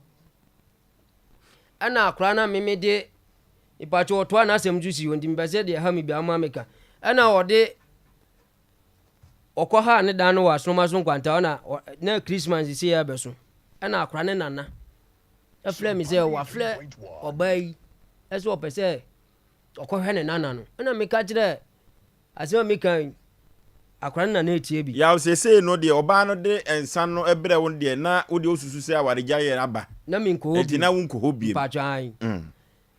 Ɛna akora no a meme de mepatwo ɔtoa n'asɛm nso si hɔ nti mepɛ sɛ deɛ ɛha me biara ma meka. Ɛna ɔde ɔkɔ ha ne dan no wɔ asoroma so nkwanta hɔ na na Christmas sisi yɛ abɛso. Ɛna akora ne nana ɛfrɛ me sɛ wafrɛ ɔbaa yi ɛsɛ ɔpɛ sɛ ɔkɔhwɛ ne nana no. Ɛna meka kyerɛ Asɛm a meka yi, akwadaa no na na ɛretie bi. Yaw, seesei no deɛ ɔbaa no de nsa no brɛ wo no deɛ, na wo deɛ wosusu sɛ awaregyaeɛ aba. Na menkɔ hɔ Enti bio. na wonkɔ hɔ bio. Mpakyɛ, aane.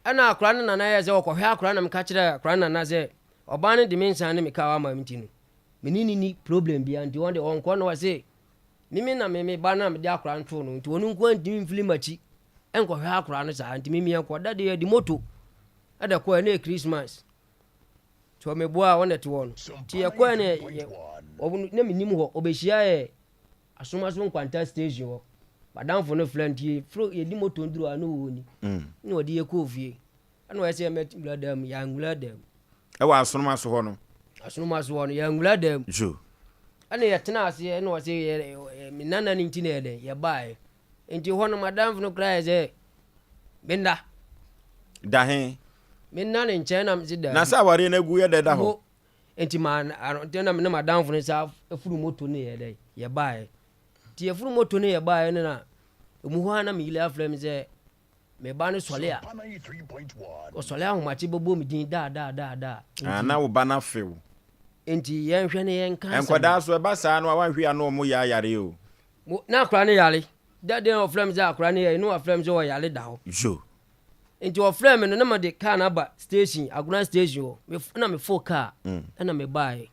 Ɛna akwadaa no nana yɛɛ sɛ ɔkɔhwɛ akwadaa no na meka kyerɛɛ akwadaa no nana sɛ, ɔbaa no de me nsa ne me kaa ama me nti no, me ne no nni problem biara nti ɔno deɛ ɔnkɔ na ɔse me me na me me ba no na mede akwadaa no too no nti ɔno nko ara ntumi mfiri m'akyi nkɔhwɛ akwadaa no saa nti me meɛnkɔ. Da deɛ yɛde moto ɛde kɔɛ na ɛyɛ Christmas. Nti ɔmeboaa wɔn na ɛte hɔ no. Nti yɛkɔɛ no yɛ wɔn na menim hɔ ɔbɛhyia yɛ Asomaso Nkwanta station hɔ. Madamfo no frɛ nti yɛforo yɛdi moto nduru a na ɔwɔ ni. Na ɔde yɛ kɔɔ fie. Ɛna ɔyɛ sɛ yɛmɛwura dan mu yɛanwura dan mu. Ɛwɔ Asonomaso hɔ no. Asonomaso hɔ no yɛanwura dan mu. So. Ɛna yɛtena aseɛ ɛna ɔsɛ yɛ me nana no nti na yɛ dɛn yɛbaeɛ. Nti hɔ no madamfo no koraa yɛ sɛ menna. Da he? Menna ne nkyɛn na mese daabi. Na sɛ awareɛ no agu yɛ dɛ da hɔ? Mo nti ma nti na me ne madamfo no saa furu moto no yɛ dɛ yɛbaeɛ. Nti yɛfuru moto no yɛbaeɛ no na emu hɔ ara na me yere afrɛ me sɛ me ba no sɔle a ɔsɔle ahomakye bɛbɔ me din daa daa daa daa. Ah, na wo ba no afe wo. Nti yɛnhwɛ ne yɛnka asɛm. Nkwadaa so ɛba saa no a wanhwɛ a na wɔn yɛ ayare o. Mo, na akora no yare. Da deɛ na ɔfrɛ me sɛ akora no yare, na wafrɛ me sɛ ɔyare da hɔ. Yo. Nti ɔfrɛ me no, na mede kaa no aba station, Agona station hɔ. Me, na mefo kaa, ɛna mebaeɛ.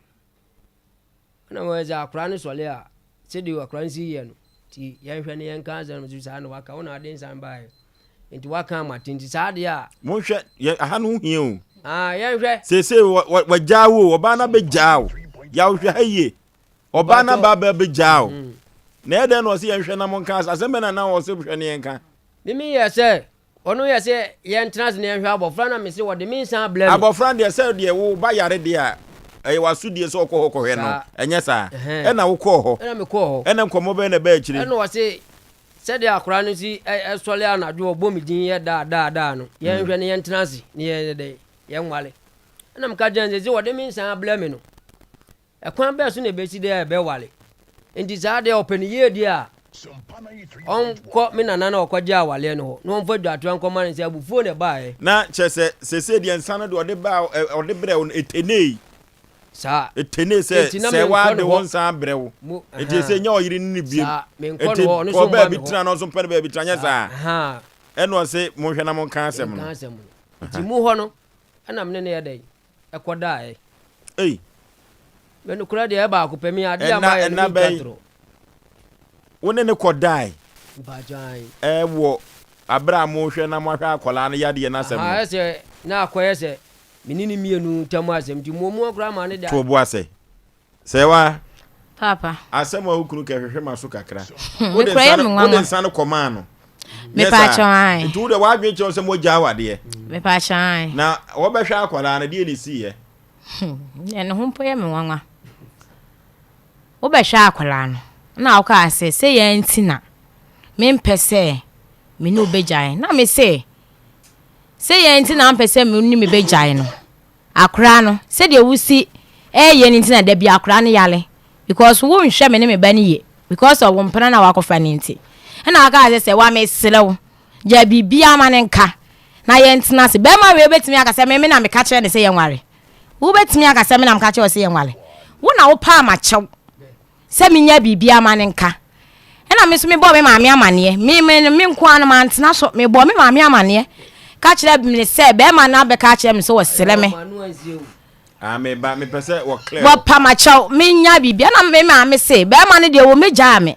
Ɛna wɔyɛ sɛ akora no sɔle a, sɛdeɛ akora no si yɛ no, nti yɛnhwɛ no yɛnka asɛm no so saa na waka, wo na ade nsan baeɛ. Nti waka ama te, nti saa deɛ a. Monhwɛ, yɛ, aha no ho hia o. Ah, yɛnhwɛ. Seesei wɔ, wɔ, wɔagyaa wo o, ɔbaa no abɛgyaa wo. Yaw, hwɛ ha yie. Ɔbaa no aba abɛ abɛgyaa o. Na ɛyɛ dɛn na ɔse yɛnhwɛ na monka asɛm? Asɛm bɛn na na ɔse hwɛ ne yɛnka? Me me yɛ sɛ, ɔno yɛ sɛ yɛntena ase na yɛnhwɛ abɔfra na mese wɔde me nsa abrɛ me. Abɔfra deɛ sɛ deɛ wo ba yare deɛ a, ɛyɛ w'asodie sɛ ɔkɔ hɔ kɔhwɛ no, ɛnyɛ saa? Ɛna wokɔɔ hɔ? Ɛna mekɔɔ hɔ. Ɛna nkɔmmɔ bɛn na ɛbaa akyire? Ɛna ɔse sɛdeɛ akwadaa no si sɔre anadwo ɔbɔ me din yɛ daa daa daa no, yɛnhwɛ na yɛntena ase na yɛnyɛ dɛn, yɛnware. Ɛna meka kyerɛɛ no sɛ, sɛ wɔde me nsa abrɛ me no, Ɛkwan bɛn so na ebesi dɛ yɛbɛware? Ntsi saa deɛ ɔpɛ no yie deɛ a, ɔnkɔ me nana no a ɔkɔgyee awareɛ no hɔ na ɔmfa dwatoa nkɔma no sɛ abufuo na ɛbaeɛ. Na kyerɛ sɛ, seesei deɛ nsa no deɛ ɔde baa ɛ ɔde brɛɛ wo no, ɛtenee. Saa. Ɛtenee sɛ, Enti na sɛ menkɔ waa ne de wo hɔ. nsa abrɛ wo. Mo, Enti ahaa. seesei nyɛ ɔyere no ne biom. Saa, menkɔ Enti ne hɔ, ɔno kɔ nso mma baabi me hɔ. tena na ɔnso mpɛ no baabi tena, nyɛ Saa, saa? ahaa. Ɛna ɔse, monhwɛ na monka asɛm no. Yɛnka asɛm no. Nti mu hɔ no, ɛna me ne no yɛ dɛn? Ɛkɔdaeɛ. Ei. Me nokorɛ deɛ ɛyɛ baako pɛ, me adeɛ a Ɛna mayɛ no ɛna mentwa bɛn? torɔ. Wo ne no kɔdae Mpakyɛ ae. ɛwɔ abere a mohwɛ na moahwɛ akwadaa no yadeɛ no asɛm Ahaa no? ɛsɛ na akɔyɛ sɛ me ne no mmienu ntam asɛm nti muomua koraa maa ne da. To wo bo ase. Sɛwa. Papa. Asɛm a wo kunu ka hwehwɛ m'aso kakra. Hmm, Wode me kura nsa yɛ no me wode nwanwa. nsa no kɔmaa no. Me Nyɛ pa saa. kyɛw ae. Nti wo deɛ w'adwene kyerɛ wo sɛ moagya awadeɛ. Me pa kyɛw ae. Na wɔbɛhwɛ akwadaa no deɛ na ɛsiiɛ? Hmm, ɛno ho mpo yɛ me nwanwa. Wobɛhwɛ akwadaa no, na wokaa sɛ, sɛ yɛn nti na mempɛ sɛ me ne wo bɛgyae. Na me se, sɛ yɛn nti na wompɛ sɛ me ne me bɛgyae no, akwadaa no, sɛdeɛ wosi ɛyɛ no nti na da bi akwadaa no yare. Because wonhwɛ me ne me ba no yie. Because of wo mpena no a wakɔfa no nti. Ɛna wokaa sɛ, sɛ wa mesrɛ wo, gyae biribiara ma no nka. Na yɛntena ase. Barima wei bɛtumi aka sɛ me me na meka kyerɛ no sɛ yɛnware? Wobɛtumi aka sɛ me na meka kyerɛ wo sɛ yɛnware? Wo na wopaa m'akyɛw sɛ menya biribiara ma no nka. Ɛna me nso mebɔɔ me maame amaneɛ. Me me me nko ara no mantena so. Mebɔɔ me maame amaneɛ ka kyerɛ me sɛ barima no abɛka akyerɛ me sɛ wɔsrɛ me. Ah, me ba, mepɛ sɛ wɔ clear. Wɔpa m'akyɛw menya biribi. Ɛna me maame se barima no deɛ wɔmmɛgyaa me.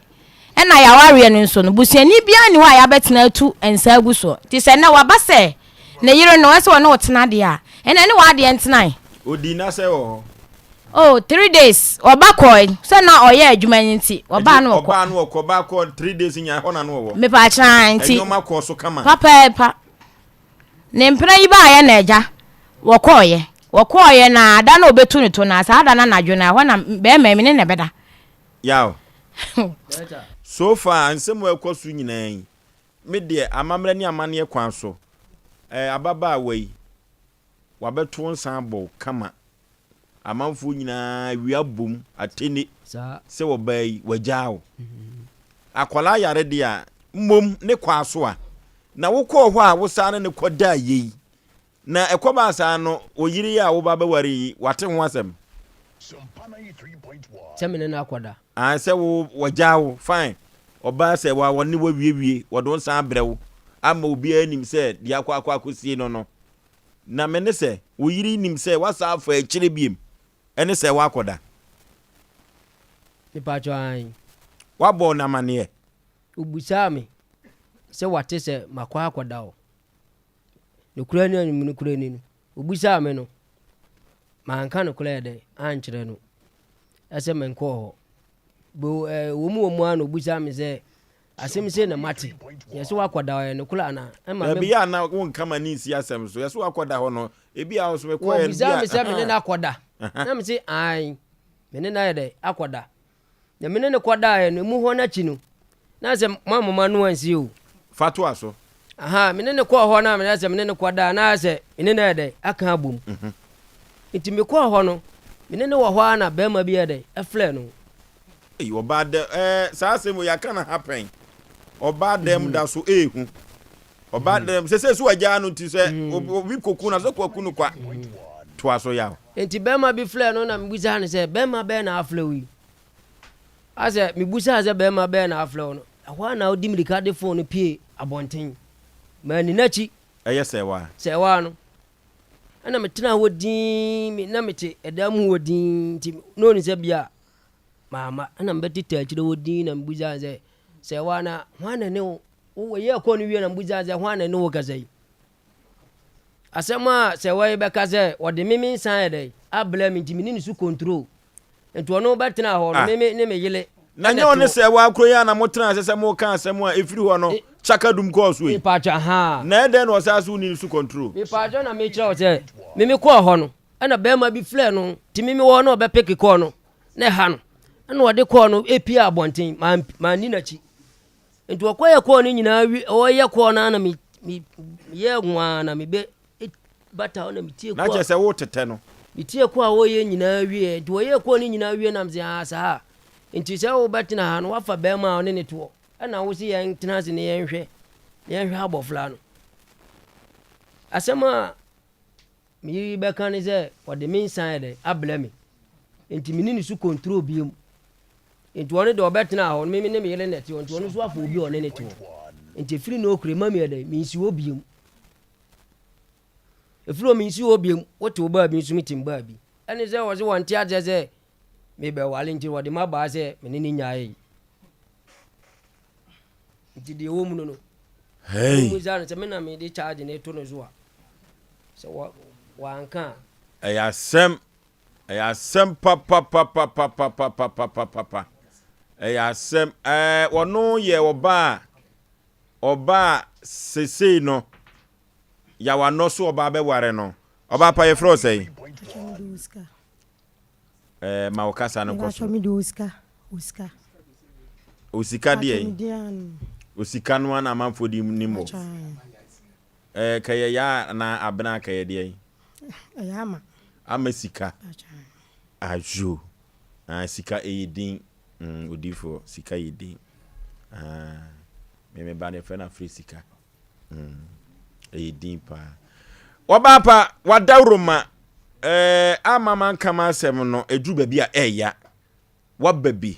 Ɛna yɛawareɛ no nso no, busuani biara nni hɔ a yɛabɛtena atu nsa agu soɔ. Nti sɛ nnɛ waba sɛ. Ne yere no, ɛsɛ ɔne wo tena deɛ a, ɛnna ɛne w'adeɛ ntenae. Ɔdii n'asɛ wɔ hɔ. Oh, three days. Ɔba kɔe. Sɛ na ɔyɛ adwuma yi nti, ɔbaa no ɔkɔ. Ɔbaa no ɔkɔ, ɔbaa kɔ 3 days nya ɛhɔ na no ɔwɔ. Mepaakyɛw nti. Ɛnneɛma kɔɔ so kama. Papaapa. Ne mpena yi baayɛ na agya, wɔkɔɔyɛ. Wɔkɔɔyɛ na da na ɔbɛtu ne to na saa da no anadwo no ɛhɔ na bɛrima mi ne na ɛbɛda. Yaw. So far nsɛm a ɛkɔ so nyinaa yi, me deɛ amammerɛ ne amanneɛ kwan so, eh, ababaawa yi, wabɛto nsa abɔ wo kama. Amanfoɔ nyinaa awia bom atene sɛ ɔbaa yi, wagyaa wo. Akwadaa yare deɛ a, mmom ne kwaa so a, na wokɔɔ hɔ a wosan ne no kɔdaa yei. Na ɛkɔbaa saa no, oyere yi a woba bɛware yi, wate ho asɛm? Sɛ me ne no akɔda. Ae, sɛ wo, wagyaa wo, fine. Ɔbaa sɛ wa, wɔne wo awiewie, wɔde wo nsa abrɛ wo, ama obiara nim sɛ deɛ akɔ akɔ akɔsie no no. Na me ne sɛ, wo yere yi nim sɛ woasan afa akyire biem, ɛne sɛ woakɔda. Mepakyɛw, ae. Woabɔ no amaneɛ? Obisaa me sɛ wate sɛ makɔ akɔda hɔ. Nokorɛ ni anim nokorɛ ni no, obisaa me no, manka nokorɛ yɛ dɛn ankyerɛ no ɛsɛ menkɔɔ hɔ. Bo ɛɛ wɔ mu wɔ mu ara na obisaa me sɛ asɛm sei na mate, yɛsɛ wakɔda hɔ ɛyɛ nokorɛ anaa? Ɛma me. Dabi yɛ a na wonka m'ani nsi asɛm so, yɛsɛ wakɔda hɔ no, ebi a wo nso mekɔɛ no bi a. Wɔbisaa me sɛ me ne no akɔda, na mese ae, me ne no ayɛ dɛn akɔda. Na me ne no kɔdaeɛ no, emu hɔ no akyi no, na sɛ moamma m'ano ansi o. Fa toa so. Aha, me ne no kɔɔ hɔ no a, na sɛ me ne no kɔdaa, na ayɛ sɛ me ne no ayɛ dɛn, aka abom. Nti mekɔɔ hɔ no, me ne no wɔ hɔ ara na barima bi yɛ dɛn, ɛfrɛɛ no. Ei, ɔbaa dɛ, ɛɛ, saa asɛm wei yɛaka no ha pɛn. Ɔbaa dɛm da so ehu. Ɔbaa dɛm, sese so agyaa no nti sɛ obi koku no a, sɛ kwaku no kwa. Toa so yaw. Enti barima bi frɛɛ no na mebisaa no sɛ, Barima bɛn na afrɛ wo yi? Asɛ mebisaa sɛ barima bɛn na afrɛ wo no, ɛhɔ ara na ɔde mmirika de fon no pue abɔnten. Manni n'akyi. Ɛyɛ sɛɛwaa. Sɛɛwaa no. Ɛna metenaa hɔ dinn, me na mete ɛdan mu hɔ dinn nti na ɔnim sɛ bia mamma. Ɛna mebɛtetɛ akyire hɔ dinn na mebisaa no sɛ, Sɛɛwaa na hwan na ɛne wo, wɔyɛɛ kɔɔ no wie na mebisaa no sɛ hwan na ɛne wo kasa yi? Asɛm a sɛ wɔyi bɛka sɛ wɔde me me nsa ayɛ dɛn abrɛ me nti menni ne so control nti ɔno bɛtena hɔ no ah. me me ne me yele. Na nyɛ ɔne sɛ wakoro yi a na motena ase sɛ moka asɛm a ɛfiri hɔ no kyakadum kɔɔ so yi. Mepatwa ha. Na ɛdɛn na ɔsaa so wonni ne so control? Mepatwa na mekyerɛ wo sɛ me me kɔɔ hɔ no ɛna bɛrima bi frɛ no nti me me wɔ na ɔbɛpeke kɔɔ no na ɛha no ɛna ɔde kɔɔ no epie abɔnten manni n'akyi. Nti ɔkɔyɛ kɔɔ no nyinaa wi ɔyɛ kɔɔ no na me me yɛ nwaa na me bɛ bata hɔ na me tie kɔɔ. Na kyerɛ sɛ wo tetɛ no. Me tie kɔɔ a wɔyɛ nyinaa wie nti wɔyɛ kɔɔ no nyinaa wie na me sɛ aa saa nti sɛ wo bɛtena ha no wafa bɛrima a ɔne ne toɔ ɛna wo se yɛn tena ase ne yɛn hwɛ ne yɛn hwɛ abɔfra no asɛm a me yere bɛka ne sɛ ɔde me nsa yɛ dɛ abrɛ me nti me ne ne so control biom. Nti ɔno deɛ ɔbɛtena hɔ no, me ne me yere na ɛte hɔ, nti ɔno nso afa obi a ɔne ne te hɔ. Nti ɛfiri na ɔkura ma meyɛ dɛ, mensi hɔ biom. Ɛfiri hɔ mensi hɔ biom, wote wo baabi nso mete me baabi. Ɛne sɛ wɔse wɔnte aseɛ sɛ mebɛwale nti wɔde m'abaa sɛ me ne ne nyae. Nti deɛ ɛwɔ mu no no, Hey. wɔmmisa no sɛ me na mede charge no to no so a, sɛ wanka a. Ɛyɛ asɛm. Ɛyɛ asɛm papapapapapapapapapa. Ɛyɛ asɛm. Ɛɛ ɔno yɛ ɔbaa a ɔbaa a sesei no yawanɔ so ɔbaa bɛware no. Ɔbaa pa yɛfrɛ wo sɛn? Ɛɛ ma wo kasa no kɔ so. Osika deɛ osika no ana amanfoɔ de nim wɔ. Ɛɛ kɛyɛ yaa anaa abena kɛyɛ deɛ. Ɛyɛ ama. Ama sika. Ayo. Ah, sika ɛyɛ din. Mm, odiifoɔ, sika yɛ din. Ah, me me ba no yɛfrɛ no afrɛ sika. Mm, ɛyɛ din paa. Wɔbaa pa, wadawuroma. Eh, ama manka m'asɛm no, ɛduru baabi a ɛɛya. Waba bi.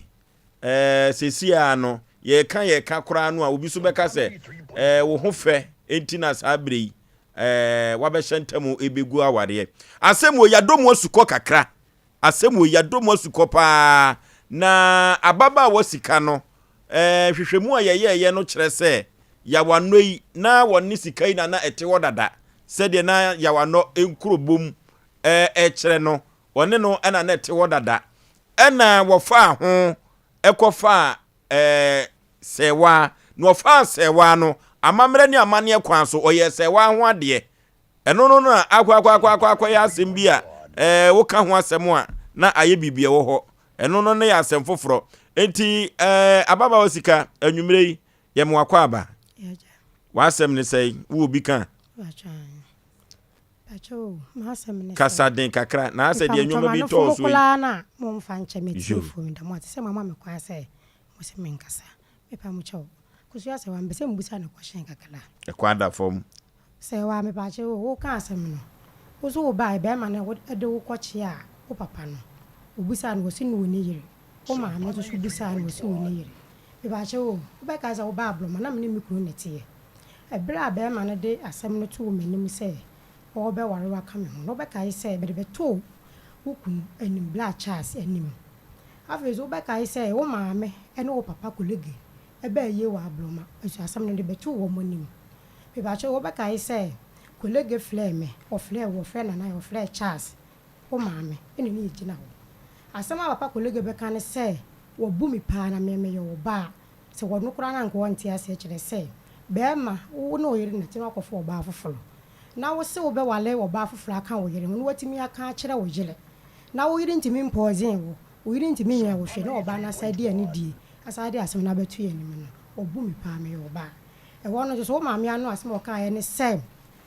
Ɛɛ, seesei ara no, yɛreka yɛreka koraa no a, obi nso bɛka sɛ, ɛɛ, wo ho fɛ nti na saa berɛ yi, ɛɛ, wabɛhyɛ ntam ɛbɛgu awareɛ. Asɛm wei, yɛadɔ mu asukɔ kakra. Asɛm wei, yɛadɔ mu asukɔ paa. Na ababaawa sika no, ɛɛ, nhwehwɛmu a yɛyɛeɛ no kyerɛ sɛ, Yawanɔ yi, na wɔne sika yi na na ɛte hɔ dada. sɛdeɛ na Yawanɔ nkurobom rekyerɛ no, ɔne no na na ɛte hɔ dada. Ɛna wɔfaa ho kɔfaa Sɛɛwaa. Na ɔfaa Sɛɛwaa no, amammerɛ ne amanneɛ kwan so, ɔyɛɛ Sɛɛwaa ho adeɛ. Ɛno no na akɔ akɔ akɔ akɔ akɔyɛ asɛm bi a ɛɛ woka ho asɛm a na ayɛ biribi ɛwɔ hɔ. Ɛno no ne yɛ asɛm foforɔ. Enti ɛɛ ababaawa sika anwummerɛ yi yɛ mo akɔ aba. W'asɛm ne sɛe wowɔ bi ka? Kasa den kakra na asɛ deɛ nneɛma bi tɔɔ so yi. Na momfa nkyɛ me tiefoɔ mi da mo ate sɛ mama me kwan sɛ mo sɛ menkasa. Mepa mo kyɛw. Kosua sɛ wa mepɛ sɛ mbusa no question kakra. Ɛkɔ ada fam. Sɛ wa mepaakyɛw o, wo ka asɛm no, wo so wo bae bɛɛma no de wo kɔ kyeaa wo papa no, wo busaa no ɔse no ɔni yere, wo maame nso so busaa no ɔse ɔni yere. Mepaakyɛw o, wo bɛkae sɛ wo baa abrɔma na me ne me kunu na ɛteɛ. Ɛberɛ a bɛɛma no de asɛm no too m'anim sɛ ɔɔbɛware wo aka me ho no, wo bɛkae sɛ mede bɛtoo wo kunu anim, Bla Charles anim. Afei nso wo bɛkae sɛ wo maame ne wo papa kolege baa yie wɔ abrɔma, nso asɛm no mede bɛtoo wɔn anim. Mepakyɛw wobɛkae sɛ kolege frɛɛ me, ɔfrɛɛ wo, ɔfrɛɛ Nana, ɔfrɛɛ Charles, wo maame, ɛna ne yɛgyina hɔ. Asɛm a papa kolege bɛka ne sɛ wabu me paa na me meyɛ ɔba a, sɛ ɔno koraa no anka ɔnte aseɛ kyerɛ sɛ bɛɛma wo ne wo yere na ɛte na woakɔfa ɔbaa foforɔ na wo se wobɛwale ɔbaa foforɔ aka wo yere ho na watumi aka akyerɛ wo yere na wo yere ntumi mpɔɔzen wo, wo yere ntumi nyɛ wo hwee na ɔbaa no asan adi anidie asan de asɛm no abɛto yɛn anim no, ɔbu me paa meyɛ ɔbaa. Ɛhɔ no nso so wo maame ano asɛm a ɔkaeɛ ne sɛ,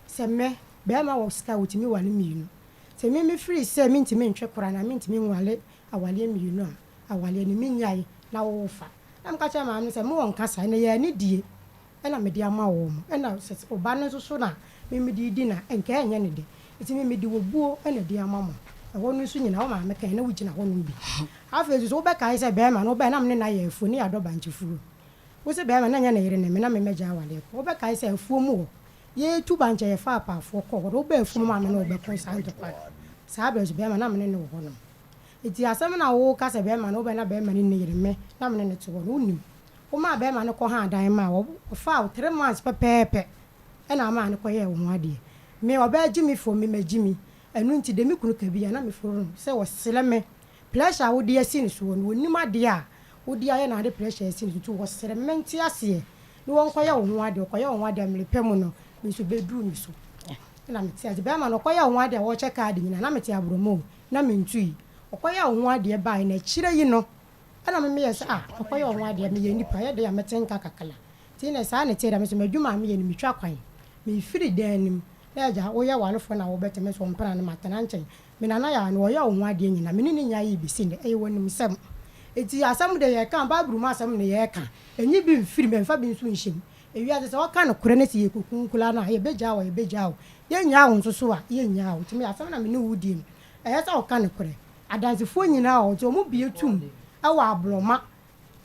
sɛ me, barima wɔ sika a ɔtumi ware mmienu. Sɛ me mefiri sɛ mentumi ntwe kora anaa mentumi nware awareɛ mmienu a, awareɛ no mennyae na wo fa. Na meka kyerɛɛ maame no sɛ, me wɔnka saa, ɛnɛ yɛ anidie na mede ama wɔn, ɛna sɛ ɔba no nso so na me mede redi no a, nka ɛnyɛ ne dɛ. Nti me mede obuo na ɛde ama mo. Ɛhɔ no nso nyinaa wo maame kaeɛ na wogyina hɔnom bi. Afei nso so wobɛkae sɛ barima no wobaeɛ na me ne no ayɛ afuo ne yɛadɔ bankye fuo. Wo se bɛɛma na nyɛ ne yere ne me na me mɛgya awadeɛ kɔ. Wo bɛkae sɛ afuo mu hɔ yɛɛtu bankyɛ yɛfaa apaafoɔ kɔɔ hɔ no wo baa afuo mu maa me ne wo bɛko saa ntɔkwa no. Saa berɛ nso bɛɛma na me ne no wɔ hɔ nom. Nti asɛm no a wo ka sɛ bɛɛma no wo bɛ na bɛɛma no nni yere me na me ne no te hɔ no wo nim. Wo maa bɛɛma no kɔ haa dan maa wo ɔfaa wo three months pɛpɛɛpɛ ɛna wo maa no kɔ yɛɛ wo ho adeɛ. Me ɔbaa gyimi foɔ me magyimi ɛno nti deɛ me kunu ka biaa na me foro no sɛ ɔsrɛ me Pressure a wode asi no soɔ no, ɔnnim adeɛ a wode ayɛ na wode pressure asi no so nti wɔsrɛ mente aseɛ na wɔnkɔyɛ wo ho adeɛ, ɔkɔyɛ wo ho adeɛ a mmerɛ pa mu no me nso bɛduru me so na mete ase. Bɛrima no ɔkɔyɛ wo ho adeɛ a wɔkyɛ card nyinaa na mete aborɔma o na mentui. Ɔkɔyɛ wo ho adeɛ baeɛ no akyire yi no ɛna me meyɛ sɛ ah ɔkɔyɛ wo ho adeɛ meyɛ nipa ɛyɛ den a mɛte nka kakra nti na saa na ɛteɛ deɛ me nso m'adwuma a meyɛ no metwa kwan mefiri dan no mu na agya woyɛ warefoɔ na wobɛte me nso mpena no matena nkyɛn Me nana yaa no ɔyɛ wo ho adeɛ nyina me ne no nyaa yie bɛsi nnɛ ɛyɛ w'animsɛm nti asɛm deɛ yɛka bible mu asɛm ne yɛka ɛnyi bi mfiri mu ɛmfa bi nso nhyɛ mu ewiase sɛ wɔka nokorɛ no sɛ yɛkɔku nkoraa no a yɛbɛgyaa wo a yɛbɛgyaa wo yɛnnyaa wo nso so a yɛnnyaa wo nti me asɛm na me ne wo die no ɛyɛ sɛ woka nokorɛ adansefoɔ nyinaa wɔ hɔ nti wɔn bue tum wɔ aborɔma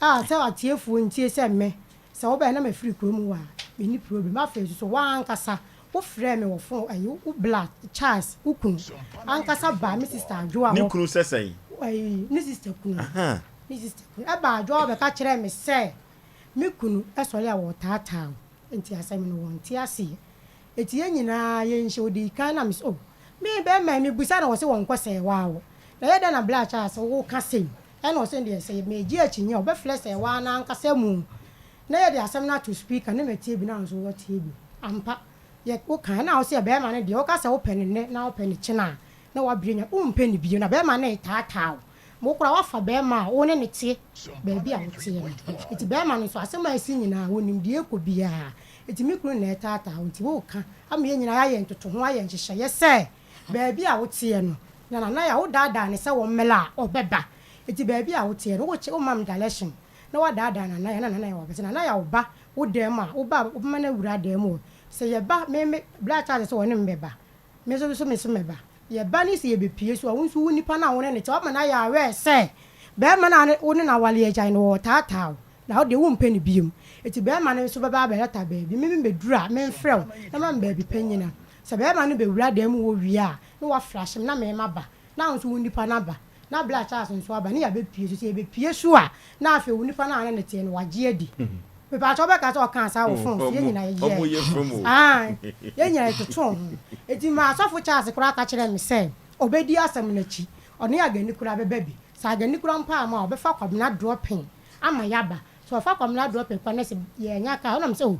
a sɛ atiefoɔ ntie sɛ me sɛ wobɛyɛ na mafiri kurom hɔ a menni problem afei nso so w'ankasa Wo frɛɛ me wɔ phone ayi wo bla Charles wo kunu ankasa baa me sister Adwoa Ne hɔ kunu sɛ sɛn? Ayi ne sister kunu Ahaa. ne sister kunu ɛbaa Adwoa hɔ bɛka kyerɛɛ me sɛ me kunu sɔre a wɔretaataa wo nti asɛm no wɔnte aseɛ nti yɛn nyinaa yɛnhyia odii kan na me sɛ oh me bɛɛma yi mebusa no ɔse wɔnkɔ sɛɛwaa wo na ɛyɛ dɛn na bla Charles woka sei ɛna ɔse deɛ sɛ megye akyinnye a ɔbɛfrɛ sɛɛwaa no ankasa mu Na yɛde asɛm no ato speaker na matie bi na wo nso woatie bi. Ampa, yɛ woka ɛna wo sɛ bɛɛma no deɛ woka sɛ wopɛ no nnɛ na wopɛ no kyena a na wabere nya wompɛ no bio na bɛɛma no retaataa wo ma wo koraa woafa bɛɛma a wo ne no te baabi a woteɛ no nti bɛɛma no nso asɛm a asi nyinaa ɔnim deɛ ɛkɔ biara nti me kunu na ɛretaataa wo nti woka ama yɛn nyinaa yɛayɛ ntotoho ayɛ nhyehyɛeɛ sɛ baabi a woteɛ no na Nana yɛ a wodaadaa no sɛ wɔmmla a ɔbɛba nti baabi a woteɛ no woma me direction na wadaadaa Nana Yaa na Nana Yaa wabɛsɛ Nana Yaa ɔba wo dan mu a woba a wobɛma no awura dan mu hɔ sɛ yɛba me me bra Charles sɛ ɔne me bɛba me nso so me so mɛba yɛba ne sɛ yɛbɛpie so a wo nso wo nipa no a wo ne no te wama no ayɛ aware sɛ bɛrima no a wo ne no awale agyae no ɔretaataa wo na wo deɛ wompɛ no biom nti bɛrima no nso bɛba abɛlata baabi me me bɛduru a memfrɛ wo na ma me baabi pa nyina sɛ bɛrima no bɛwura dan mu hɔ wie a na waflashe me na me maba na wo nso wo nipa no aba na Bla Charles nso aba ne yɛabɛpue so. Sɛ yɛbɛpue so a, na afei wo nipa no a ne ne teɛ no, wagye adi. Mepaakyɛw wobɛka sɛ ɔkaa saa wɔ phone so yɛn nyinaa yɛyɛɛ ae yɛn nyinaa yɛtotoo ho enti maa sɔfo Charles koraa ka kyerɛɛ me sɛ ɔbɛdi asɛm no akyi ɔne Agani koraa bɛba bi sɛ Agani koraa mpo amma a ɔbɛfa Kwabena dropping ama yɛaba sɛ ɔfa Kwabena dropping koraa na sɛ yɛannya car ɛna mesɛ oh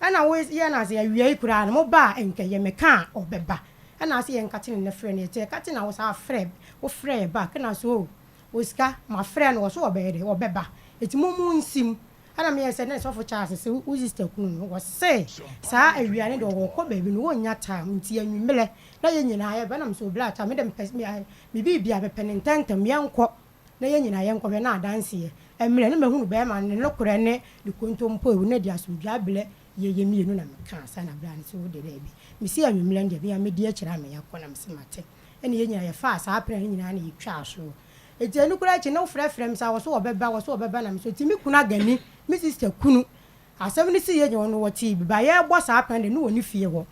ɛna wo yɛ na sɛ awia yi koraa no moba a nkɛyɛ meka a ɔbɛba ɛna ase yɛnkate ne na frɛ no yɛte yɛkate na wo saa frɛ wofrɛ yɛ back ɛna so oh osika mafrɛ no ɔso ɔbɛyɛ dɛ ɔbɛba enti mo mo nsim Ɛna meyɛɛ sɛ ne sɔfo Charles se wo sister kunu no wɔse saa awia no deɛ ɔkɔ baabi no wɔnnya time nti anwummerɛ na yɛn nyinaa yɛba na mesɛ obla time medeɛ mepɛ me biribia mepɛ no ntɛntɛm yɛnkɔ na yɛn nyinaa yɛnkɔhwɛ na adanseɛ mmerɛ na mahunu bɛɛma no ne nokorɛ ne ne kontompo ɛwɔ na de asomdwoeɛ abrɛ yɛ yɛ mmienu na mekaa saa na bra no se wodeɛ daabi mese anwummerɛ no deɛ mea mɛdi akyire ama yɛakɔ na mese mate ɛna yɛn nyinaa yɛfaa saa prɛ no nyinaa na yɛtwaa soɔ Enti ɛno koraa akyi no wofrɛfrɛ me saa wɔse wɔbɛba wɔse wɔbɛba na mesɛ ɔti me kunu agani me sister kunu asɛm no sii yɛ nyɛ ɔno wɔtee bi ba yɛbɔ saa pɛn de no wɔ ne fie hɔ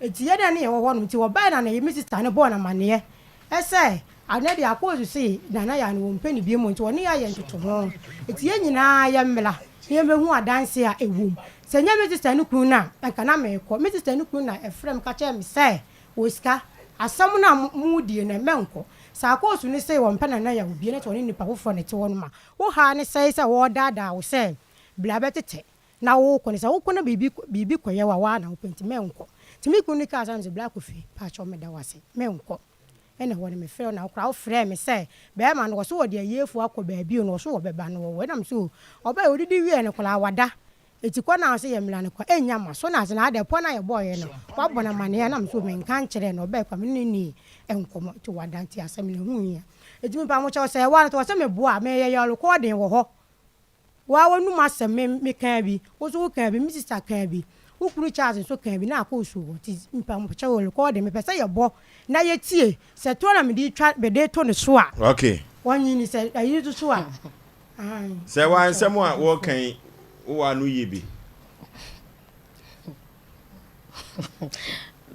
enti yɛ dɛn ne yɛwɔ hɔ nom nti wɔbae na ne me sister no bɔɔ no amaneɛ ɛsɛ anɛ deɛ akɔɔsu se Nana Yaa no wɔmpɛ no biom nti ɔne yɛ ayɛ ntotoho enti yɛ nyinaa yɛ mmra na yɛmmɛhu adanse a ɛwom sɛ nyɛ me sister no kunu no a nka na meekɔ me sister no kunu na ɛfrɛ me ka kyerɛɛ me sɛ Wɔ sika asɛm no a mo die no mɛnkɔ. Saa koosu no sei wɔmpɛ nana yaw bie na sɛ ɔne nipa foforɔ na ɛte hɔ nom a wo haa ne sɛe sɛ wɔɔdaadaa wo sɛ bla bɛtetɛ na wo kɔ no sɛ wokɔ na biribi biribi kɔyɛ wo a woaa na wopɛ nti mɛnkɔ nti me kunu no kaa saa na mesɛ bla Kofi pakyɛw meda wo ase mɛnkɔ ɛna ɛhɔ no mefrɛ wo na wo koraa wo frɛɛ me sɛ bɛɛma no wɔse wɔde ayiefoɔ akɔ baabi o na wɔse wɔbɛba no wɔwɔ ɛna mesɛ o ɔbaɛ odidi wieɛ no koraa wada Eti kɔ na ɔse yɛ mmra no kɔ ennya ma so na ase na adɛ pɔ no a yɛbɔɔyɛ no wabɔ no amaneɛ a na mese o menka nkyerɛɛ no ɔbɛɛ kwa me ne no nnii nkɔmɔ nti wada nti asɛm no ɛho nhia eti mepa mo kyɛw sɛ ɛwɔ a no ɔse meboa a meyɛ yɛ recording wɔ hɔ waa w'anum asɛm me mekaa bi wo nso wo kaa bi me sister kaa bi wo kunu Charles nso kaa bi na akɔ osu hɔ nti mepa mo kyɛw recording mepɛ sɛ yɛbɔ na yɛtie sɛ toɔ na mede twa mede to ne so a Okay. wɔnye ni sɛ ayi nso so a Sɛ wa nsɛm a wɔreka yi wowɔ ano yie bi.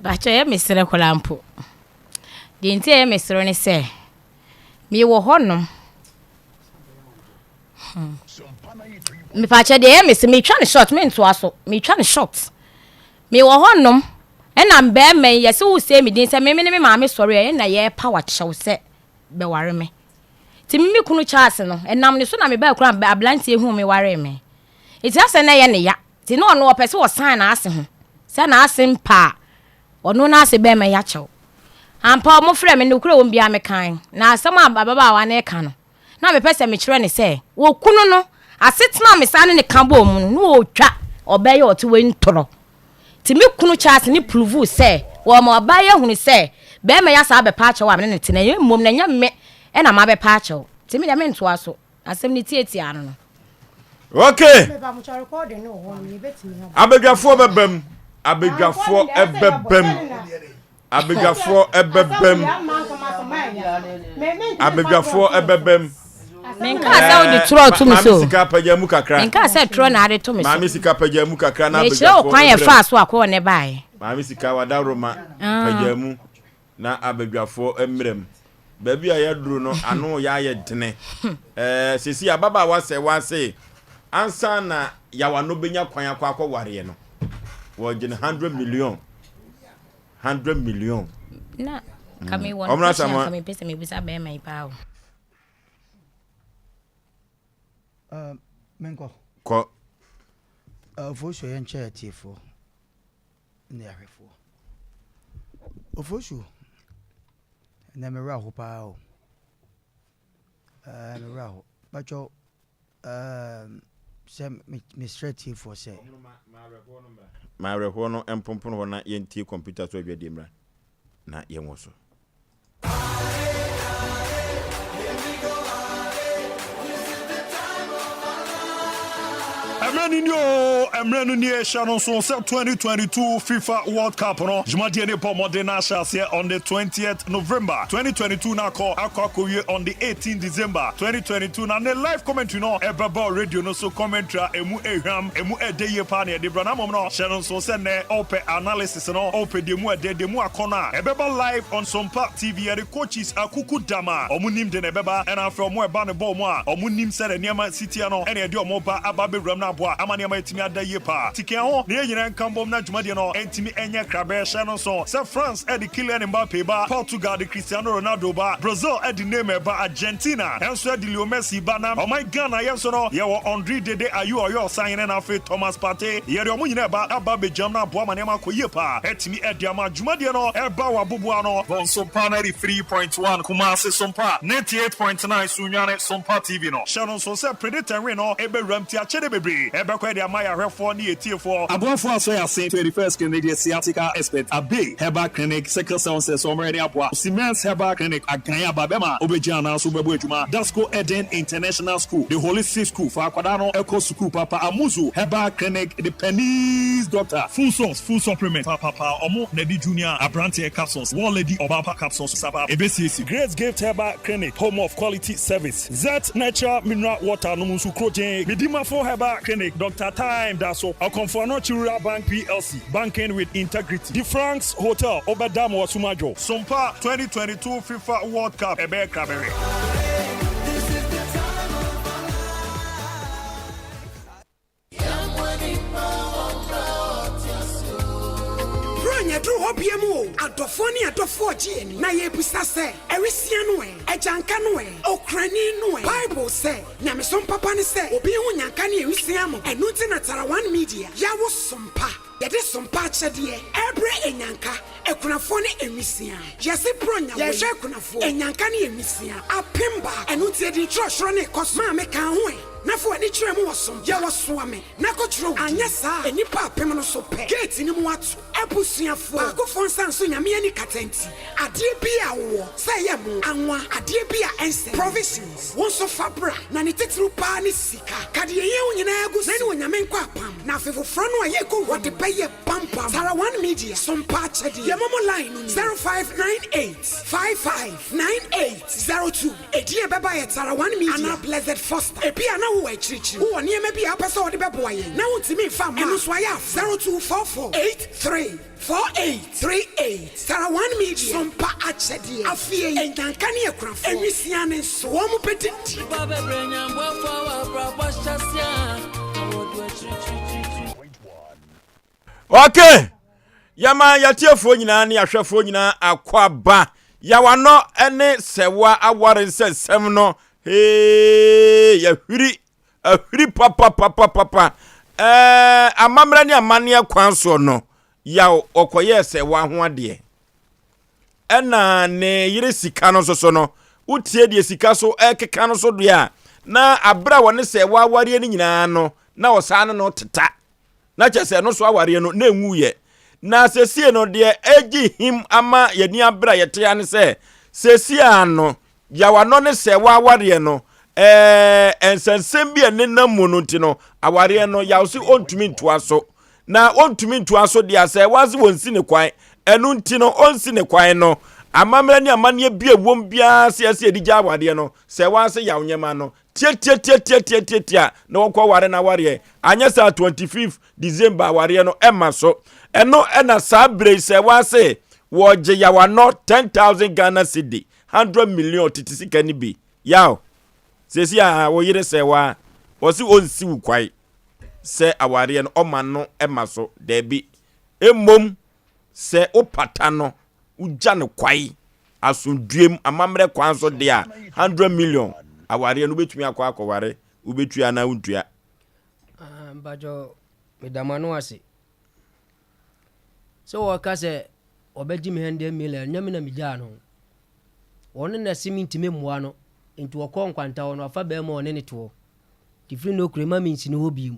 Bakyɛ ɛyɛ me serɛ koraa mpo. Deɛ nti ɛyɛ me serɛ ne sɛ mewɔ hɔnom. Hmm. Mepakyɛ deɛ ɛyɛ me sɛ metwa no short mentoa so metwa no short. Mewɔ hɔnom ɛna mbɛɛma yi yɛsɛ wo sɛ me din sɛ meme ne me maame sɔre a ɛna yɛrepa wakyɛw sɛ bɛware me. Nti me me kunu Charles no, ɛnam ne so na mebaa kurom a aberanteɛ huu me waree me. Nti asɛ na ɛyɛ ne ya. Nti na ɔno ɔpɛ sɛ ɔsan n'ase ho. Sɛ n'ase mpa a, ɔno n'ase bɛrima yi akyɛw. Ampa wɔfrɛɛ me, nokorɛ wɔ mu biara mekae. Na asɛm a ababaawa no reka no, na mepɛ sɛ mekyerɛ no sɛ, wɔkunu no, asetena a mesan ne no ka bɔɔ mu no, na ɔretwa ɔbaa yi a ɔte hɔ yi ntorɔ. Nti me kunu Charles ne pruvuu sɛ wɔma ɔbaa yi ahunu sɛ bɛɛma yi asan abɛpa akyɛw a me ne no te na mmom na ɛnyɛ me na mabɛpa akyɛw. Nti me deɛ mentoa so. Asɛm no tiatiaa no no. Okay. Abadwafoɔ bɛbam. Abadwafoɔ ɛbɛbam. Abadwafoɔ ɛbɛbam. Abadwafoɔ ɛbɛbam. Menkaa sɛ wode torɔ to me so. Maame sika apagya mu kakra. Menkaa sɛ torɔ na ade to me so. Maame sika apagya mu kakra na abadwafoɔ. Mekyerɛ wo kwan yɛ faa so akɔɔ ne baeɛ. Maame sika wadaroma pagya mu na abadwafoɔ mmerɛ mu. Baabi a yɛaduru no ano yɛ ayɛ dene. Ɛɛ sisi ababaawa sɛ wase ansa na yawano benya kwan akɔ akɔwareɛ no wɔgye no 100 million. 100 million. Na ka me wɔ no question a ka me pɛ sɛ mebisa bɛrima yi paa o. Uh, menkɔ. Kɔ. Uh, Ofosuo yɛ nkyɛ atiefoɔ ne ahwɛfoɔ. Ofosuo, ɛnɛ me werɛ aho paa o. Uh, me werɛ aho. Patwɔ, Erm sɛ mesrɛ atiefoɔ sɛ. Ma awerɛhoɔ no mponpono hɔ na yɛntie kɔmputa so adwadie mmra na yɛnwɔ so. Mmerɛ no nie oo, mmerɛ no nie, hyɛ no nso sɛ 2022 FIFA World Cup no dwumadie no rebɔ mmɔden na ahyɛ aseɛ on the 20th November 2022 na akɔ akɔ akɔwie on the 18th December 2022 na ne live commentary no ɛbɛba wɔ radio no so, commentary a ɛmu ɛhwam, ɛmu ɛdɛ yie paa na yɛde brɛ na mmom no hyɛ no nso sɛ nnɛ ɔpɛ analysis no, ɔpɛ deɛ ɛmu ɛdɛ, deɛ ɛmu akɔnɔ a ɛbɛba live on Sompa TV, yɛde coaches akuku dam a wɔn nim de na ɛbɛba ɛna afei wɔn ɛba no bɔ wɔn a wɔn nim sɛdeɛ nneɛma si teɛ no ɛna yɛde wɔn ba aba abɛwura mu na. aboa ama nneɛma atumi ada yie paa. Ti ka ho na yɛn nyinaa nka mbom na dwumadie no ntumi nyɛ krabɛ. Hyɛ no nso sɛ France de Kylian Mbappe ba, Portugal de Cristiano Ronaldo ba, Brazil de Neymar ba, Argentina nso de Leo Messi ba na ɔman Ghana yɛn nso no yɛwɔ Andre Dede Ayew ɔyɛ ɔsahene na afei Thomas Partey. Yɛde wɔn nyinaa ba aba abɛgyam na aboa ma nneɛma akɔ yie paa atumi de ama dwumadie no ɛba wɔ aboboano. Bɔ Sompa 93.1 Kumasi, Sompa 98.9 Sunyani, Sompa TV no. Hyɛ no nso sɛ Predict and Win no bɛwuram nti akyɛde bebree bɛkɔ de ama yɛn ahwɛfoɔ ne yɛn atiefoɔ. Aboafoɔ asɔ yɛn ase 21st Clinic deɛ Sciatica Expert, Abbey Herbal Clinic, Sickle Cell nsɛsɛɛ ɔmmerɛ ne aboa, Siemens Herbal Clinic, Agan aba bɛma wobɛgyina anaa so wobɛbɔ adwuma, Dasco Eden International School, The Holistic School, fa akwadaa no kɔ sukuu papa, Amuzu Herbal Clinic, The Pennies Doctor, Full Source Food Supplement papapa, ɔmo na ɛde Junior Abranteɛ Capsules, War Lady Ɔbaapa Capsules saba ɛbɛsiesie. Grace Gift Herbal Clinic, home of quality service. Zet Natural Mineral Water nom nsu krogyenn. Medimafo Herbal Clinic, Doctor Time da so. Ɔkɔmfo Anokye Rural Bank PLC, banking with integrity. DeFranks Hotel, wobɛda ma w'asom adwo. Sompa 2022 FIFA World Cup ɛbɛyɛ krabɛhwɛ. Bronyɛ duru hɔ bia mu o, adɔfoɔ ne adɔfoɔ gye ani, na yɛrebisa sɛ, Awisia no ɛ? Agyanka no ɛ? Okrani no ɛ? Bible sɛ, Nyamesom papa ne sɛ obi hu nyanka ne awisia mmɔbɔ. Ɛno nti na Tara One Media yɛawo Sompa. Yɛde Sompa akyɛdeɛ ɛrebrɛ anyanka, akunafoɔ ne nwisiaa. Yɛse Brɔnya wei, yɛhwɛ akunafoɔ, anyanka ne nwisiaa apemba. Ɛno nti yɛde nkyerɛkyerɛ no rekɔ so. Maame ka ho ɛ, na fa w'ani kyerɛ mu wɔ Sompa. Yɛwɔ Soame, na kɔkyerɛ wo din. Anyɛ saa a, nnipa apem no so pɛ, gate no mu ato. Abusuafoɔ, baakofoɔ nsa nso Nyame ani kata nti, adeɛ bi a wowɔ, sɛ ɛyɛ mo, anwa, adeɛ bi a ɛnsɛ, provisions, wo nso fa bra, na ne titiriw paa ne sika. Ka deɛ ɛhia wo nyinaa gu so, na ne Onyame nkɔ apam, na afe foforɔ no a yɛrekɔ wura mu, wɔde bɛyɛ pampam. Tara One Media, Sompa akyɛdeɛ, yɛ momo line no ni, 0598 55 9802. Edin a ɛbɛba yɛ Tara One Media anaa Blessed Foster. Ebia na wowɔ akyirikyiri, wowɔ nneɛma bi a wopɛ sɛ wode bɛboa yɛn na wuntumi mfa mma a, ɛno nso ayɛ a 0244 83 4838. Tara One Media, Sompa akyɛdeɛ, afie yi, nnyanka ne akunafoɔ, nwisiaa ne nso, wɔn bɛdidi. Okay, yɛma yɛtiefoɔ nyinaa ne yɛahwɛfoɔ nyinaa akwaaba yawanɔ ne sɛwa aware nsɛnsɛm no hee yɛhwiri ahwiri papapapapa ɛɛ amammerɛ ne amanneɛ kwan soɔ no yaw ɔkɔyɛɛ sɛwa ho adeɛ ɛna ne yere sika no nso so no wotie deɛ sika so ɛkeka no so deɛ a na aberɛ a wɔne sɛwa awareɛ no nyinaa no na ɔsaa ne no teta na kyerɛ sɛ ɛno so awareɛ no na ɛnwuiɛ. Na sesie no deɛ ɛgye him ama yɛni abere a yɛte ha ne sɛ sesie a no yawanɔ ne sɛ awareɛ no ɛɛ nsɛnsɛm bi a ɛnenam mu no nti no awareɛ no yaw se ɔntumi ntoa so na ɔntumi ntoa so deɛ sɛ wɔase wɔnsi ne kwan ɛno nti no ɔnsi ne kwan no amammerɛ ne amanneɛ bi a ɛwom biara sɛ ɛsɛ yɛde gya awareɛ no sɛ wɔase yaw nyɛma no tiatiatiatiatiatia na wɔkɔ ware no awareɛ anyɛ saa 25 December awareɛ no ɛma so ɛno ɛna saa bere yi sɛ wɔase wɔgye yawanɔ 10000 Ghana cedi 100 million tete sika no bi yaw sɛsi a wo yere sɛ wa wɔse ɔnsi wo kwae sɛ awareɛ no ɔma no ɛma so daabi mmom Sɛ wopata no, wogya no kwae asomdwoem amammerɛ kwan so de a, 100 million awareɛ no wobɛtumi akɔ akɔware, wobɛtua anaa wontua? Ah, mpakyɛ meda mo ano ase. Sɛ wɔka sɛ wɔbɛgye me 100 million, nyɛ me na megyaa no. Wɔn na se mentumi mmoa no, nti wɔkɔɔ nkwanta hɔ no, wafa bɛrima a ɔne ne toɔ. Nti firi no kure ma mensi no hɔ bio.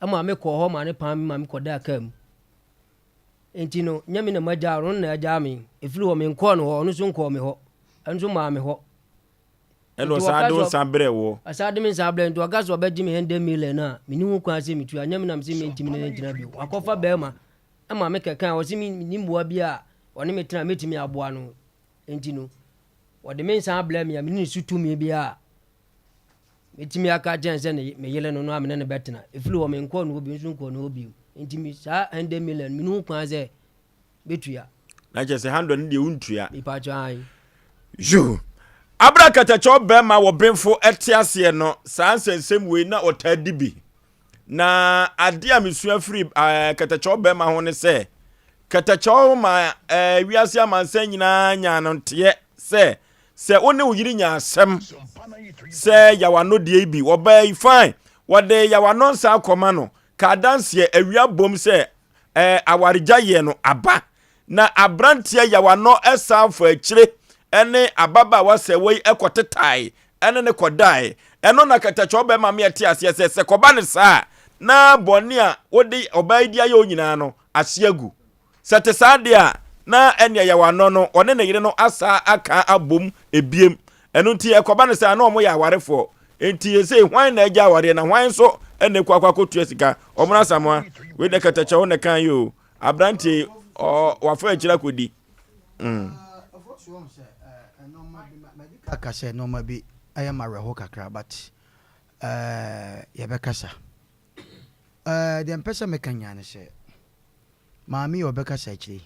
Ɛma mekɔɔ hɔ ma ne pam me ma mekɔdaa kaa mu. Enti no, nyɛ me na magyaa no, ɔno na agyaa me. Ɛfiri hɔ, menkɔɔ ne hɔ, ɔno nso nkɔɔ me hɔ. Ɛno nso maa me hɔ. Ɛna ɔsan de wo nsa brɛɛ woɔ. Ɔsan de me nsa brɛɛ, nti ɔka sɛ ɔbɛgye me hundred million a, menni ho kwan sɛ metua. Nyɛ me na mese mentumi ne no ntena bio. Wakɔfa barima ma me kɛkɛ a ɔse menni mmoa bi a ɔne me tena a mɛtumi aboa no. Enti no, ɔde me nsa abrɛ me a menni ne so tumi biara. Mɛtumi aka akyerɛ no sɛ ne me yere no no a me ne no bɛtena. Ɛfiri hɔ menkɔɔ ne hɔ bio, nso nkɔɔ ne hɔ bio. Nti me saa hundred million menni ho kwan sɛ mɛtua. Na kyerɛ sɛ hundred no deɛ wontua. Mepatwɔ ae. Yoo. Abere a katakyɛw bɛrima wɔ benfo te aseɛ no, saa nsɛnsɛm wei na ɔtaa di bi. Na adeɛ a mesua firi ɛɛ kɛtɛkyɛw bɛrima ho ne sɛ, kɛtɛkyɛw ma ɛɛ wiase amansan nyinaa nyaa no nteɛ sɛ sɛ wo ne wo yere nya asɛm sɛ yawano deɛ yi bi wɔbaa yi fine wɔde yawano nsa akɔma no ka adanseɛ awia bom sɛ ɛɛ awaregya yɛ no aba Na aberanteɛ Yawanɔ san faa akyire ne ababaawa sɛɛwa yi kɔtetae ne no kɔdae. Ɛno na katakyɛw bɛma me ate aseɛ sɛ, sɛ kɔba no saa a, na bɔne a wode ɔbaa yi de ayɛ wo nyinaa no, ahye agu. Sɛ ɛte saa deɛ a, na ɛnneɛ Yawanɔ no, ɔne ne yere no asa aka abom ebiem. Ɛno nti ɛkɔba no saa na wɔyɛ awarefoɔ. Enti seesei hwan na agya awareɛ na hwan nso na ɛkɔ akɔ akɔtua sika? Ɔmono Asamoah, wei deɛ katakyɛw na ɛka yi o. Aberanteɛ yi, ɔ wafa akyire akɔdi. Mm. Aka sɛ nneɛma bi ayɛ ma awerɛho kakra but eh, yɛbɛkasa. Eh, deɛ mpɛ sɛ meka nyinaa ne sɛ maame yi ɔbɛkasa akyire yi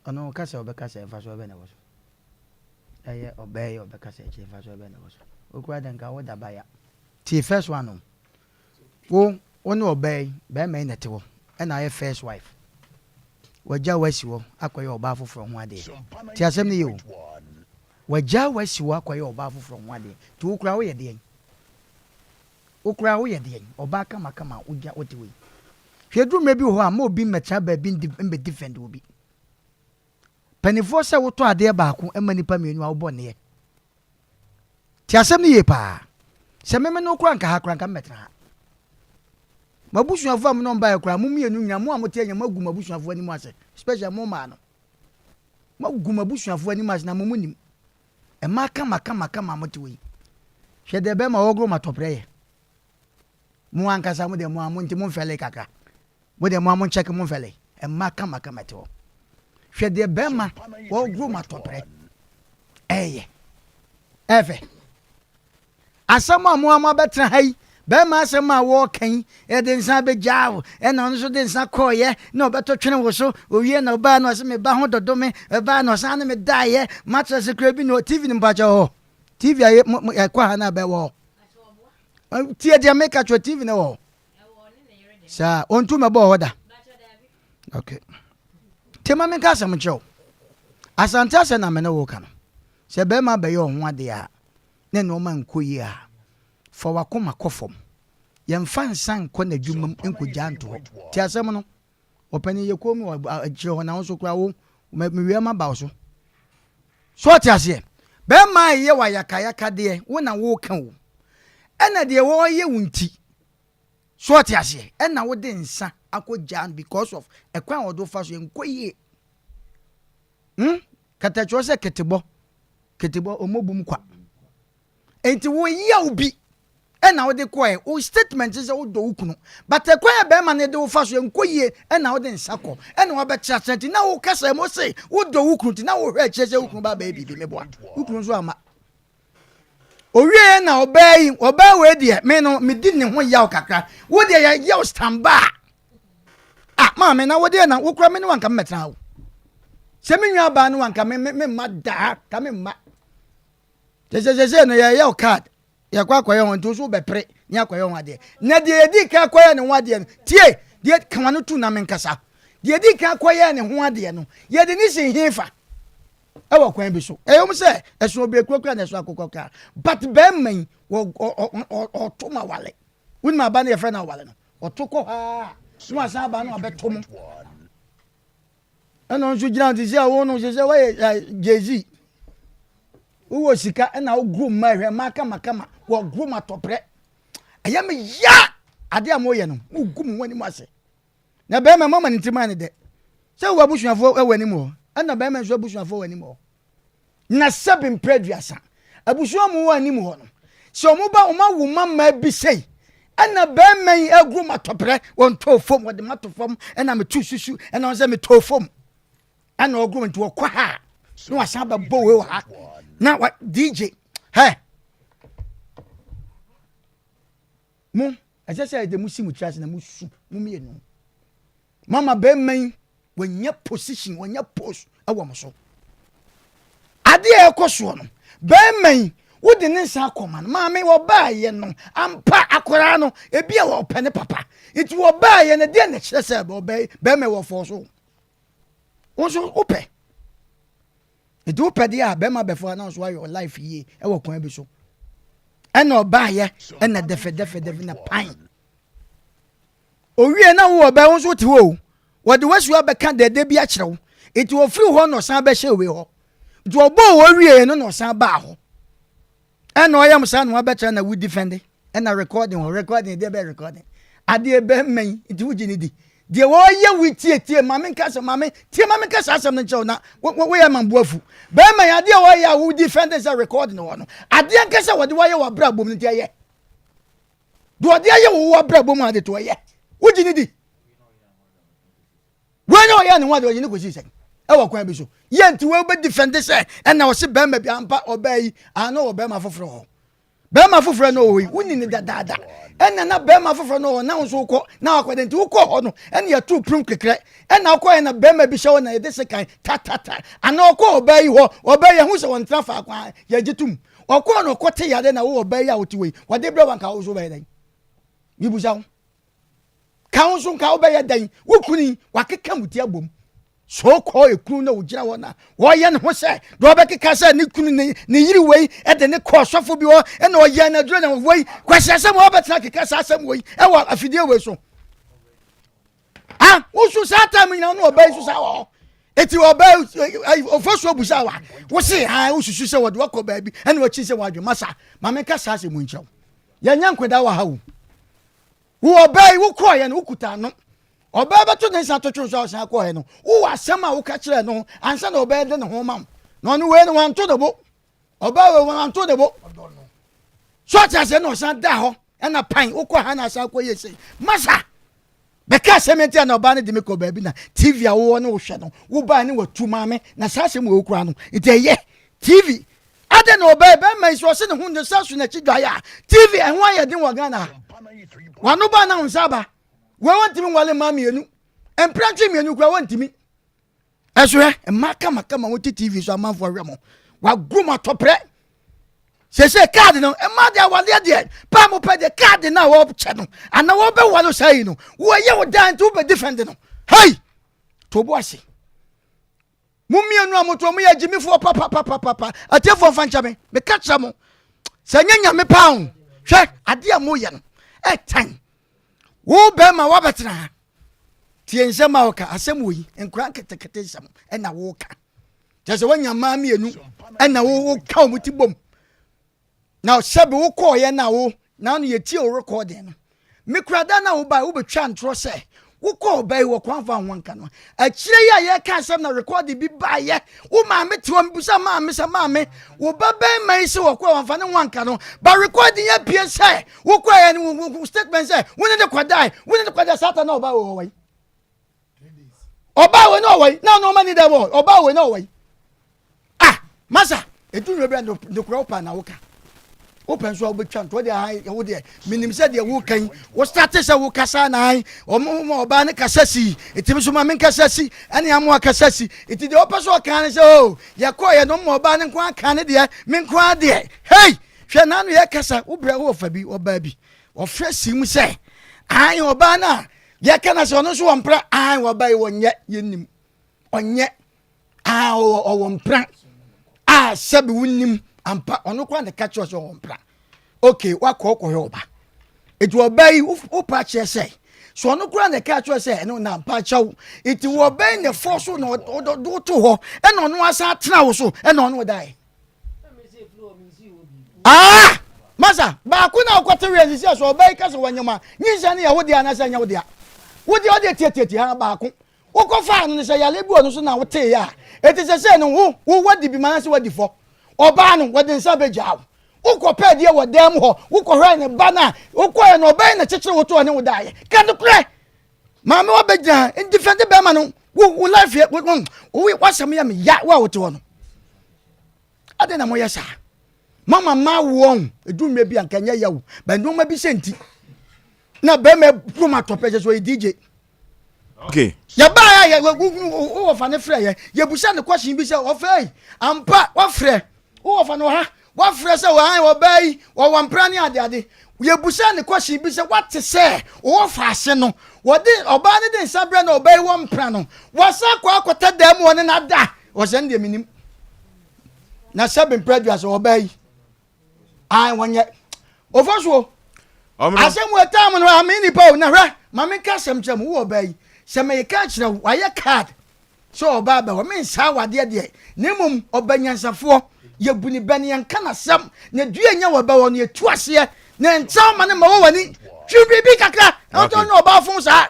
ɔno ɔka sɛ ɔbɛkasa mfasoɔ bɛn na ɛwɔ so? Ɛyɛ ɔbaa yi ɔbɛkasa akyire mfasoɔ bɛn na ɛwɔ so? Okura dɛ nka woda baya. Tie first one no. Wo wo ne ɔbaa yi, barima yi na ɛte hɔ, ɛna ayɛ first wife. Wagya wo asi hɔ akɔyɛ ɔbaa foforɔ ho adeɛ. Tie asɛm no yie o. Wagya wo asi hɔ akɔyɛ ɔbaa foforɔ ho adeɛ. Nti wo koraa woyɛ deɛn? Wo koraa woyɛ deɛn? Ɔbaa kamakama a wogya wote hɔ yi. Hwɛ ɛduru mmerɛ bi wɔ hɔ a, mma obi mmɛtena baabi mmɛ defend obi. Mpanimfoɔ sɛ wotɔ adeɛ baako ma nnipa mmienu a wobɔ nneɛ. Tie asɛm no yie paa. Sɛ me me ne wo koraa nka ha koraa nka memmɛtena ha. M'abusuafoɔ a mo ne wɔn baeɛ koraa mo mmienu nyinaa mo a mote anya moagu m'abusuafoɔ anim ase especially mo mmaa no. Moagu m'abusuafoɔ anim ase na mo mo nim. Mmaa kama kama kama mote hɔ yi. Hwɛ deɛ bɛrima wɔgoro matɔprɛ yɛ. Mo ankasa mo deɛ mo a mo nti mo mfɛle kakra. Mo deɛ mo a mo nkyɛke mo nfɛle mma kama kama ɛte hɔ. Hwɛ deɛ bɛrima wɔgoro ma tɔprɛ ɛyɛ ɛfɛ. Asɛm a mo a mo abɛtena ha yi bɛrima asɛm a wɔɔka yi ɛde nsa abɛgyaa wo ɛna ɔno nso de nsa kɔɔyɛ na ɔbɛtɔ twene wo so owie na ɔbaa na ɔse me ba ho dodo me ɛbaa na ɔsan ne me daeɛ matress kura bi na TV no mpakyɛ hɔ TV a ɛkɔ ha na ɛbɛwɔ hɔ tie deɛ meka kyerɛ TV no wɔ hɔ Saa ɔntu mɛbɔɔ hɔ da. Okay. Nti ma menka asɛm nkyerɛ wo. Asante asɛ na me ne wo ka no. Sɛ bɛrima bɛyɛ ɔho adeɛ a, na nneɛma nkɔ yie a, fa w'akoma kɔ fam. Yɛmfa nsa nkɔ n'adwuma mu nkɔgyaa nto hɔ. Te asɛm no. Ɔpanin yɛ komm wɔ akyire hɔ na wo nso koraa wo mewia maba wo so. So ɔte aseɛ? Bɛrima a ɛyɛ wɔ ayakayakadeɛ wo na woka o. Ɛna deɛ wɔreyɛ wo nti So ɔte aseɛ? Ɛna wode nsa akɔ gyaa no because of ɛkwan a wɔde wo fa so ɛnkɔ yie. Hmm? Katakyerɛ sɛ ketebɔ, ketebɔ ɔmmɔ bum kwa. Enti wo yaw bi ɛna wode kɔɛ, wo statement sɛ wodɔ wo kunu, but ɛkwan a bɛrima no de wo fa so ɛnkɔ yie ɛna wode nsa kɔ, ɛna wabɛkyerɛ nti na wo kasa mu se wodɔ wo kunu nti na wohwɛ akyerɛ sɛ wo kunu ba bɛyɛ biribi meboa, wo kunu nso amma. Owieɛ na ɔbaa yi, ɔbaa wei deɛ, me no, medi ne ho yaw kakra. Wo deɛ yɛ yaw stamba. Ah, maame na wo deɛ na wo kura me ne wanka me mɛtena wo. Sɛ me nua baa no wanka me me mma daa, ka me mma. Sɛ sɛ sɛ no yɛ yaw card. Yɛkɔ akɔyɛ ho nti so bɛpere ne akɔyɛ ho adeɛ. Na deɛ yɛdi kan akɔyɛ ne ho adeɛ no, tie, deɛ ka wano tu na menkasa. Deɛ yɛdi kan akɔyɛ ne ho adeɛ no, yɛde ne si hefa. ɛwɔ kwan bi so ɛwɔ mu sɛ ɛso obirekuro kura na ɛso akokɔ kura but bɛrima yi wɔ ɔto ma wale wonim aba no yɛfrɛ no awale no ɔto kɔ hɔ a na wasan aba no abɛto mu ɛna nso gyina te sɛ wo no sɛ sɛ woayɛ jay-z wowɔ sika ɛna wogoro mma ɛhwɛ mma kamakama wɔgoro ma tɔprɛ ɛyɛ me ya adeɛ a moyɛ no mogu mo ho anim ase Na bɛrima mama ne tirim ayɛ ne dɛ sɛ wo abusuafoɔ wɔ anim hɔ, ɛna bɛrima nso abusuafoɔ wɔ anim hɔ. Na sɛbe mprɛ aduasa, abusua mu wɔ anim hɔ no, sɛ wɔn ba wɔn awo mma mmaa bi sei, ɛna bɛrima yi aguro ma tɔprɛ, wɔn tɔɔ fam, wɔde ma to fam, ɛna metu susu, ɛna wɔn sɛ metɔɔ fam, ɛna ɔguro nti wɔkɔ ha, na wasan bɛbɔ wei wɔ ha, na wa DJ, hɛ, Mo, ɛsɛ sɛ ɛde mo si mo tiri ase na mo su, mo mmienu. Mama bɛrima yi, wɔnyɛ position, wɔnyɛ post ɛwɔ mo so. Adeɛ a ɛkɔ soɔ no, bɛrima yi, Wode ne nsa akɔma no. Maame, wɔbaeɛ no, ampa akwadaa no, ebi a wɔpɛ ne papa. Nti wɔbaeɛ no, deɛ na ɛkyerɛ sɛ ɔbɛ bɛrima wɔ fɔɔ so. Wo nso wopɛ. Nti wopɛ deɛ a bɛrima bɛfo a na nso ayɛ life yie ɛwɔ kwan bi so. Ɛna ɔbaeɛ ɛna dɛfɛdɛfɛdɛfɛ na pan. Owie na wowɔ bɛ wo nso wote hɔ o. Wɔde w'asuwa bɛka dɛdɛ bi akyerɛ wo. Nti ɔfiri hɔ na ɔsan bɛhyɛ wei hɔ. Nti ɔbɔɔ hɔ wieɛ no na ɔsan baa hɔ. Ɛna ɔyɛ mo saa na wabɛkyerɛ na wo defend. Ɛna recording hɔ recording deɛ bɛ recording. Adeɛ bɛ mma yi nti wogye ne di. Deɛ wɔyɛ wo tie tie maame nka sɛ maame tie maame nka saa asɛm no nkyerɛ wo na woyɛ ma mbo afu. Bɛrima yi adeɛ wɔyɛ a wo defend sɛ recording hɔ no adeɛ nkasa wɔde wɔyɛ wɔ abrabɔ mu no nti ɛyɛ. Deɛ ɔde ayɛ wɔ wo abrabɔ mu ade to ɛyɛ. Wogye ne di. Wei na ɔyɛ ne ho ade ɔgye ne kɔsi sɛn ɛwɔ kwan bi so. Yɛ nti wei wobɛ defend sɛ ɛna ɔse bɛrima bi ampa ɔbaa yi ano wɔ bɛrima foforɔ hɔ. Bɛrima foforɔ no wɔ hɔ yi woni ne dadaada. Ɛna na bɛrima foforɔ no wɔ na wo nso wokɔ na wakɔ de nti wokɔ hɔ no ɛna yɛto prum kekrɛ ɛna wokɔ yɛ na bɛrima bi hyɛ hɔ na yɛde sekan tatata ana ɔkɔ ɔbaa yi hɔ ɔbaa yi ɛho sɛ wɔntena faako a yɛgye tom Ɔkɔɔ na ɔkɔte yare na wowɔ ɔbaa yi a wote wei wɔde brɛ wo anka wo nso wobɛyɛ dɛn? Mibusa wo. Ka wo nso nka wobɛyɛ dɛn? Wo kunu yi wakeka mu ti abom. So kɔɔ ekunu na ogyina hɔ na ɔyɛ ne ho sɛ deɛ ɔbɛkeka sɛ ne kunu ne ne yiri wei de ne kɔɔ sɔfo bi hɔ ɛna ɔyɛ no aduro na wei kwasi asɛm ɔbɛtena keka saa asɛm wei ɛwɔ afidie wei so. Ah, wosu saa time nyina no ɔbaa yi so saa wɔ hɔ. Eti ɔbaa yi ofosuo busa wa. Wose ha wosusu sɛ wɔde wakɔ baabi ɛna wakyi sɛ wadwe masa. Ma menka saa asɛm nkyerɛ wo. Yɛnyɛ nkwadaa wɔ ha o. Wo ɔbaa yi wokɔɔyɛ no wokuta ano. Ɔbaa bɛto ne nsa totwe so a ɔsan kɔɔyɛ no. Wowɔ asɛm a woka kyerɛ no ansa na ɔbaa de ne ho ma wo. Na ɔno wei no wanto ne bo. Ɔbaa wei wanto ne bo. So ɔte aseɛ na ɔsan da hɔ ɛna pan wokɔ ha na asan kɔ yɛ sei. Masa. Bɛka asɛm nti a na ɔbaa no de me kɔ baabi na TV a wowɔ ne wohwɛ no wobaa ne watu maame na saa asɛm wɔ kura no nti ɛyɛ TV adɛn na ɔbaa bɛrima yi so ɔse ne ho ne nsa so n'akyi dwae a TV ɛho ayɛ den wɔ Ghana ha wano baa na wo nsa aba wei wɔntumi nwale mmaa mmienu mprɛntwe mmienu kura wɔntumi Ɛso hɛ, mmaa kamakama wɔte TV so amanfoɔ hwɛ mo. Wagu mo atɔprɛ. Sese kaadi no, mmaa deɛ awadeɛ deɛ, paa mo pɛ deɛ kaadi no a wɔkyɛ no, anaa wɔbɛware saa yi no, wɔyɛ wo dan nti wobɛ defend no. Hei! To bo ase. Mo mmienu a moto mo yɛ agyimifoɔ papapapapa. Atiefoɔ mfa nkyɛ me. Meka kyerɛ mo. Sɛ nyɛ nyame paa o. Hwɛ, adeɛ a moyɛ no, ɛtan. Wo bɛrima woabɛtena ha. Tie nsɛm a ɔka, asɛm wɔ yi, nkora nketekete nsɛm ɛna woka. Kyerɛ sɛ woanya mmaa mmienu ɛna woka wɔn ti bom. Na sɛbi wokɔɔyɛ na wo na ano yɛtie wo recording no. Me kura da na wobae wobɛtwa ntorɔ sɛ wokɔ ɔbaa yi wɔ kwan fa ho nka no. Akyire yi a yɛka asɛm na recording bi baeɛ, wo maame te hɔ mebusa maame sɛ maame wo ba bɛrima yi sɛ wɔkɔ wɔmfa ne ho anka no ba recording apue sɛ wokɔɛ no wo statement sɛ wo ne ne kɔdae wo ne ne kɔdae saa ta na ɔbaa wɔ wɔ yi ɔbaa wɔ ne ɔwɔ yi na ɔno ɔma ni dɛ wɔ ɔbaa wɔ ne ɔwɔ yi ah masa edu nua bi a nokora wopa na woka wopɛ nso a wobɛtwa nto deɛ ahan wo deɛ menim sɛ deɛ woka yi wo starte sɛ wokasa na ahan ɔmo ma ɔbaa ne kasa si ɛtumi so ma menkasa si ɛne amoa kasa si ɛti deɛ wopɛ sɛ ɔka ne sɛ o oh, yɛkɔɔ yɛ no ma ɔbaa ne nko aka ne deɛ me nko adeɛ hei Hwɛ n'ano yɛ kasa, wo brɛ wo ɔfa bi, ɔbaa bi. Ɔfrɛ si mu sɛ, ae ɔbaa no a yɛka na sɛ ɔno nso wɔ mpra, ae ɔbaa yi ɔnyɛ, yɛnim. Ɔnyɛ, ae ɔwɔ ɔwɔ mpra. A sɛbi wonim ampa, ɔno koraa na ɛka kyerɛ sɛ ɔwɔ mpra. Okay, wakɔ ɔkɔhwɛ ɔba. Eti ɔbaa yi wopa kyerɛ sɛ, so ɔno koraa na ɛka kyerɛ sɛ ɛno na ampa kyɛw. Eti ɔbaa yi na ɛfɔ so na ɔde woto hɔ, ɛna ɔno asan atena wo so, ɛna ɔno ɔdae. Ah! Masa, baako na ɔkɔte wia sisi ɛso ɔbaa yi kasa wɔ nyɛma nyinsɛn no yɛ wo dea anaasɛ ɛnyɛ wo dea. Wo deɛ ɔdeɛ tietietie ha baako. Wokɔ faa no no sɛ yare bi wɔ no so na wotee yɛ a, eti sɛ sɛ no wo wo wadi bi ma anaasɛ wadi fɔ. Ɔbaa no wɔde nsa bɛgyaa wo. Wokɔ pɛɛ deɛ wɔ dan mu hɔ, wokɔhwɛɛ ne ba no a, wokɔɛ no ɔbaa yi na kyekyere wo to ɔne wo daeɛ. Ka nokorɛ. Maame wabɛgyina ha, ndifɛnde bɛrima no, wo wo life yɛ wo wo wasɛm yɛ me ya wo a wote hɔ no. Adɛn na moyɛ saa? Mama mmaa woɔ ho, ɛdu mmerɛ bi a nka nyɛ yaw, ba nneɛma bi sɛ nti. Na bɛrima kurom atɔpɛ sɛ sɛ ɔyɛ DJ. Okay. Yɛbaa yɛ wowɔ fa ne frɛ yɛ, yɛbusa ne question bi sɛ ɔfɛ yi, ampa wafrɛ, wowɔ fa no ha. Wafrɛ sɛ wɔn ɔbaa yi wɔwɔ mpra ne adeade. Yɛbusaa ne question bi sɛ wate sɛ wɔwɔ faase no wɔde ɔbaa no de nsa brɛ na ɔbaa yi wɔ mpra no wasan akɔ akɔtɛ dan mu ɔne no ada. Ɔsɛ no deɛ menim. Na sɛ bempra dua sɛ ɔbaa yi ae wɔnyɛ ofa so asɛm wɔ ɛtaa mu no ame nipa o na hwɛ ma menka asɛm kyerɛ mo wowɔ ɔbaa yi sɛ meyeka kyerɛ wo wayɛ card sɛ ɔbaa bɛ hɔ mensaa wadeɛ deɛ na mmom ɔba nyansafoɔ yɛbu ne bɛ ne yɛnka n'asɛm na dua nya wɔ bɛ hɔ no yɛtu aseɛ na ɛnkyɛw ma ne ma wɔ w'ani twe biribi kakra na wotɔ ne ɔbaa fon saa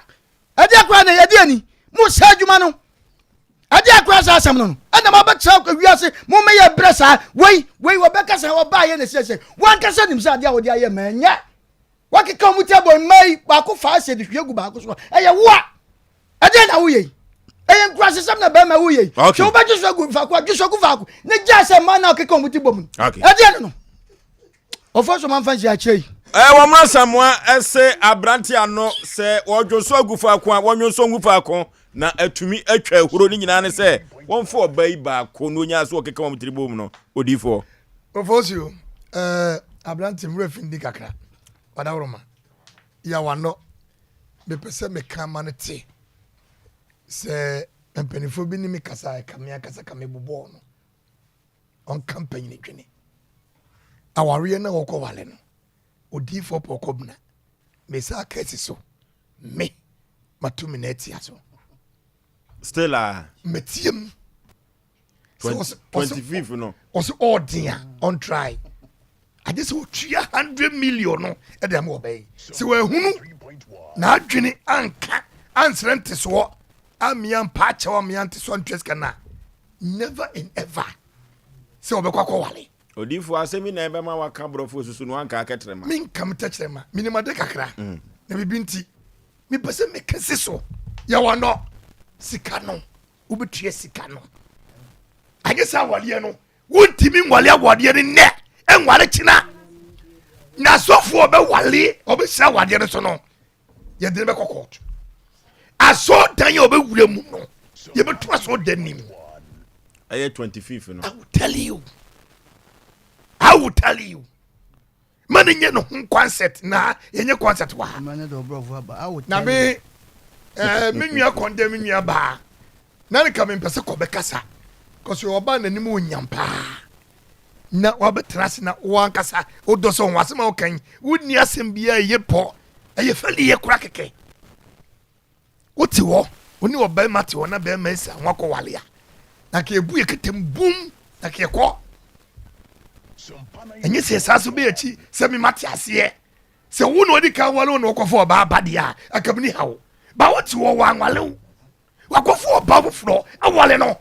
ɛdeɛ koraa na yɛde ani mo sɛ adwuma no ɛdeɛ koraa saa asɛm no no ɛna mabɛkyerɛ wiase mo mɛyɛ berɛ saa wei wei wɔbɛka sɛ ɔbaa yɛ na siesie wankasa nim sɛ adeɛ a wɔde ayɛ ma ɛnyɛ wakeka wɔn ti abɔ mmaa yi baako fa asɛ de hwie gu baako so ɛyɛ woa ɛdeɛ na woyɛ yi ɛyɛ nkurasesɛm na bɛrima woyɛ yi sɛ wobɛgye so agu faako a gye so agu faako ne gyaa sɛ mmaa na ɔkeka wɔn ti bɔ mu no ɛdeɛ no no ɔfɔ so mamfa nhyɛ akyerɛ yi Ɛ wɔn Asamoah ɛse aberante ano sɛ wɔdwo so agu faako a wɔnwo nso ngu faako na atumi atwa ahuro ne nyinaa ne sɛ wɔmfa ɔba yi baako na onyaa so ɔkeka wɔn tiri bom no odiifoɔ. Ofosuo, ɛɛ aberante nwura fi ndi kakra wadaworoma yawanɔ mepɛ sɛ meka ma no te sɛ mpanimfoɔ bi ne me kasa a ɛka me ankasa ka mebobɔɔ no ɔnka mpanyini dwene awareɛ no a wɔkɔ wale no odiifoɔ pɔkɔ bena mesa aka asi so me mato me na atia so still a matiam 25 no ɔsɛ ɔɔden a ɔntrae agye sɛ ɔtua 100 million no ɛde ama ɔbɛyi sɛ wahunu n'adwene anka ansrɛ ntesoɔ amea mpa akyɛw amea ntesoɔ antua sika no a never and ever sɛ ɔbɛkɔ akɔwale Odiyifoɔ, asɛm yi na ɛbɛma woaka borɔfo susu no woanka akɛtrɛma. Menka me tɛkyerɛma, menim ade kakra, mm. na biribi nti mepɛ sɛ meka si so. Yɛwɔ no sika no, wobɛtua sika no. Anyɛ sɛ awareɛ no, wontumi nwale awareɛ no nnɛ, ɛnware kyena. Na asɔfoɔ ɔbɛwale, ɔbɛhyira awareɛ no so no, yɛde no bɛkɔ court. Asɔɔdan a ɔbɛwura mu no, yɛbɛto asɔɔdan nim. Ɛyɛ 25 no. I will tell you. I will tell you. Ma ne nyɛ ne ho concert na yɛnyɛ concert wɔ ha. Na me eh, me nua kɔndɛ me nua baa na ne ka mempɛ sɛ kɔbɛkasa kɔsɛ ɔbaa n'anim onyam paa na wabɛtena ase na wankasa wodɔ sɛ wɔn asɛm a woka yi wonni asɛm biara ɛyɛ pɔ ɛyɛ fɛliyɛ kora kɛkɛ wote hɔ wo ne ɔbarima te hɔ na barima asi ho akɔwale a na ka ebu yɛ ketem bum na ka ɛkɔ ɛnyɛ sɛ saa so bɛyɛ akyi sɛ mema te aseɛ sɛ wo na ɔdi kan wale wo na wɔkɔfa ɔbaa ba deɛ a aka mu ni ha wo ba wote hɔ wɔanwale wo wakɔfa ɔbaa foforɔ awale no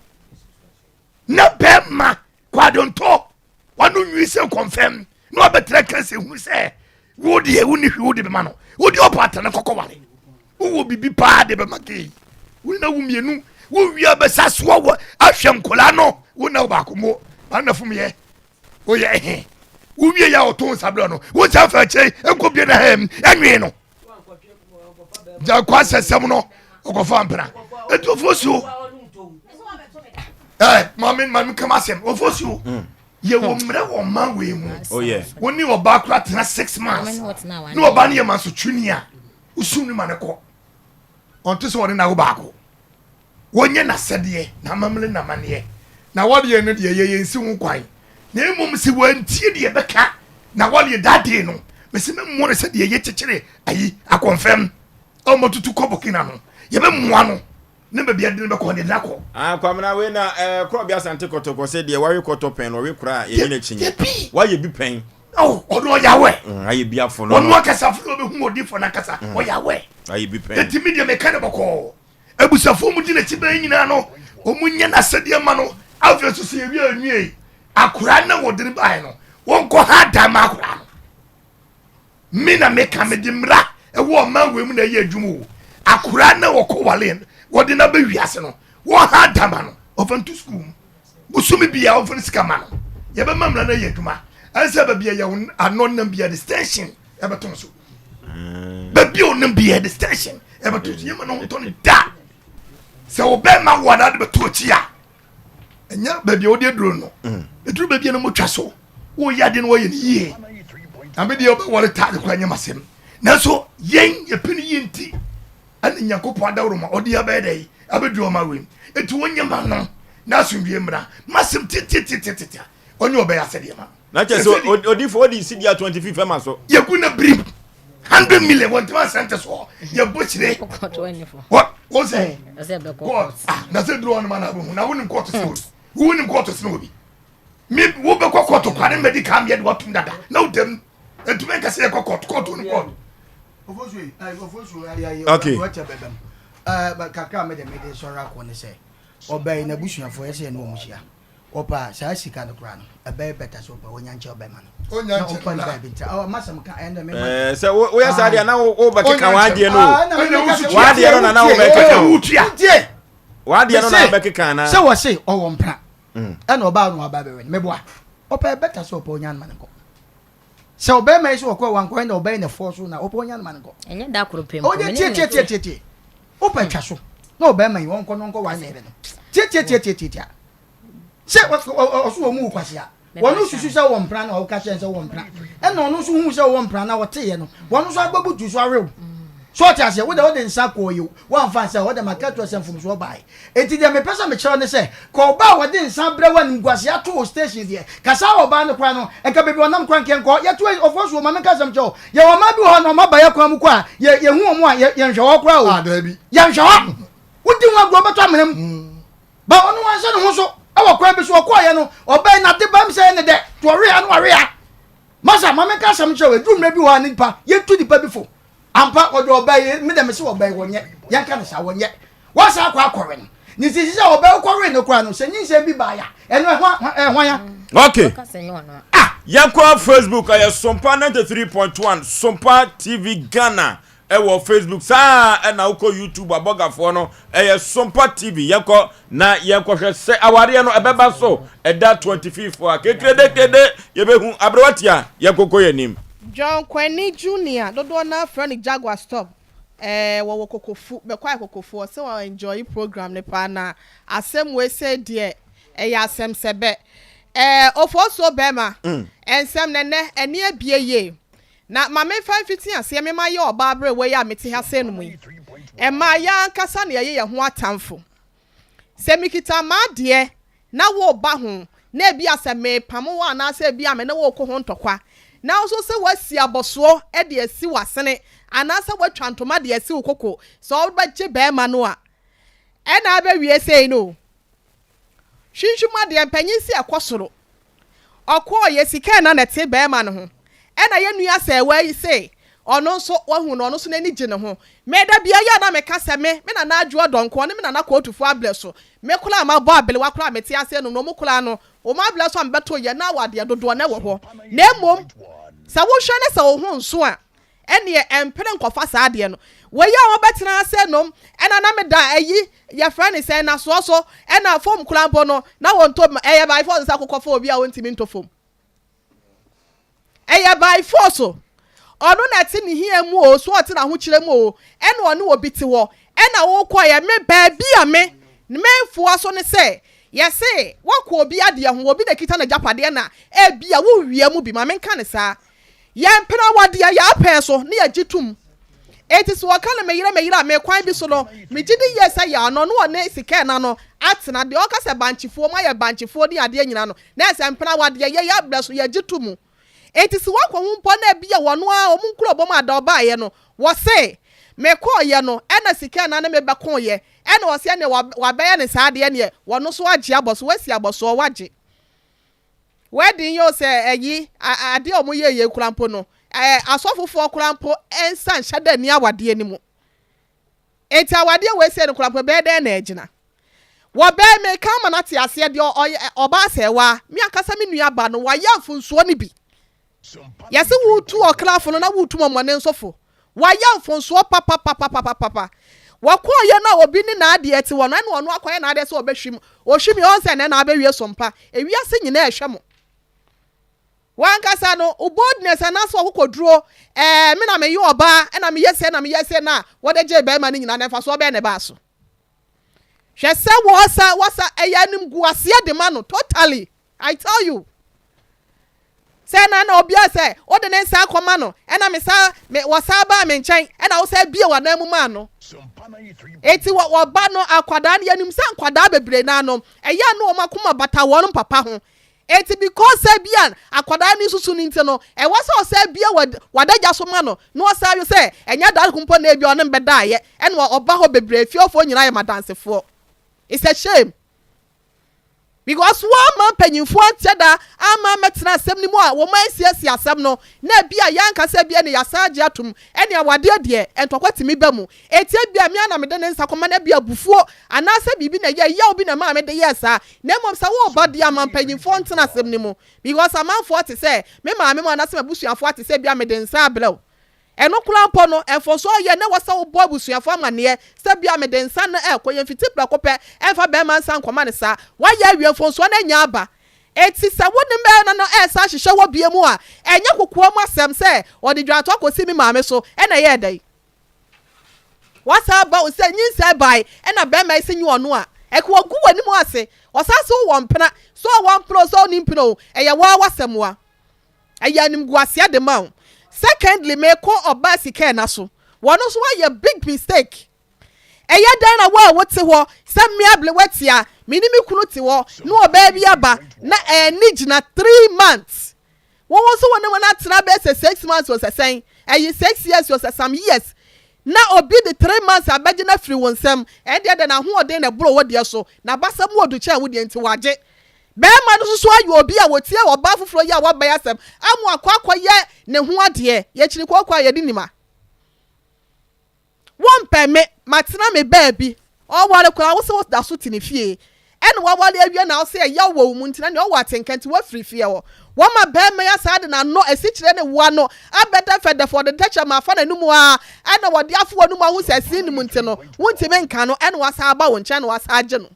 na bɛrima kwadonto wano nwi sɛ nkɔmfɛm na wabɛtena ka sɛ hu sɛ wo deɛ wonni hwee wode bɛma no wode ɔbɔ atene kɔkɔ ware wowɔ biribi paa de bɛma kei wo na wo mmienu wowia bɛsa soɔ wɔ ahwɛ nkɔla no wo na wo baako mo ana fom yɛ woyɛ ɛhe wowie yɛ a ɔto nsa berɛ no wo nsa fa akyire nkɔ bie na ha ɛnwee no gya kɔ asɛsɛm no ɔkɔfa mpena ɛti ɔfoɔ suo ɛ maame maame kama asɛm ɔfoɔ suo mm. yɛwɔ mmerɛ wɔ ɔman wei mu oh, wo ne ɔbaa kora tena six months ne ɔbaa no yɛ mansotwini a wosum no ma no kɔ ɔnte sɛ ɔne nawo baako Wɔnyɛ n'asɛdeɛ, n'amammerɛ ne n'amanneɛ. N'awareɛ no deɛ, yɛyɛ nsi ho kwan. Na mmom sɛ wantie deɛ ɛbɛka n'awareɛ that day no, mese mɛmmoa no sɛdeɛ yɛkyekyere ayi akɔmfɛm a wɔatutu kɔ Burkina no. Yɛbɛmmoa no ne baabi a yɛde no bɛkɔ no, yɛde no akɔ. Ah Kwamina wei na eh, Korɔbea Asante Kɔtɔkɔ sɛ deɛ wawe kɔtɔ pɛn no ɔwe koraa yɛnyi no akyinnye. Wayɛ bi pɛn. Oh, ɔno ɔyɛ awɛ. Mm, ayɛ bi afo no. Ɔno ankasa afo na ɔbɛhu odiifoɔ no ankasa, mm. ɔyɛ awɛ. Ayɛ bi pɛn. Enti me deɛ meka no bɔkɔɔ. Abusuafoɔ mu di n'akyi bɛn nyinaa no, wɔn nyɛ n'asɛdeɛ ma no. Afei nso sɛ yɛwie anwie akwaraa na wɔde no baeɛ no, wɔnkɔ ha dan ma akwaraa no. Me na meka mede mmara ɛwɔ ɔman wei mu na ɛyɛ adwuma o. Akwaraa na wɔkɔ wale no, wɔde no abɛ wiase no, wɔha dan ma no, ɔfa nto sukuu mu. Bosome biara wɔmfa no sika ma no. Yɛbɛma mmara no ayɛ adwuma. Ɛnsɛ baabi a yɛwɔ ano nam biara de station ɛbɛto so. Mm. Baabi a ɔnam biara de station ɛbɛto so. Yɛma no ntɔ no da. Sɛ wɔbɛma wɔ anaa de bɛto akyi a, ɛnyɛ baabi a wɔde aduro no. Mm. Ɛduru baabi a no motwa so. Woyɛ ade no wɔyɛ no yie. Na me deɛ wobɛware taade koraa nyɛ m'asɛm. Nanso yɛn yɛpɛ no yie nti ɛna Nyankopɔn adaworo ma ɔde abɛyɛ dɛ abɛduru ɔma wei. Enti wonyɛ ma no na asomdwie mmra. M'asɛm tiatiatiatiatia ɔnyɛ ɔbɛyɛ asɛdeɛ ma no. Na kyerɛ sɛ odifo odi sidi a 25 fɛma so. Yɛgu na birim 100 million wɔn ntoma asɛnte soɔ yɛbɔ kyire. Wɔ sɛ court ah na sɛ duro ɔnoma na abɛhu na wonim court sɛ obi wonim court sɛ obi mi wobɛkɔ court kwa ne mmɛdi kan yɛ de watum dada na wodam ntumi nka sɛ yɛkɔ court court no court. Okay. Kakra mede mede sɔrɔ akɔ ne sɛ ɔbɛn n'abusuafoɔ yɛ sɛ yɛne wɔn hyia. Ɔpɛ a, saa sika no koraa no, ɛbɛyɛ better sɛ ɔpɛ ɔnya nkyɛ ɔbɛma no. Ɔnya Na nkyɛ ɔmfa no no baabi ntra. Ɔ, masɛm ka, ɛnna mema. Ɛɛ, sɛ wo- woyɛ saa deɛ na wo- wobɛkeka Ɔnya w'adeɛ no o. Ah, ɛnna mema ka sɛ W'adeɛ no na na wotie, wobɛkeka o. wotie, wotie. W'adeɛ no na Mese, wobɛkeka anaa? Sɛ wɔse ɔwɔ mpena, ɛnna ɔbaa no aba abɛwɛ no, meboa. Ɔpɛ better sɛ ɔpɛ ɔnya no ma no nkɔ. Sɛ ɔbɛrima yi sɛ ɔkɔ a wankɔ ɛnna ɔbɛyɛ ne fɔɔ so na ɔpɛ ɔnya no ma no nkɔ. Ɛnyɛ da koro pɛ mpo, Ɔnyɛ me ne tie no tie tie te. tie tie. Wopɛ twa so na ɔbɛrima yi ɔnkɔ na ɔnkɔ ware ne yere no. Tie tie tie tie tie tie. Sɛ ɔso wɔn mu wo kwasea. Wɔn susu sɛ wɔn mpena na ɔka kyerɛ sɛ wɔn mpena. Ɛna ɔno nso hu sɛ wɔn mpena na ɔteeɛ no. Wɔn nso abɛbutu so awew. So ɔte aseɛ wode wode nsa kɔɔ yi wɔamfa nsa wɔde ma ka kyerɛ sɛ mfomsoɔ baeɛ. Enti deɛ mepɛ sɛ mekyerɛ ne sɛ ka ɔbaa a wɔde nsa brɛ wo animguaseɛ ato wo station deɛ ka saa ɔbaa no koraa no nka baabi ɔnam koraa nka yɛnkɔ yɛto ɔfoɔ so ma menka asɛm kyerɛ wo yɛwɔ mmaa bi wɔ hɔ na ɔma ba yɛ kwan mu kɔ a yɛ yɛhu wɔn a yɛ yɛnhwɛ hɔ koraa o yɛnhwɛ hɔ wodi ho agorɔ bɛtɔ amena mu. Ba ɔno wanhyɛ ne ho so wɔ kwan bi so ɔkɔɔyɛ no ɔbɛn na de bam sɛ ne dɛ to ɔwea no wawea masa ma menka asɛm kyerɛ wo ɛduru mmerɛ bi hɔ a nipa yɛtu nipa bi fo ampa ɔde ɔbɛn me dɛ mese ɔbɛn wɔnyɛ yɛnka ne saa wɔnyɛ wasa akɔ akɔwe no ne sisi sɛ ɔbɛn wokɔwe no koraa no sɛ nyinsɛn bi baeɛ a ɛno ɛho ɛho ya Okay. Ah, yɛnkɔ Facebook ɛyɛ Sompa 93.1 Sompa TV Ghana Ɛwɔ Facebook saa ara ɛna wokɔ YouTube abɔgafoɔ no ɛyɛ Sompa TV yɛnkɔ na yɛnkɔhwɛ sɛ awareɛ no ɛbɛba so ɛda 25 a kekredekede yɛbɛhu aberewa tia yɛnkɔkɔ yɛn anim. John Kwani Junior, dodoɔ no ara frɛ no Jaguar Stop, eh, wɔwɔ Kokofu, Bɛkwae Kokofu, ɔse ɔ enjoy program no paa na asɛm wei sei deɛ ɛyɛ asɛm sɛbɛ. Eh, Ofosuo bɛɛma, nsɛm no ɛnɛ ani abie yie. Na ma memfa mfiti aseɛ me mayɛ ɔbaa aberewa yi a mete ha sɛnom yi. Mmaa, yɛn ankasa na yɛyɛ yɛn ho atamfo. Sɛ mekita m'adeɛ na woreba ho, na ebia sɛ merepamo wo anaasɛ ebia me ne wo reko ho ntɔkwa, na wo nso sɛ woasi abɔsoɔ de asi w'asene anaasɛ woatwa ntoma de asi wo koko sɛ wobɛgye barima no a, ɛna abɛwie sei no o. Hwinhwim adeɛ mpanyin se ɛkɔ soro. Ɔkɔɔ yɛ sika ɛna na ɛte bɛɛma no ho. Ɛna yɛ nua sɛɛwaa yi se ɔno nso wahu no ɔno nso n'ani gye ne ho. Me da bia yɛ a na me ka sɛ me me nana Adwoa Dɔnko ɔne me nana Kootufoɔ ablɛ so me koraa mabɔ abelewa koraa mete aseɛ nom na ɔmo koraa no ɔmo ablɛ so a me bɛto yɛ na awadeɛ dodoɔ na ɛwɔ hɔ. Na mmom sɛ wo hwɛ ne sɛ wo ho nso a Ɛneɛ ɛmpere nkɔfa saa adeɛ no. Wei a wɔbɛtena ase nom ɛna na meda ayi yɛfrɛ no sɛn nasoɔ so ɛna fom koraa mpo no na wɔntɔ bi ɛyɛ by force sɛ akokɔ fa obi a ɔntumi ntɔ fom ɛyɛ by force ɔno na ɛte ne hia mu o so ɔte n'ahokyerɛ mu o ɛna ɔne obi te hɔ ɛna wokɔeɛ me baabi a me memfoa so ne sɛ yɛse woakɔ obi adeɛ ho obi na kita n'agyapadeɛ na ebia wowia mu bi ma menka ne saa Yɛmpene awadeɛ, yɛapɛn so ne yɛgye tom. Enti sɛ wɔka no meyere meyere a, me kwan bi so no, megye di yie sɛ yɛ ano ne ɔne sika ɛna no atena. Deɛ ɔka sɛ bankyefoɔ, moayɛ bankyefoɔ ne adeɛ nyina no, na ɛsɛ mpene awadeɛ, yɛ yɛabrɛ so, yɛgye to mu. Enti sɛ woakɔ ho mpo na ebia wɔno ara wɔn nkurobɔ mu ada ɔbaeɛ no, wɔse, mekɔeɛ no, ɛna sika ɛna ne me bɛkoeɛ, ɛna ɔse ɛneɛ wabɛyɛ ne saa adeɛ neɛ, wɔno nso agye abɔso, wasi abɔsoɔ, wagye. Wedding yi o sɛ ɛyi adeɛ a wɔn yɛ yɛ kura mpo no ɛɛ asɔfofoɔ kura mpo nsa nhyɛ da ni awadeɛ no mu. Eti awadeɛ wei sɛ no kura mpo ɛbɛyɛ dɛn na ɛgyina. Wɔbɛn me ka ama no ate aseɛ deɛ ɔyɛ ɔbaa sɛ waa me ankasa me nua ba no wayɛ mfonsuo no bi. Yɛse woretu ɔkra fo no na woretu mɔmɔne nso fo. Wayɛ mfonsoɔ papapapapapa. Wɔkɔɔyɛ no a obi ne n'adeɛ te hɔ no ɛna ɔno akɔyɛ n'adeɛ sɛ ɔbɛhwim. Ɔhwim yɛ ɔn sɛ ɛnɛ na abɛwie so mpa. Ewiase nyinaa ɛhwɛ mo. Wankasa no wo boldness anaasɛ w'akokoduro ɛɛ me na meyɛ ɔbaa ɛna meyɛ sei ɛna meyɛ sei no a wɔde gyee bɛrima no nyinaa no mfasoɔ bɛn na ɛbaa so? Hwɛ sɛ wɔsa wɔsa ɛyɛ animguaseɛ de ma no totally. I tell you. Sɛ na na obiara sɛ wode ne nsa akɔma no, ɛna me saa me wɔsan baa me nkyɛn, ɛna wosan bie w'anan mu maa no. Eti wɔ wɔba no akwadaa no yɛnim sɛ nkwadaa bebree naa no ɛyɛ a na wɔn akoma bata wɔn papa ho. Eti because sɛ bi a akwadaa no susu no nti no ɛwɔ sɛ ɔsan bie wɔ w'adagya so ma no na ɔsan yɛ sɛ ɛnyɛ da mpo na ebi a ɔne mbɛdaayɛ ɛna ɔba hɔ bebree fiefoɔ nyinaa yɛ m'adansefoɔ. It's a shame. Because wɔamma mpanyimfoɔ ankyɛ da amma ammɛtena asɛm no mu a wɔn ansiesie asɛm no, na ebia yɛn ankasa ebia na yɛasan agye atom, ɛne awadeɛ deɛ, ntɔkwa tumi ba mu. Enti ebia me ara na mede ne nsa kɔma no, ebia abufuo anaasɛ biribi na ɛyɛɛ, yaw bi na ɛmaa mede yɛɛ saa. Na mmom sɛ woreba deɛ a, ma mpanyimfoɔ ntena asɛm no mu. Because amanfoɔ te sɛ me maame mo anaasɛ m'abusuafoɔ ate sɛ ebia mede nsa abrɛ wo. Ɛno koraa mpo no, mfomso a ɔyɛ na ɛwɔ sɛ wobɔ abusuafo amanneɛ sɛ bi a mede nsa no rekɔ, yɛmfiti prɛko pɛ mfa barima nsa nkɔma no saa. Woayɛ awie, mfomsoɔ no anya aba. Enti sɛ wo ne barima no resan hyehyɛ hɔ bio mu a, ɛnyɛ kokoam asɛm sɛ ɔde dwanto akɔsi me maame so na ɛyɛɛ dɛn. Woasan aba o, sɛ nyinsɛn bae na barima yi se nyɛ ɔno a, ɛka ɔgu w'anim ase. Ɔsan se wowɔ mpena, sɛ ɔwɔ mpena o, sɛ ɔnni mpena o, ɛyɛ wo ara w'asɛm a. Ɛyɛ animguaseɛ de ma wo. Secondly mekɔ ɔbaa sika ɛna so. Wɔno nso wayɛ big mistake. Ɛyɛ dɛn na wo a wote hɔ sɛ me ablewa tia me ne me kunu te hɔ na ɔbaa bi aba na ɛni gyina 3 months. Wo nso wo ne wɔn atena bɛyɛ sɛ 6 months o sɛ sɛn ɛyi 6 years o sɛ some years na obi de 3 months abɛgye no afiri wo nsam ɛndeɛ dɛn ahoɔden na ɛboro wo deɛ so na abasa mu odu kyɛn wo deɛ nti wagye. Barima no nso so ayɛ obi a ɔtie ɔbaa foforɔ yi a waba yi asɛm ama wakɔ akɔyɛ ne ho adeɛ. Yɛkyiri kooko a yɛde nim a. Wompɛ me, matena me baabi. Ɔware koraa wo se woda so te ne fie. Ɛna waware awie na wo se ɛyaw wɔ wo mu nti na nea ɔwɔ atenka nti woafiri fie hɔ. Wama barima yi asan de n'ano asikyire ne wo ano abɛdɛfɛdɛfɛ ɔde tɛkyerɛma afa n'anum ara ɛna ɔde afo w'anum ahu sɛ ɛsene ne mu nti no wontumi nka no ɛna wasan aba wo nkyɛn na wasan agye no.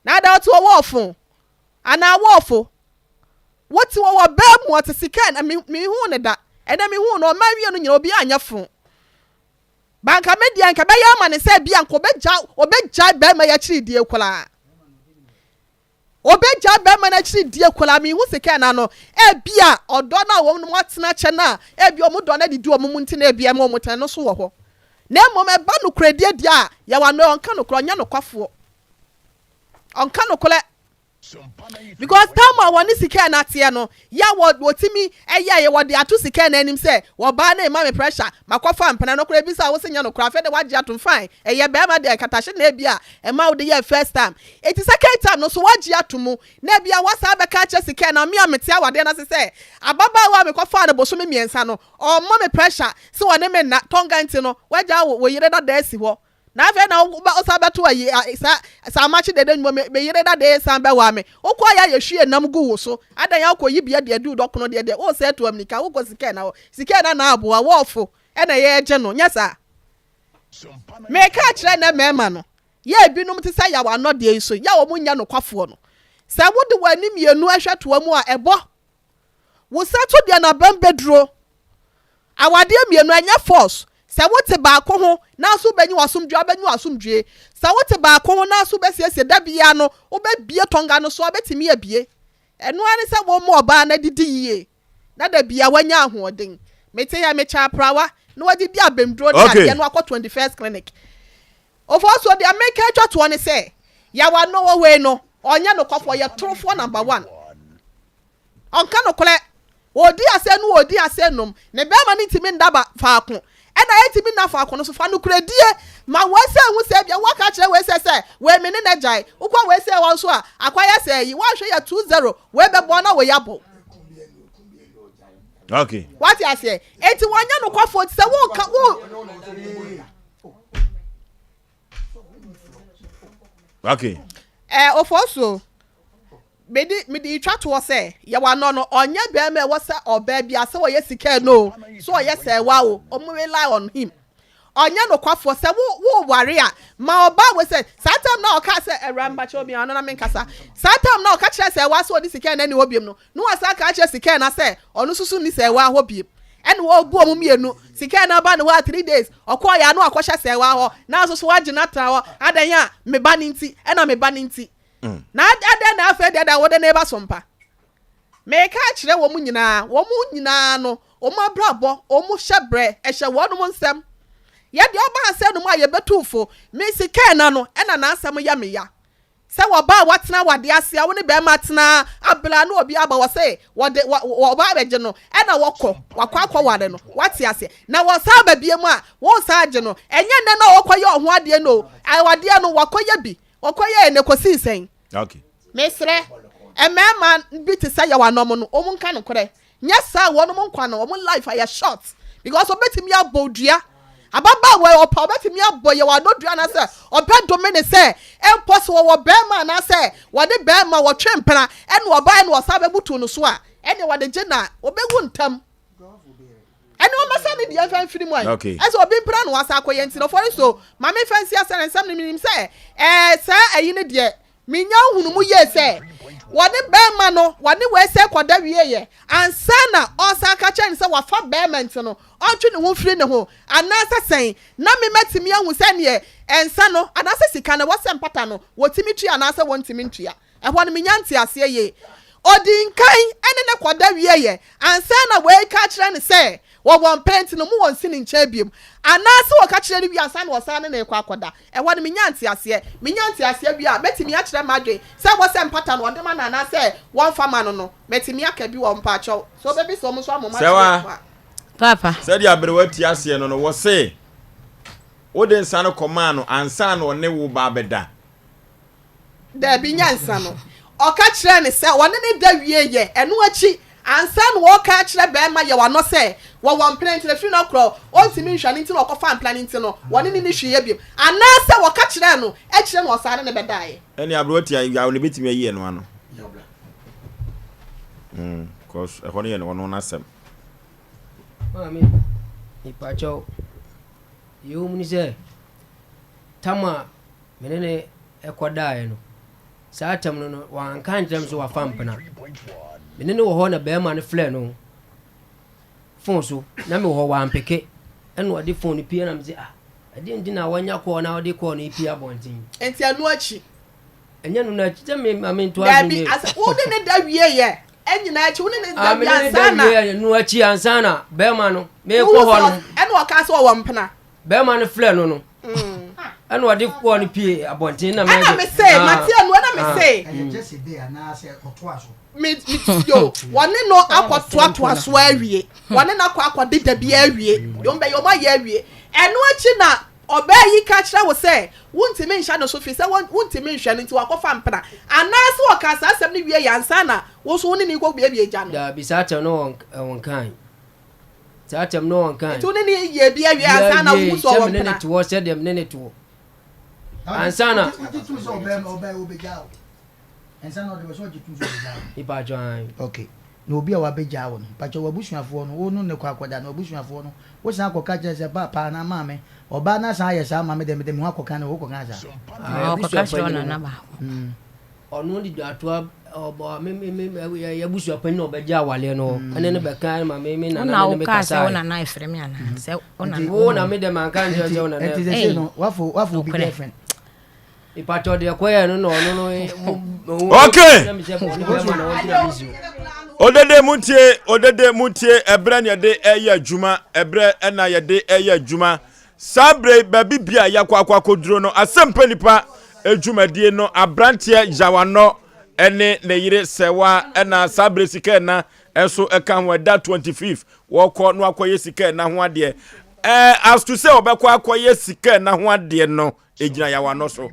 Na ada ɔte hɔ wɔɔfo anaa wɔɔfo. Wote hɔ wɔ baa mu ɔte sika na me mehuu ne da. Ɛnɛ mehuu no ɔman wie no nyina obi anyɛ fo. Ba nka me deɛ nka bɛyɛ ama ne sɛ bia nka ɔbɛgya ɔbɛgyae bɛrima yi akyiri die koraa. Ɔbɛgyae bɛrima no akyiri die koraa mehu sika ɛna no ebia ɔdɔ no a wɔn nom atena kyɛ no a ebia wɔn dɔ no adidi wɔn mu nti na ebia ɛma wɔn tena no so wɔ hɔ. Na mmom ɛba nokorɛdie deɛ a, yɛwɔ ano, ɔnka nokorɛ, ɔnyɛ nokwafoɔ. Ɔnka nokorɛ. Because time a wɔne sika ɛna teɛ no, yɛ wɔ wɔtumi ɛyɛ yɛ wɔde ato sika ɛna anim sɛ wɔbaa no ema me pressure, makɔfa mpena no koraa ebisa wo se nyɛ nokorɛ, afei de wagye atom fine, ɛyɛ bɛrima deɛ katahye na ebi a ɛma wode yɛ first time. Eti second time no so wagye ato mu, na ebi a wasan bɛka akyerɛ sika ɛna me a mete awadeɛ no ase sɛ ababaawa a mekɔfaa no bosome mmiɛnsa no, Ɔmmɔ me pressure sɛ ɔne me nna, Tonga nti no, wagyaa wo wo yere dada asi hɔ. Na afei na wo ba wosan bɛto ayi saa saa amakye dede nnwuma me me yere dada yi san bɛwaa me. Wokɔɔ yɛ a yɛhwie nam gu wo so. Adɛn a wokɔ yi bia deɛ duu dɔkono deɛ deɛ wosɛ atu aminika wokɔ sika na hɔ. Sika na na aboa wɔɔfo ɛna yɛregye no nyɛ saa. Meka akyerɛ nnɛ mmarima no yɛ ebinom te sɛ yaw anɔ deɛ yi so yɛ a wɔn nyɛ nokwafoɔ no. Sɛ wode w'ani mmienu hwɛ toa mu a ɛbɔ Wo nsa to deɛ n'abam bɛduro. Awadeɛ mmienu, ɛnyɛ force. Sɛ wote baako ho nanso wobɛnyi w'asomdwoe a, wobɛnyi w'asomdwoe. Sɛ wote baako ho nanso wobɛsiesie, da biara no wobɛbue tɔnga no so a, wobɛtumi abue. Ɛno ara ne sɛ womma ɔbaa no adidi yie na da biara wanya ahoɔden. Mete ha, mekyɛ aprawa na wadidi abamduro ne adeɛ na wakɔ 21st clinic. Ofosuo, deɛ meka atwa toɔ ne sɛ, Yawa no wɔ wei no, ɔnyɛ nokwafoɔ, ɔyɛ torofoɔ number one. Ɔnka nokorɛ. Ɔdi asɛ no ɔdi asɛ nom. Ne bɛɛma no ntumi nda ba faako. Ɛna ɛntumi nna faako no so. Fa nokorɛdie ma wei sɛ hu sɛ ebia woaka akyerɛ wei sɛ sɛ wei me ne no agyae. Wokɔ wei sɛ hɔ nso a akɔyɛ sɛ ayi. Woanhwɛ yɛ 2-0 wei bɛbɔ na wei abɔ. Okay. Wate aseɛ? Enti wɔnyɛ nokwafoɔ nti sɛ woka wo. Okay. Ɛɛ eh, ofosuo. Mede mede retwa toɔ sɛ, yɛwɔ anɔ no, ɔnyɛ bɛrima a ɛwɔ sɛ ɔbaa bi a sɛ ɔyɛ sika no o, sɛ ɔyɛ sɛɛwa o, ɔmo rely on him. Ɔnyɛ nokwafoɔ sɛ wo wo ware a, ma ɔbaa wei sɛ, saa time no a ɔkaa sɛ, awura mpakyɛ obi ano na menkasa, saa time no a ɔka kyerɛɛ sɛɛwa sɛ ɔne sika no nni hɔ biom no, na wasan aka akyerɛ sika no sɛ ɔno nso so nni sɛɛwa hɔ biom. Ɛna wɔbu ɔmo mmienu, sika no aba ne hɔ a 3 days, ɔkɔɔ yɛ a na wakɔhyɛ sɛɛwa hɔ, na nso so wagye no atena hɔ, adɛn a, me ba no nti, ɛna me ba no nti. Na adɛn na afei deɛ da wode ne ba so mpa? Mereka akyerɛ wɔn nyinaa, wɔn nyinaa no, wɔn abrabɔ, wɔn hyɛbrɛ, ɛhyɛ wɔnom nsam. Yɛ deɛ ɔba ha sɛ nom a yɛbɛtu fo, me sika ɛna no, ɛna n'asɛm yɛ me ya. Sɛ wɔba a wɔatena awadeɛ ase a wo ne bɛrima atena abere a na obi aba wɔ se wɔde wɔ wɔba abɛgye no ɛna wɔkɔ wakɔ akɔware no wate aseɛ na wɔsan ba bie mu a wɔsan agye no ɛnyɛ nnɛ na wɔkɔyɛ ɔho adeɛ no awadeɛ no wakɔyɛ bi wɔkɔyɛ ɛnɛ kɔsii sɛn. Okay. Mesrɛ mmarima bi te sɛ Yawanɔm no wɔn nka nokorɛ Nyɛ saa a wɔnom nkwa no wɔn life ayɛ short because ɔbɛtumi abɔ dua ababaawa yi ɔpɛ ɔbɛtumi abɔ yɛ wano dua anaasɛ ɔbɛ dome ne sɛ mpo sɛ wɔwɔ bɛrima anaasɛ wɔne bɛrima wɔtwe mpena ɛna ɔbaa ɛna ɔsan bɛbutu no so a ɛne wɔde gye na ɔbɛwu ntam ɛne ɔmɛsɛ ne deɛ mfa mfiri mu ayi ɛsɛ obi mpena na wasa akɔyɛ nti no fɔre so maame mfa nsi asɛ ne nsɛm no menim sɛ ɛɛ saa ayi ne deɛ Minya nhunumu yie sɛ wɔne barima no wɔne wei sɛ kɔda wieɛ ansa na ɔresan aka kyerɛ no sɛ wafa barima nti no ɔntwe ne ho mfiri ne ho anaasɛ sɛn na me matumi ahu sɛ neɛ nsa no anaasɛ sika no ɛwɔ sɛ mpata no wɔtumi tua anaasɛ wɔntumi ntua. Ɛhɔ no menya nteaseɛ yie. Ɔdii nkan ne no kɔda wieɛ ansa na wei ka akyerɛ no sɛ wɔwɔ mpɛ nti no mo wɔnsi ne nkyɛn biom anaasɛ wɔka kyerɛ no wie ansa na wɔsan ne no rekɔ akɔda. Ɛhɔ no menya nteaseɛ. Menya nteaseɛ wie a, mɛtumi akyerɛ m'adwene sɛ ɛwɔ sɛ mpata no wɔde ma no anaasɛ wɔmfa ma no no. Mɛtumi aka bi wɔ hɔ mpaakyɛw. Sɛ wobɛbisa wɔn nso ama wɔn akyerɛ mu a. Paapa. Sɛdeɛ aberewa te aseɛ no no, wɔse wode nsa no kɔmaa no ansa na ɔne wo ba abɛda. Dabi, nyɛ ansa no. Ɔka kyerɛɛ no sɛ ɔne no da wieeɛ. Ɛno akyi, ansa na ɔreka akyerɛ barima Yaw ano sɛ wɔwɔ mpena nti no, ɛfiri no korɔ ɔntumi nhwɛ no nti na ɔkɔfaa mpena no nti no, wɔne no nni hwee yɛ bio. Anaasɛ wɔka kyerɛɛ no akyire na ɔsan ne no bɛdaeɛ. Ɛne aberewa tia yaw no bɛtumi ayi ɛno ano. Mm, cause ɛhɔ no yɛ ɔno n'asɛm. Maame, mepakyɛw, deɛ ɛwɔ mu ne sɛ, tam a me ne no kɔdaeɛ no, saa tam no no, wanka ankyerɛ me sɛ wafa mpena. Me ne no wɔ hɔ na barima no frɛ no fon so, na mewɔ hɔ wampeke. Ɛna ɔde fon no pie na mese ah, ɛdeɛ nti na wanya kɔɔ na ɔde kɔɔ no pie abɔnten. Nti ɛno akyi? Ɛnyɛ no no akyi sɛ me ma mentoa so Daabi, asɛ wo ne ne da wie yɛ ɛnyina akyi wo ne ne da ah, wie ansa na. Me ne ne da wie no akyi ansa na bɛrima no mekɔ hɔ no. Ɛna ɔka sɛ ɔwɔ mpena. Bɛrima no frɛ no no ɛna ɔde kɔɔ no pie abɔnten na ɛna me se ah. mate anu ɛna me ah. se me me yo wɔne no akɔtoatoa so awie wɔne no akɔ akɔde da bi awie yɔn bɛyɛ wɔn ayɛ awie ɛno akyi na ɔbaa yi ka kyerɛ wo sɛ wontumi nhyɛ no so fi sɛ wontumi nhwɛ no nti wakɔfa mpena anaasɛ wɔka saa asɛm no wie yɛ ansa na wo so wo ne ne kɔ biabia gya no. Daabi saa kyɛw no wɔn kan. Saa atɛm no ɔnkae. Nti wo ne ne yɛ bi awie ansa na wohu sɛ ɔwɔ mpena. Sɛ me ne ne toɔ sɛdeɛ me ne ne toɔ. Ansa na. Wogye tom sɛ ɔbɛn ɔbɛn ɔbɛgyaa wo. Ansa na ɔde bɛ sɛ ɔgye tom sɛ ɔbɛgyaa wo. Mpatsɔ ae. Okay. Na obi a wabɛgyaa wo no, mpatsɔ w'abusuafoɔ no, wo no ne kɔ akɔda no, w'abusuafoɔ no, wosan akɔka kyerɛ sɛ paapa anaa maame, ɔbaa no asan ayɛ saa ama me deɛ mede me ho akɔka no, wokɔka saa? Ɔkɔka kyerɛ ɔnana baako. Ɔno de dwatoa ɔbɔ me me me yɛ abusua panyin na ɔbɛgye awaleɛ no mm. ɛne no bɛka ma me me nana ne me kasa. Wo na wo kaa sɛ wo nana efrɛ me ana mm. sɛ wo nana. Wo na me dɛ manka nkyerɛ sɛ wo nana. Ɛnti sɛ sɛ no wafo wafo obi girlfriend. Ìpàtɔ deɛ kɔyɛ no na ɔno no. Okay. Odede muntie odede muntie ɛbrɛ na yɛde ɛyɛ adwuma ɛbrɛ ɛna yɛde ɛyɛ adwuma. Saa berɛ yi, baabi bia yɛakɔ akɔ akɔduro no, Asɛmpa Nipa dwumadie no, aberanteɛ Yawanɔ ne ne yere Sɛwa ɛna saa berɛ sika ɛna nso ɛka ho ɛda 25 wɔkɔ no akɔyɛ sika ɛna ho adeɛ. Ɛɛ as to sɛ wɔbɛkɔ akɔyɛ sika ɛna ho adeɛ no, ɛgyina Yawanɔ so.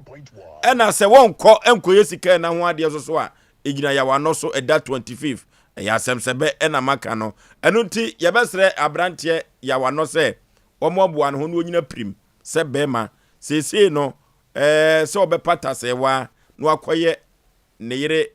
Ɛna sɛ wɔnkɔ nkɔyɛ sika ɛna ho adeɛ so so a, ɛgyina Yawanɔ so ɛda 25. Ɛyɛ asɛm sɛ bɛ ɛna maka no. Ɛno nti yɛbɛsrɛ aberanteɛ Yawanɔ sɛ wɔmmoaboa ne ho na ɔnyina pirim sɛ barima. Seesei no, ɛɛ sɛ ɔbɛpata sɛɛwaa na wakɔyɛ ne yere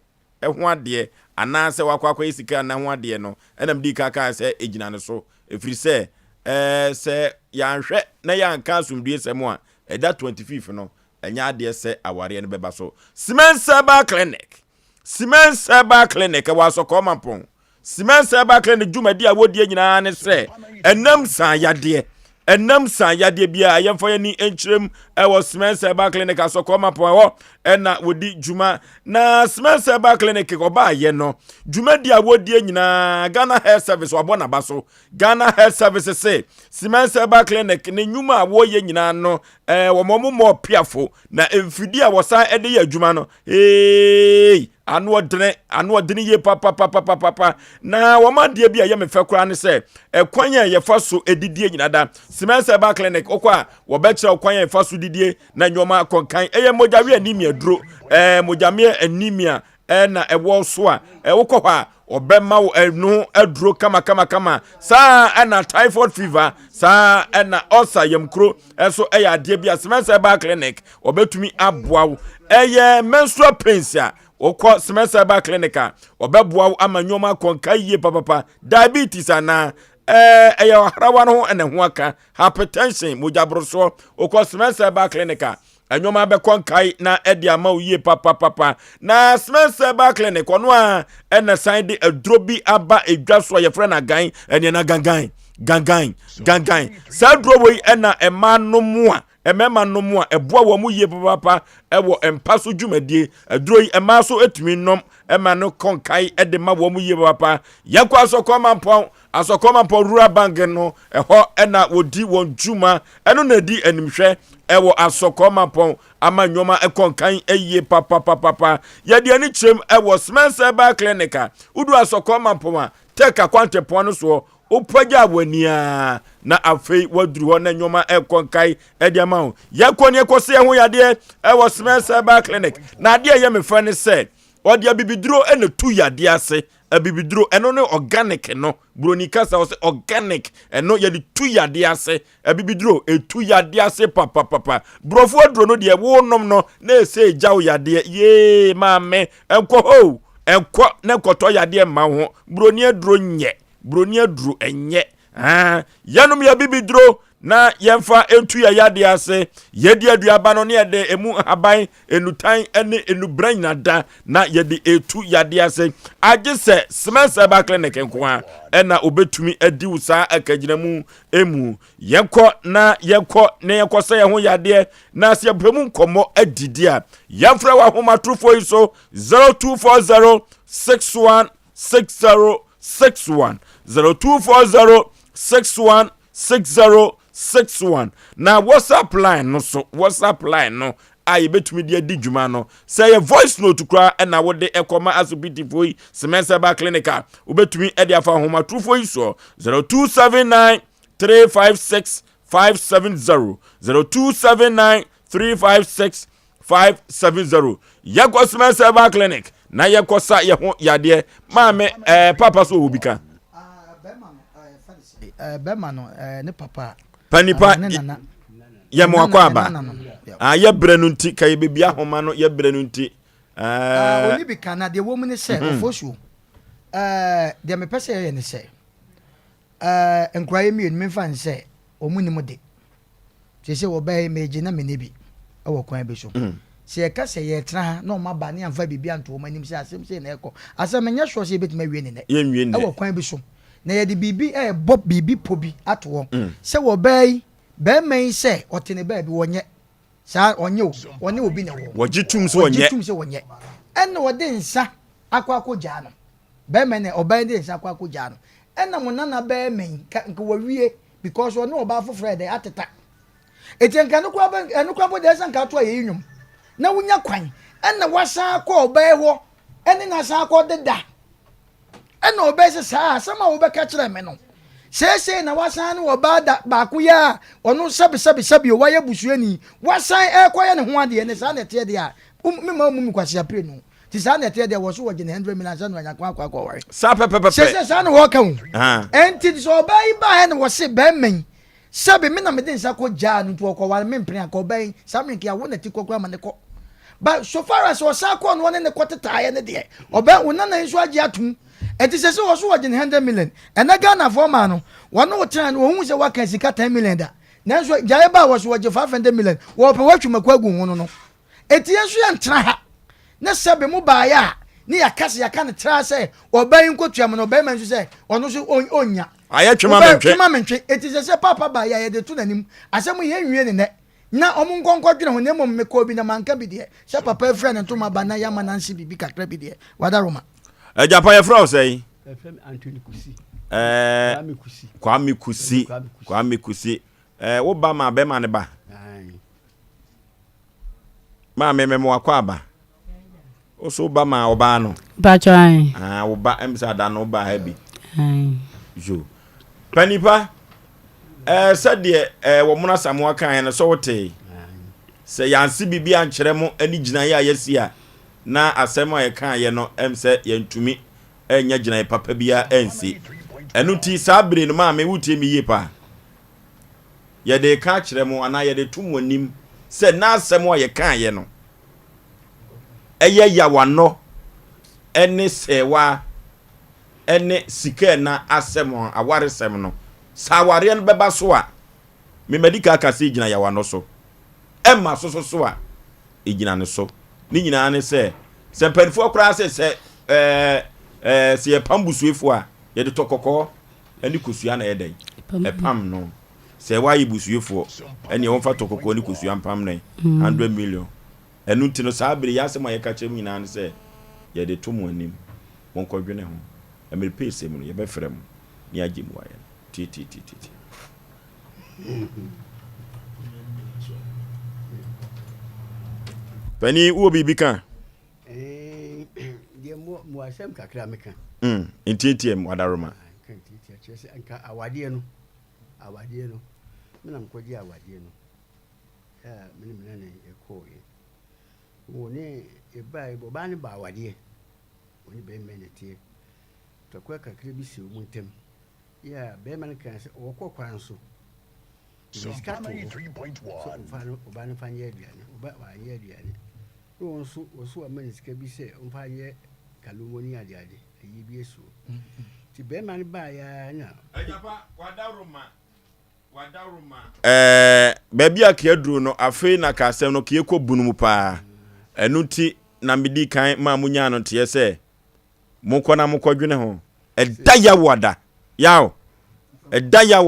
ho adeɛ anaasɛ wakɔ akɔyɛ sika nna ho adeɛ no, ɛna medii kan kaa sɛ ɛgyina ne so. Ɛfiri sɛ, ɛɛ sɛ yɛanhwɛ na yɛanka asomdwoesɛm a, ɛda 25 no, ɛnyɛ adeɛ sɛ awareɛ no bɛba so. Siemens Herbal Clinic Siemens Herbal Clinic ɛwɔ Asɔkɔɔ Mampɔn. Siemens Herbal Clinic dwumadi a wɔdie nyinaa ne sɛ ɛnam san yadeɛ. Ɛnam san yadeɛ biara yɛmfa yɛn ani nkyerɛm ɛwɔ Siemens Herbal Clinic Asɔkɔɔ Mampɔn ɛhɔ. ɛna wɔdi dwuma. Na Smith Herbal Clinic ɔbaayɛ no, dwumadi a wɔdie nyinaa Ghana Health Service wabɔ n'aba so. Ghana Health Service se Smith Herbal Clinic ne nnwuma a wɔyɛ nyinaa no, wɔn wɔn mmɔ piafo na mfidie a wɔsan de yɛ adwuma no, ee, ano ɔdene, ano ɔdene yie papapapapapa. Na wɔn adeɛ bi a ɛyɛ me fɛ koraa ne sɛ ɛkwan a yɛfa so didie nyinaa da Smith Herbal Clinic wokɔ a wɔbɛkyerɛ kwan a yɛfa so didie na nneɛma akɔnkan. Ɛyɛ mogyawe anemia duro, ɛɛ mogyameɛ anemia ɛna ɛwɔ so a ɛwokɔ hɔ a ɔbɛma wo ɛno aduro kama kama kama. Saa ɛna typhoid fever, saa ɛna ulcer yamkuro ɛso ɛyɛ adeɛ bi a Semens Herbal Clinic ɔbɛtumi aboa wo. Ɛyɛ menstrual pains a wokɔ Semens Herbal Clinic a ɔbɛboa wo ama nneɛma akɔnka yie papapa. Diabetes anaa ɛɛ ɛyɛ ɔharawa no ho ɛna ɛho aka, hypertension, mogyaborosoɔ, wokɔ Semens Herbal Clinic a nneɛma bɛkɔ nkae na ɛde ama wo yie papapapa. Na Semens Herbal Clinic ɔno a ɛna san de aduro bi aba edwa so a yɛfrɛ no agan, ɛneɛ na gangan gangan gangan. Saa aduro wei ɛna ɛma nom a mmarima nom a ɛboa wɔn mu yie papaapa ɛwɔ mpa so dwumadie. Aduro yi mmaa so etumi nom ɛma no kɔ nkae ɛde ma wɔn mu yie papaapa. Yɛkɔ Asɔkɔ Mampɔn, Asɔkɔ Mampɔn Rural Bank no, ɛhɔ ɛna wɔdi wɔn dwuma, ɛno na ɛdi animhwɛ ɛwɔ Asɔkɔ Mampɔn ama nneɛma ɛkɔ nkan ɛyie papapapapa. Yɛde ani kyerɛm ɛwɔ Semens Herbal Clinic a wodu Asɔkɔ Mampɔn a Tech akwantempɔn no soɔ, wopagya w'ani a na afei waduru hɔ na nneɛma ɛkɔ nkae ɛde ama wo. Yɛkɔ ne ɛkɔ se ɛho yadeɛ ɛwɔ Semens Herbal Clinic, na adeɛ ɛyɛ me fɛ ne sɛ ɔde abibiduro ɛna tu yadeɛ ase. Abibiduro ɛno ne organic no, buroni kasa ɔsɛ organic, ɛno yɛde tu yadeɛ ase. Abibiduro ɛtu yadeɛ ase papapapa. Borɔfo aduro no deɛ wonom no na ɛsɛ ɛgya wo yadeɛ. Yee maame, ɛnkɔ hoo, ɛnkɔ na ɛkɔtɔ yadeɛ mma wo ho. Buroni aduro nyɛ, buroni aduro ɛnyɛ. Ah, yɛnom yɛ abibiduro na yɛmfa ntu yɛ yadeɛ ase. Yɛdi aduaba no ne yɛde emu nhaban, nnutan ne nnubra nyina da na yɛde etu yadeɛ ase. Agye sɛ Semens Herbal Clinic nko a ɛna obetumi adi wo saa akagyinamu emu. Yɛnkɔ na yɛnkɔ na yɛnkɔ sɛ yɛn ho yadeɛ na sɛ yɛpɛ mu nkɔmmɔ adidi a, yɛmfrɛ wɔ ahomatorofoɔ yi so 0240 61 60 61, 0240 61 6061. Na WhatsApp line no so, WhatsApp line no a yɛbɛtumi de adi dwuma no, sɛ yɛ voice note koraa ɛna wode ɛkɔma asopitifoɔ yi Semens Herbal Clinic a, wobɛtumi de afa ahomatorofoɔ yi soɔ 0279 356 570, 0279 356 570. Yɛkɔ Semens Herbal Clinic na yɛkɔ sa yɛ ho yadeɛ. Maame ɛɛ eh, papa so wɔ bi ka. Bɛrima no ne papa. Pa nipa yɛ mo akɔ aba. Ah, yɛ brɛ no nti ka yɛ bebi ahoma no yɛ brɛ no nti. Oni bi ka na deɛ wɔ mu ne sɛ ofosuo. Deɛ mepɛ sɛ yɛyɛ ne sɛ nkura yɛ mmienu memfa nsɛ wɔn nim de. Seesei wɔbaa yi, megye na menni bi wɔ kwan bi so. Sɛ yɛka sɛ yɛretena ha na wɔn aba ne yɛamfa biribi anto wɔn anim sɛ asɛm sei na ɛrekɔ, asɛm menyɛ sure sɛ yɛbɛtumi awie ne nnɛ. Yɛnwie nnɛ. Wɔ kwan bi so. Na yɛde biribi rebɔ biribi pɔ bi ato hɔ sɛ wɔbaa yi, barima yi sɛ ɔte ne baabi, wɔnyɛ saa, ɔnyɛ o, ɔne obi na ɛwɔ hɔ. Wɔgye tom sɛ ɔnyɛ. Wɔgye tom sɛ wɔnyɛ. Ɛna ɔde nsa akɔ akɔgyaa no. Barima yi na ɔbaa yi de nsa akɔ akɔgyaa no. Ɛna mo nana barima yi, nka nka wawie because ɔne ɔbaa foforɔ yɛ dɛ ateta. Eti nka ɛno koraa bɛ ɛno koraa mpo deɛ ɛsɛ nka ato ayɛyi nnwom na wonya kwan ɛna wasan akɔ ɔbaa yi hɔ ɛne no asan akɔ deda. Ɛna ɔbaa yi sɛ saa asɛm a wobɛka kyerɛ me no seesei na wasan ne ɔbaa da baako yɛ a ɔno sɛbi sɛbi sɛbi o wayɛ busuani wasan ɛrekɔyɛ ne ho adeɛ ne saa na ɛteɛ deɛ a mema mu me kwasi apire no. Nti saa na ɛteɛ deɛ wɔ so wɔgye ne hundred million ansa na wanya kwan akɔ akɔware. Saa pɛpɛpɛpɛ. Sese saa na wɔka o. Ɛnti sɛ ɔbaa yi baeɛ na wɔse bɛrima yi sɛbi me na mede nsa kɔ gyaa no nti ɔkɔware me mpene anka ɔbaa yi saa mmerɛ nka yɛawo nati kɔ koraa ma ne kɔ. But so far as ɔsan kɔɔ no ɔne ne kɔ tetaaeɛ no deɛ ɔbaa wo nana yi nso agye atom. Ɛnti sese wɔ so wɔgye ne hundred million. Ɛnɛ Ghanafoɔ maa no wɔne wo tena no wɔhu sɛ waka sika ten million da. Nanso gyaeɛ baa wɔ so wɔgye 500 million wɔpɛ wɔatwi mako agu ho no no. Enti yɛn nso yɛntena ha ne sɛbe mo baeɛ a ne yɛaka sɛ yɛaka no traa sɛ ɔbaa yi nkɔtua mo na ɔbarima nso sɛ ɔno nso ɔnnya. Ayɛ twema mentwe. Twema mentwe. Enti sɛ sɛ paapa baeɛ a yɛde to n'anim. Asɛm yi yɛnwie ne nnɛ. Na ɔmo nkɔ nkɔdwene ho na mmom mekɔɔ bi na manka bi deɛ sɛ papa afira ne ntoma ba na yɛama no anse biribi kakra bi deɛ wadaroma. Agyapa yɛfrɛ wo sɛn? Yɛfrɛ me Anthony Kusi. Ɛɛ Kwame Kusi. Kwame Kusi. Kwame Kusi. Ɛɛ wo ba ma bɛma ne ba. Maame mɛmo akɔ aba. Wo so ba ma ɔbaa no. Mpatsɔ ayi. Ah wo ba ɛm sɛ ada no wo ba ha bi. Ayi. Yo. Panipa ɛɛ sɛdeɛ ɛɛ wɔn mo asamoa kan no sɛ wotee. Sɛ yansi biribi ankyerɛ mo ɛne gyinaeɛ a yɛasi a na asɛm a yɛkaeɛ no ɛm sɛ yɛntumi annya gyinaeɛ papa biara ansi. Ɛno nti saa bere no maame wotie me yie paa. Yɛde reka akyerɛ mo anaa yɛde to mo anim sɛ na asɛm a yɛkaeɛ no ɛyɛ yawanɔ ɛne sɛɛwa ɛne sika ɛna asɛm awaresɛm no. Sɛ awareɛ no bɛba so a, me madi kan aka sɛ ɛgyina yawanɔ so. Ɛmma so so so a, ɛgyina ne so. Ne nyinaa ne sɛ, sɛ mpanimfoɔ koraa sɛ sɛ ɛɛ ɛɛ sɛ yɛpam busuefoɔ a, yɛde tɔ kɔkɔɔ ne kosua na ɛyɛ dɛn? Ɛpam no. Sɛ woayɛ busuefoɔ, ɛneɛ wɔmfa tɔ kɔkɔɔ ne kosua mpam no 100 million. Ɛno nti no, saa bere yi asɛm a yɛka kyerɛ mo nyinaa ne sɛ, yɛde to mo anim, monkɔdwene ho. Mmere pɛsɛ mu no, yɛbɛfrɛ mo na yɛagye mmuaeɛ no. Tiatiatiatia. Panin, wowɔ biribi ka? Deɛ mo asɛm kakra meka. Mm, ntiatia mu adaroma. Nka ntiatia kyerɛ sɛ nka awadeɛ no, awadeɛ no, me na mekɔgye awadeɛ no. A me ne me nana yɛkɔɔeɛ. Wɔ ne yɛbaeɛ, ɔbaa no ba awadeɛ. Wɔne bɛrima na ɛteɛ. Tɔkwa kakra bi si wɔn ntam. Yɛ a bɛrima no kaa sɛ ɔkɔ kwan so. Ɔde sika too hɔ sɛ ɔmfa no ɔbaa no mfa nyɛ aduane. Ɔba wanyɛ aduane. Na wɔn nso wɔso wama no sika bi sɛ ɔmfa nyɛ kalongo ne adeade ayie bi asi hɔ. Nti bɛrima no baeɛ ara na. Agyapa, w'adaworoma, w'adaworoma. Ɛɛ, baabi a keaduro no, afei na ka asɛm no keekɔ bunu mu paa. Ɛno nti na medii kan maa monyaa no nteɛ sɛ, Monkɔ na monkɔdwene ho. Ɛda yaw ada. Yaw. Ɛda yaw.